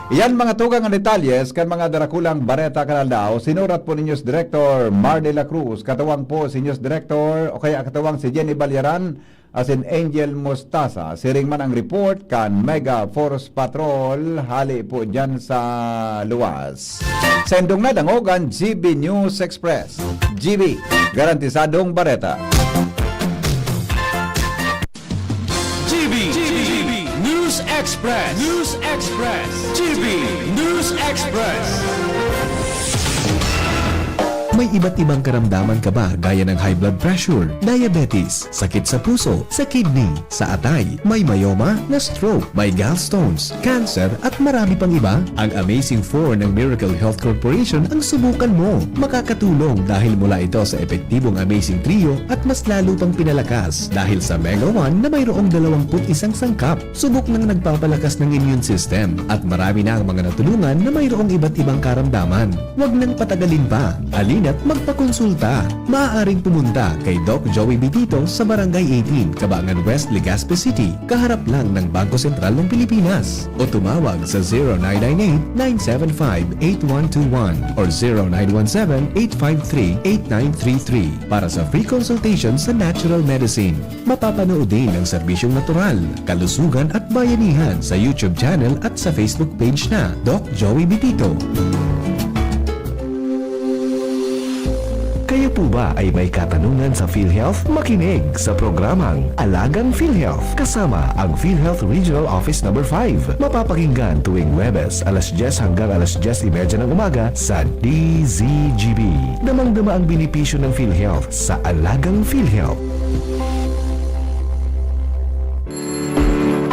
Iyan mga tugang ang detalles kan mga darakulang bareta kan aldaw. Sinurat po ni News Director Mar de la Cruz, katuwang po si News Director o kaya katuwang si Jenny Balyaran, asin Angel Mostasa. Siring man ang report kan Mega Force Patrol hali po dyan sa luwas. Sa indong nadangog ang G B News Express. G B, garantisadong bareta. G B, G B News Express. News Express. G B News Express. May iba't ibang karamdaman ka ba gaya ng high blood pressure, diabetes, sakit sa puso, sa kidney, sa atay, may myoma, na-stroke, may gallstones, cancer, at marami pang iba? Ang Amazing four ng Miracle Health Corporation ang subukan mo. Makakatulong dahil mula ito sa epektibong Amazing Trio at mas lalo pang pinalakas dahil sa Mega one na mayroong dalawampu't isang sangkap. Subok nang nagpapalakas ng immune system at marami na ang mga natulungan na mayroong iba't ibang karamdaman. Huwag nang patagalin pa. Halina't magpakonsulta. Maaaring pumunta kay Doc Joey Bitito sa Barangay eighteen, Cabangan West, Legazpi City, kaharap lang ng Bangko Sentral ng Pilipinas. O tumawag sa zero nine nine eight, nine seven five, eight one two one or zero nine one seven, eight five three, eight nine three three para sa free consultation sa natural medicine. Mapapanood din ang serbisyong natural, kalusugan at bayanihan sa YouTube channel at sa Facebook page na Doc Joey Bitito. Kayo po ba ay may katanungan sa PhilHealth? Makinig sa programang Alagang PhilHealth kasama ang PhilHealth Regional Office Number five. Mapapakinggan tuwing Huwebes, alas dyes hanggang alas dyes y media ng umaga sa D Z G B. Damang-dama ang benepisyo ng PhilHealth sa Alagang PhilHealth.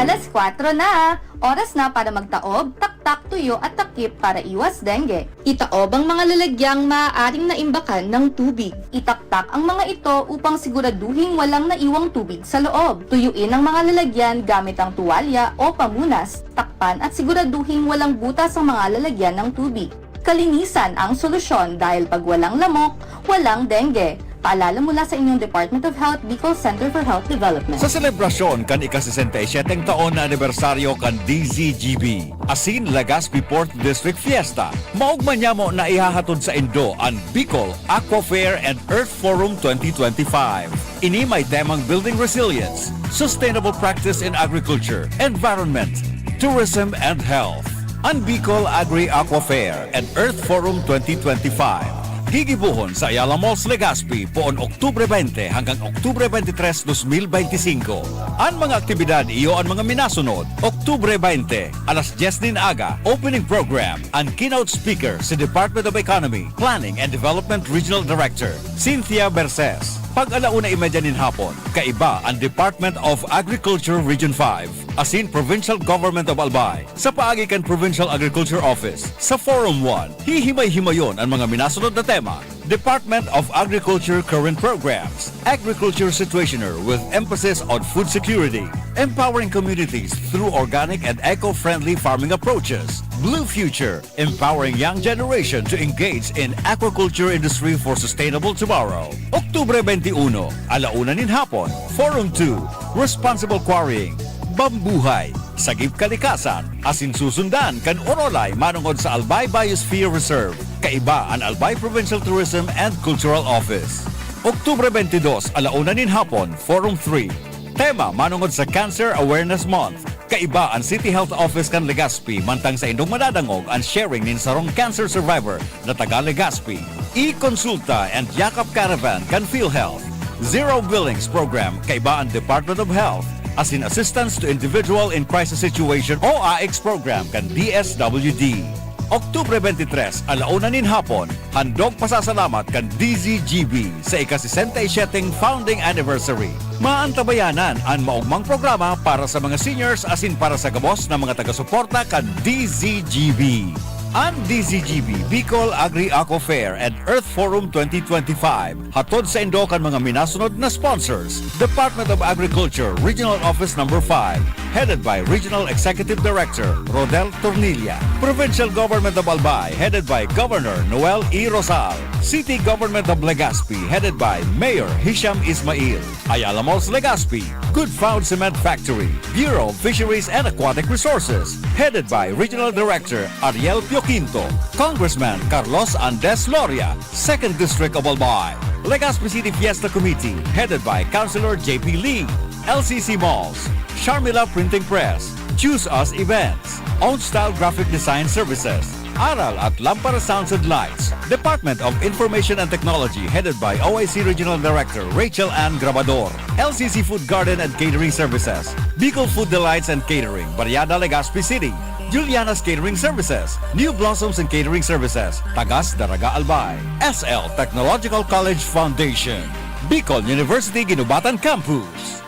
Alas kwatro na! Oras na para magtaob, taktak, tuyo at takip para iwas dengue. Itaob ang mga lalagyang maaaring naimbakan ng tubig. Itaktak ang mga ito upang siguraduhing walang naiwang tubig sa loob. Tuyuin ang mga lalagyan gamit ang tuwalya o pamunas. Takpan at siguraduhing walang butas ang mga lalagyan ng tubig. Kalinisan ang solusyon dahil pag walang lamok, walang dengue. Paalala mula sa inyong Department of Health, Bicol Center for Health Development. Sa selebrasyon kan ika-sesenta y siyete taon na anibersaryo kan D Z G B, asin Legazpi Fourth District Fiesta, maogma nyamo na ihahatod sa indo an Bicol Aqua Fair and Earth Forum twenty twenty-five. Ini may temang Building Resilience, Sustainable Practice in Agriculture, Environment, Tourism and Health. An Bicol Agri-Aqua Fair and Earth Forum twenty twenty-five. Gigibohon sa Ayala Malls, Legazpi, poon Oktubre twenty hanggang Oktubre twenty-three, dos mil benti singko. An mga aktibidad iyo an mga minasunod. Oktubre twenty, alas dyes nin aga, opening program. An keynote speaker, si Department of Economy, Planning and Development Regional Director, Cynthia Berces. Pag-alauna y media nin hapon, kaiba an Department of Agriculture Region five, asin Provincial Government of Albay, sa paagi kan Provincial Agriculture Office, sa Forum one. Hihimay-himayon an mga minasunod na tema: Department of Agriculture current programs, agriculture situationer with emphasis on food security, empowering communities through organic and eco-friendly farming approaches, Blue Future, empowering young generation to engage in aquaculture industry for sustainable tomorrow. Oktubre twenty-uno, alauna nin hapon, Forum two, Responsible Quarrying, Bambuhay, Sagip Kalikasan, asin susundan kan Orolay manongod sa Albay Biosphere Reserve, kaiba an Albay Provincial Tourism and Cultural Office. Oktubre twenty-dos, alauna nin hapon, Forum three. Tema manongod sa Cancer Awareness Month. Kaiba an City Health Office kan Legazpi mantang saindong madadangog an sharing nin sarong cancer survivor na taga Legazpi. E-Consulta and Yakap Caravan kan PhilHealth. Zero Billings Program kaiba an Department of Health, asin Assistance to Individual in Crisis Situation o AICS Program kan D S W D. Oktubre twenty-three, alauna nin hapon, handog pasasalamat kan D Z G B sa ika-sesenta y siyete founding anniversary. Maantabayanan an maogmang programa para sa mga seniors asin para sa gabos na mga taga-suporta kan D Z G B. An D Z G B, Bicol Agri-Aqua Fair and Earth Forum twenty twenty-five, hatod saindo kan mga minasunod na sponsors: Department of Agriculture, Regional Office Number five, headed by Regional Executive Director Rodel Tornilla; Provincial Government of Albay, headed by Governor Noel E. Rosal; City Government of Legazpi, headed by Mayor Hisham Ismail; Ayala Malls Legazpi, Good Found Cement Factory; Bureau of Fisheries and Aquatic Resources, headed by Regional Director Ariel Pioquinto; Congressman Carlos Andes Loria, Second District of Albay; Legazpi City Fiesta Committee, headed by Councilor J P Lee; L C C Malls, Sharmila Printing Press, Choose Us Events, Own Style Graphic Design Services, Aral at Lampara Sounds and Lights, Department of Information and Technology, headed by O I C Regional Director Rachel Ann Grabador, L C C Food Garden and Catering Services, Bicol Food Delights and Catering, Barriada, Legazpi City, Juliana's Catering Services, New Blossoms and Catering Services, Tagas, Daraga, Albay, S L Technological College Foundation, Bicol University Guinobatan Campus,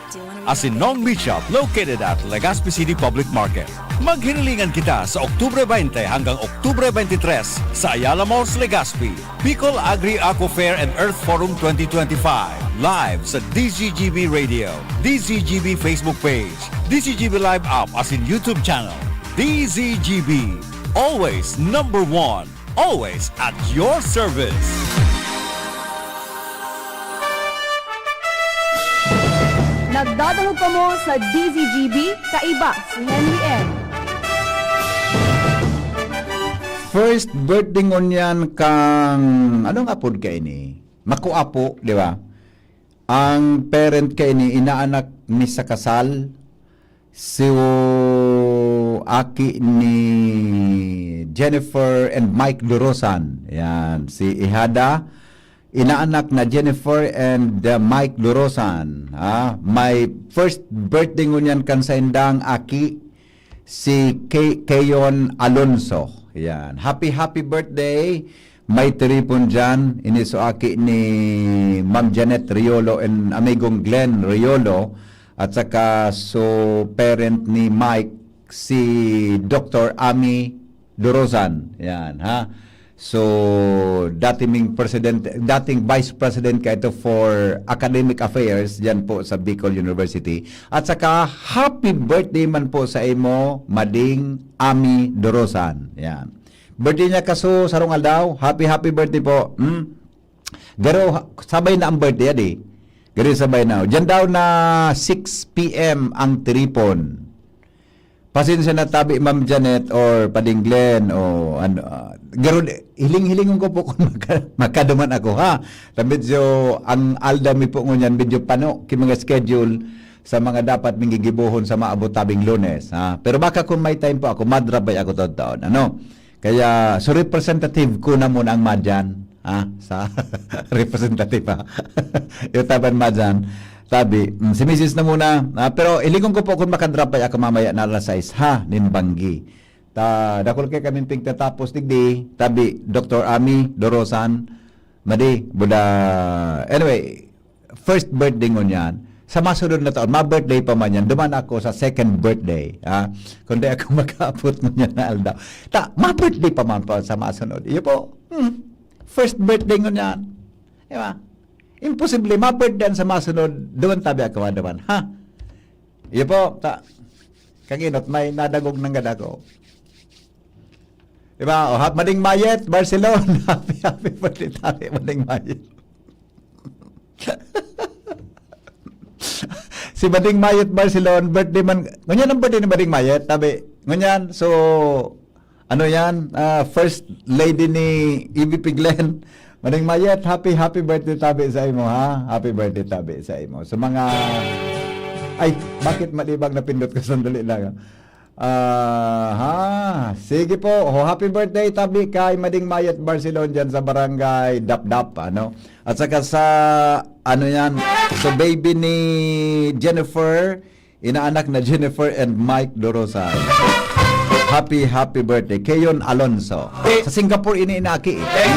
asin Nong Meat Shop, located at Legazpi City Public Market. Maghirilingan kita sa Oktubre twenty hanggang Oktubre twenty-three sa Ayala Malls, Legazpi. Bicol Agri-Aqua Fair and Earth Forum twenty twenty-five, live sa D Z G B Radio, D Z G B Facebook page, D Z G B Live app asin YouTube channel. D Z G B, always number one, always at your service. Nagdadangog kamo sa D Z G B, kaiba si Henry M. First birthday ngunyan kang, anong apod ka ini? Makuapo, di ba? Ang parent ka ini, inaanak ni sa kasal, si aki ni Jennifer and Mike Dorosan. Yan, si Ihada, inaanak na Jennifer and uh, Mike Dorosan. Ha? My first birthday ngunyan kan saindang aki, si Ke- Keyon Alonso. Yan. Happy, happy birthday, may tiripon dyan. Ini so aki ni Ma'am Janet Riolo and amigong Glenn Riolo. At saka so parent ni Mike, si Doctor Ami Dorosan. Yan, ha? So, dating president, dating vice president ka ito for academic affairs diyan po sa Bicol University. At saka, happy birthday man po sa imo, Mading Ami Dorosan. Yan. Birthday niya kaso sarong aldaw. Happy, happy birthday po. Hmm? Garo, sabay na ang birthday, adi. Garo sabay na. Diyan daw na six p m ang tiripon. Pasensya na tabi, Ma'am Janet or Pading Glenn o ano, ah, garo, hiling-hilingon ko po kung maka, makaduman ako, ha. Ta medyo ang aldaw mi po ngunyan, medyo pano ki mga schedule. sa mga dapat ming gigibohon sa maabot tabing Lunes, ha? Pero baka kung may time po ako, madrabay ako taon-taon, ano? Kaya, so representative ko na muna ang Madyan, ha? Sa representative, ha? Yung taban Madyan, tabi, mm, si misis na muna, ha? Pero iligon ko po kung makadrabay ako mamaya na alas sais, ha? Nin banggi. Ta, dakul kay kaming pigtatapos digdi, tabi, Doktor Ami, Dorosan, Madi, Buda, anyway, first birthday ngunyan. Sa masunod na taon, ma-birthday pa man yan, duman ako sa second birthday, ha? Kundi ako makaabot ngunyan na aldaw. Ta, ma-birthday pa man po sa masunod. Iyo po, hmm, first birthday ngunyan. Di ba? Imposible, ma-birthday sa masunod, duman tabi ako, duman, ha? Iyo po, ta, kaginot, may nadagog ng gadako. Di ba? O, hap-, Mading Mayet, Barcelona. Happy, happy birthday, tabi, Mading Mayet. Si Mading Mayet Barcelona, birthday man. Ngunyan ang birthday ni Mading Mayet, tabi. Ngunyan, so, ano yan? Ah, first lady ni E V P Glenn. Mading Mayet, happy, happy birthday, tabi, sa imo, ha? Happy birthday, tabi, sa imo. Sa mga, ay, bakit malibang na pindot ko? Sandali lang, ah. Aha. Sige po. Oh, happy birthday, tabi, kay Mading Mayet Barcelona dyan sa Barangay Dapdap, ano? At saka sa, ano yan, sa baby ni Jennifer, inaanak na Jennifer and Mike Dorosa. Happy, happy birthday. Keyon Alonso. Sa Singapore ini inaki, eh.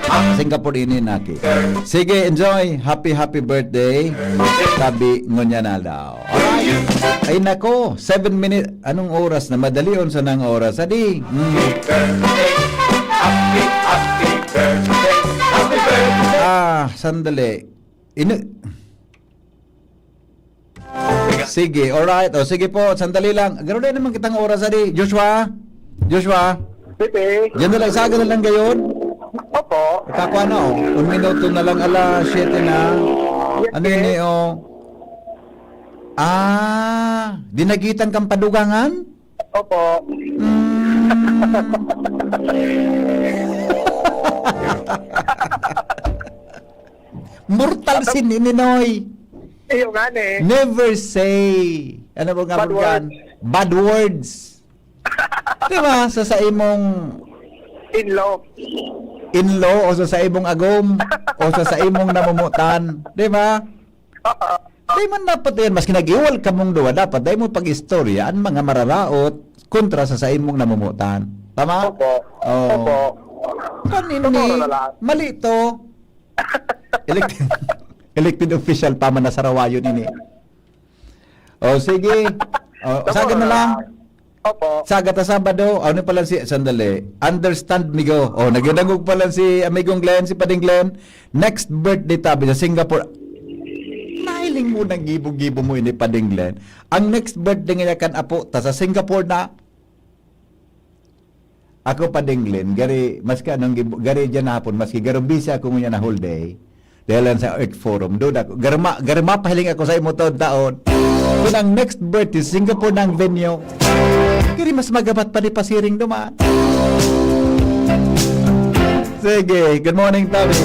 Sa Singapore ini inaki. Sige, enjoy. Happy, happy birthday. Tabi, ngunyan na daw. Alright. Ay nako, seven minutes. Anong oras na? Madalion sa nang oras. Adi. Hmm. Ah, sandali. Ini- Sige, alright. O, sige po, sandali lang. Garo na naman kitang oras, adi. Joshua? Joshua? Pepe? Diyan na lang, saga na lang gayon. Opo. Kakuha na, oh. Un minuto na lang, alas siyete na. Yes, ano sir. Yun eh, oh? Ah, dinagitan kang padugangan? Opo. Mm. Mortal sin ini, Noy. Iyo nga, eh. Never say, ano ba nga Bad po yan? Words. Bad words. Di ba? Sa, sa imong In-law. In-law o sa, sa imong agom o sa, sa imong namumutan. Di ba? Di man dapat yan. Maski nag-iwal kamong duwa, dapat dai mo pag-istorya ang mga mararaot kontra sa, sa imong namumutan. Tama? Opo. Oo. Opo. Kan ini, Totoo na lang. Mali to. Elected, elected official pa man na sarawayon ini. O, sige. O, Totoo saga na na lang. Lang. Opo. Saga ta Sabado, ano pala si, sandali. Understand me go. O, nagdadangog pala si Amigong Glenn, si Pading Glenn. Next birthday tabi sa Singapore. Nahiling mo nang gibo-gibo mo ini, Pading Glenn. Ang next birthday nga kan apo ta sa Singapore na. Ako, Pading Glenn, gari, maski anong gib-, gari dyan na hapon, maski garo busy ako ngunyan na whole day, dahil lang sa Earth Forum, duda ko, gari ma-, gari mapahiling ako sa imo taon-taon. Kung ang next birthday, Singapore na ang venue, gari mas magabat pa ni pasiring duman. Sige, good morning, Tabi.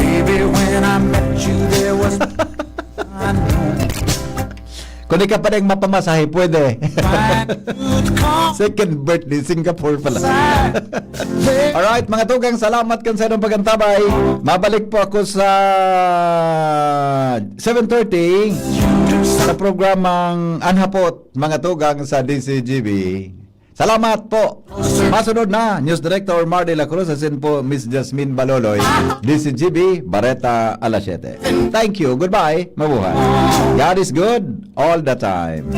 Baby, when I met you, there was Kung di ka pa rin mapamasahe, pwede. Second birthday, Singapore pala. Alright, mga tugang, salamat kan sa inyong pag-antabay. Mabalik po ako sa seven thirty sa programang Anhapot, mga tugang, sa D C G B. Salamat po. Masunod na, News Director Mar de la Cruz, asin po Miss Jasmine Baloloy, D C G B, Bareta, alas siyete. Thank you. Goodbye. Mabuhay. God is good all the time.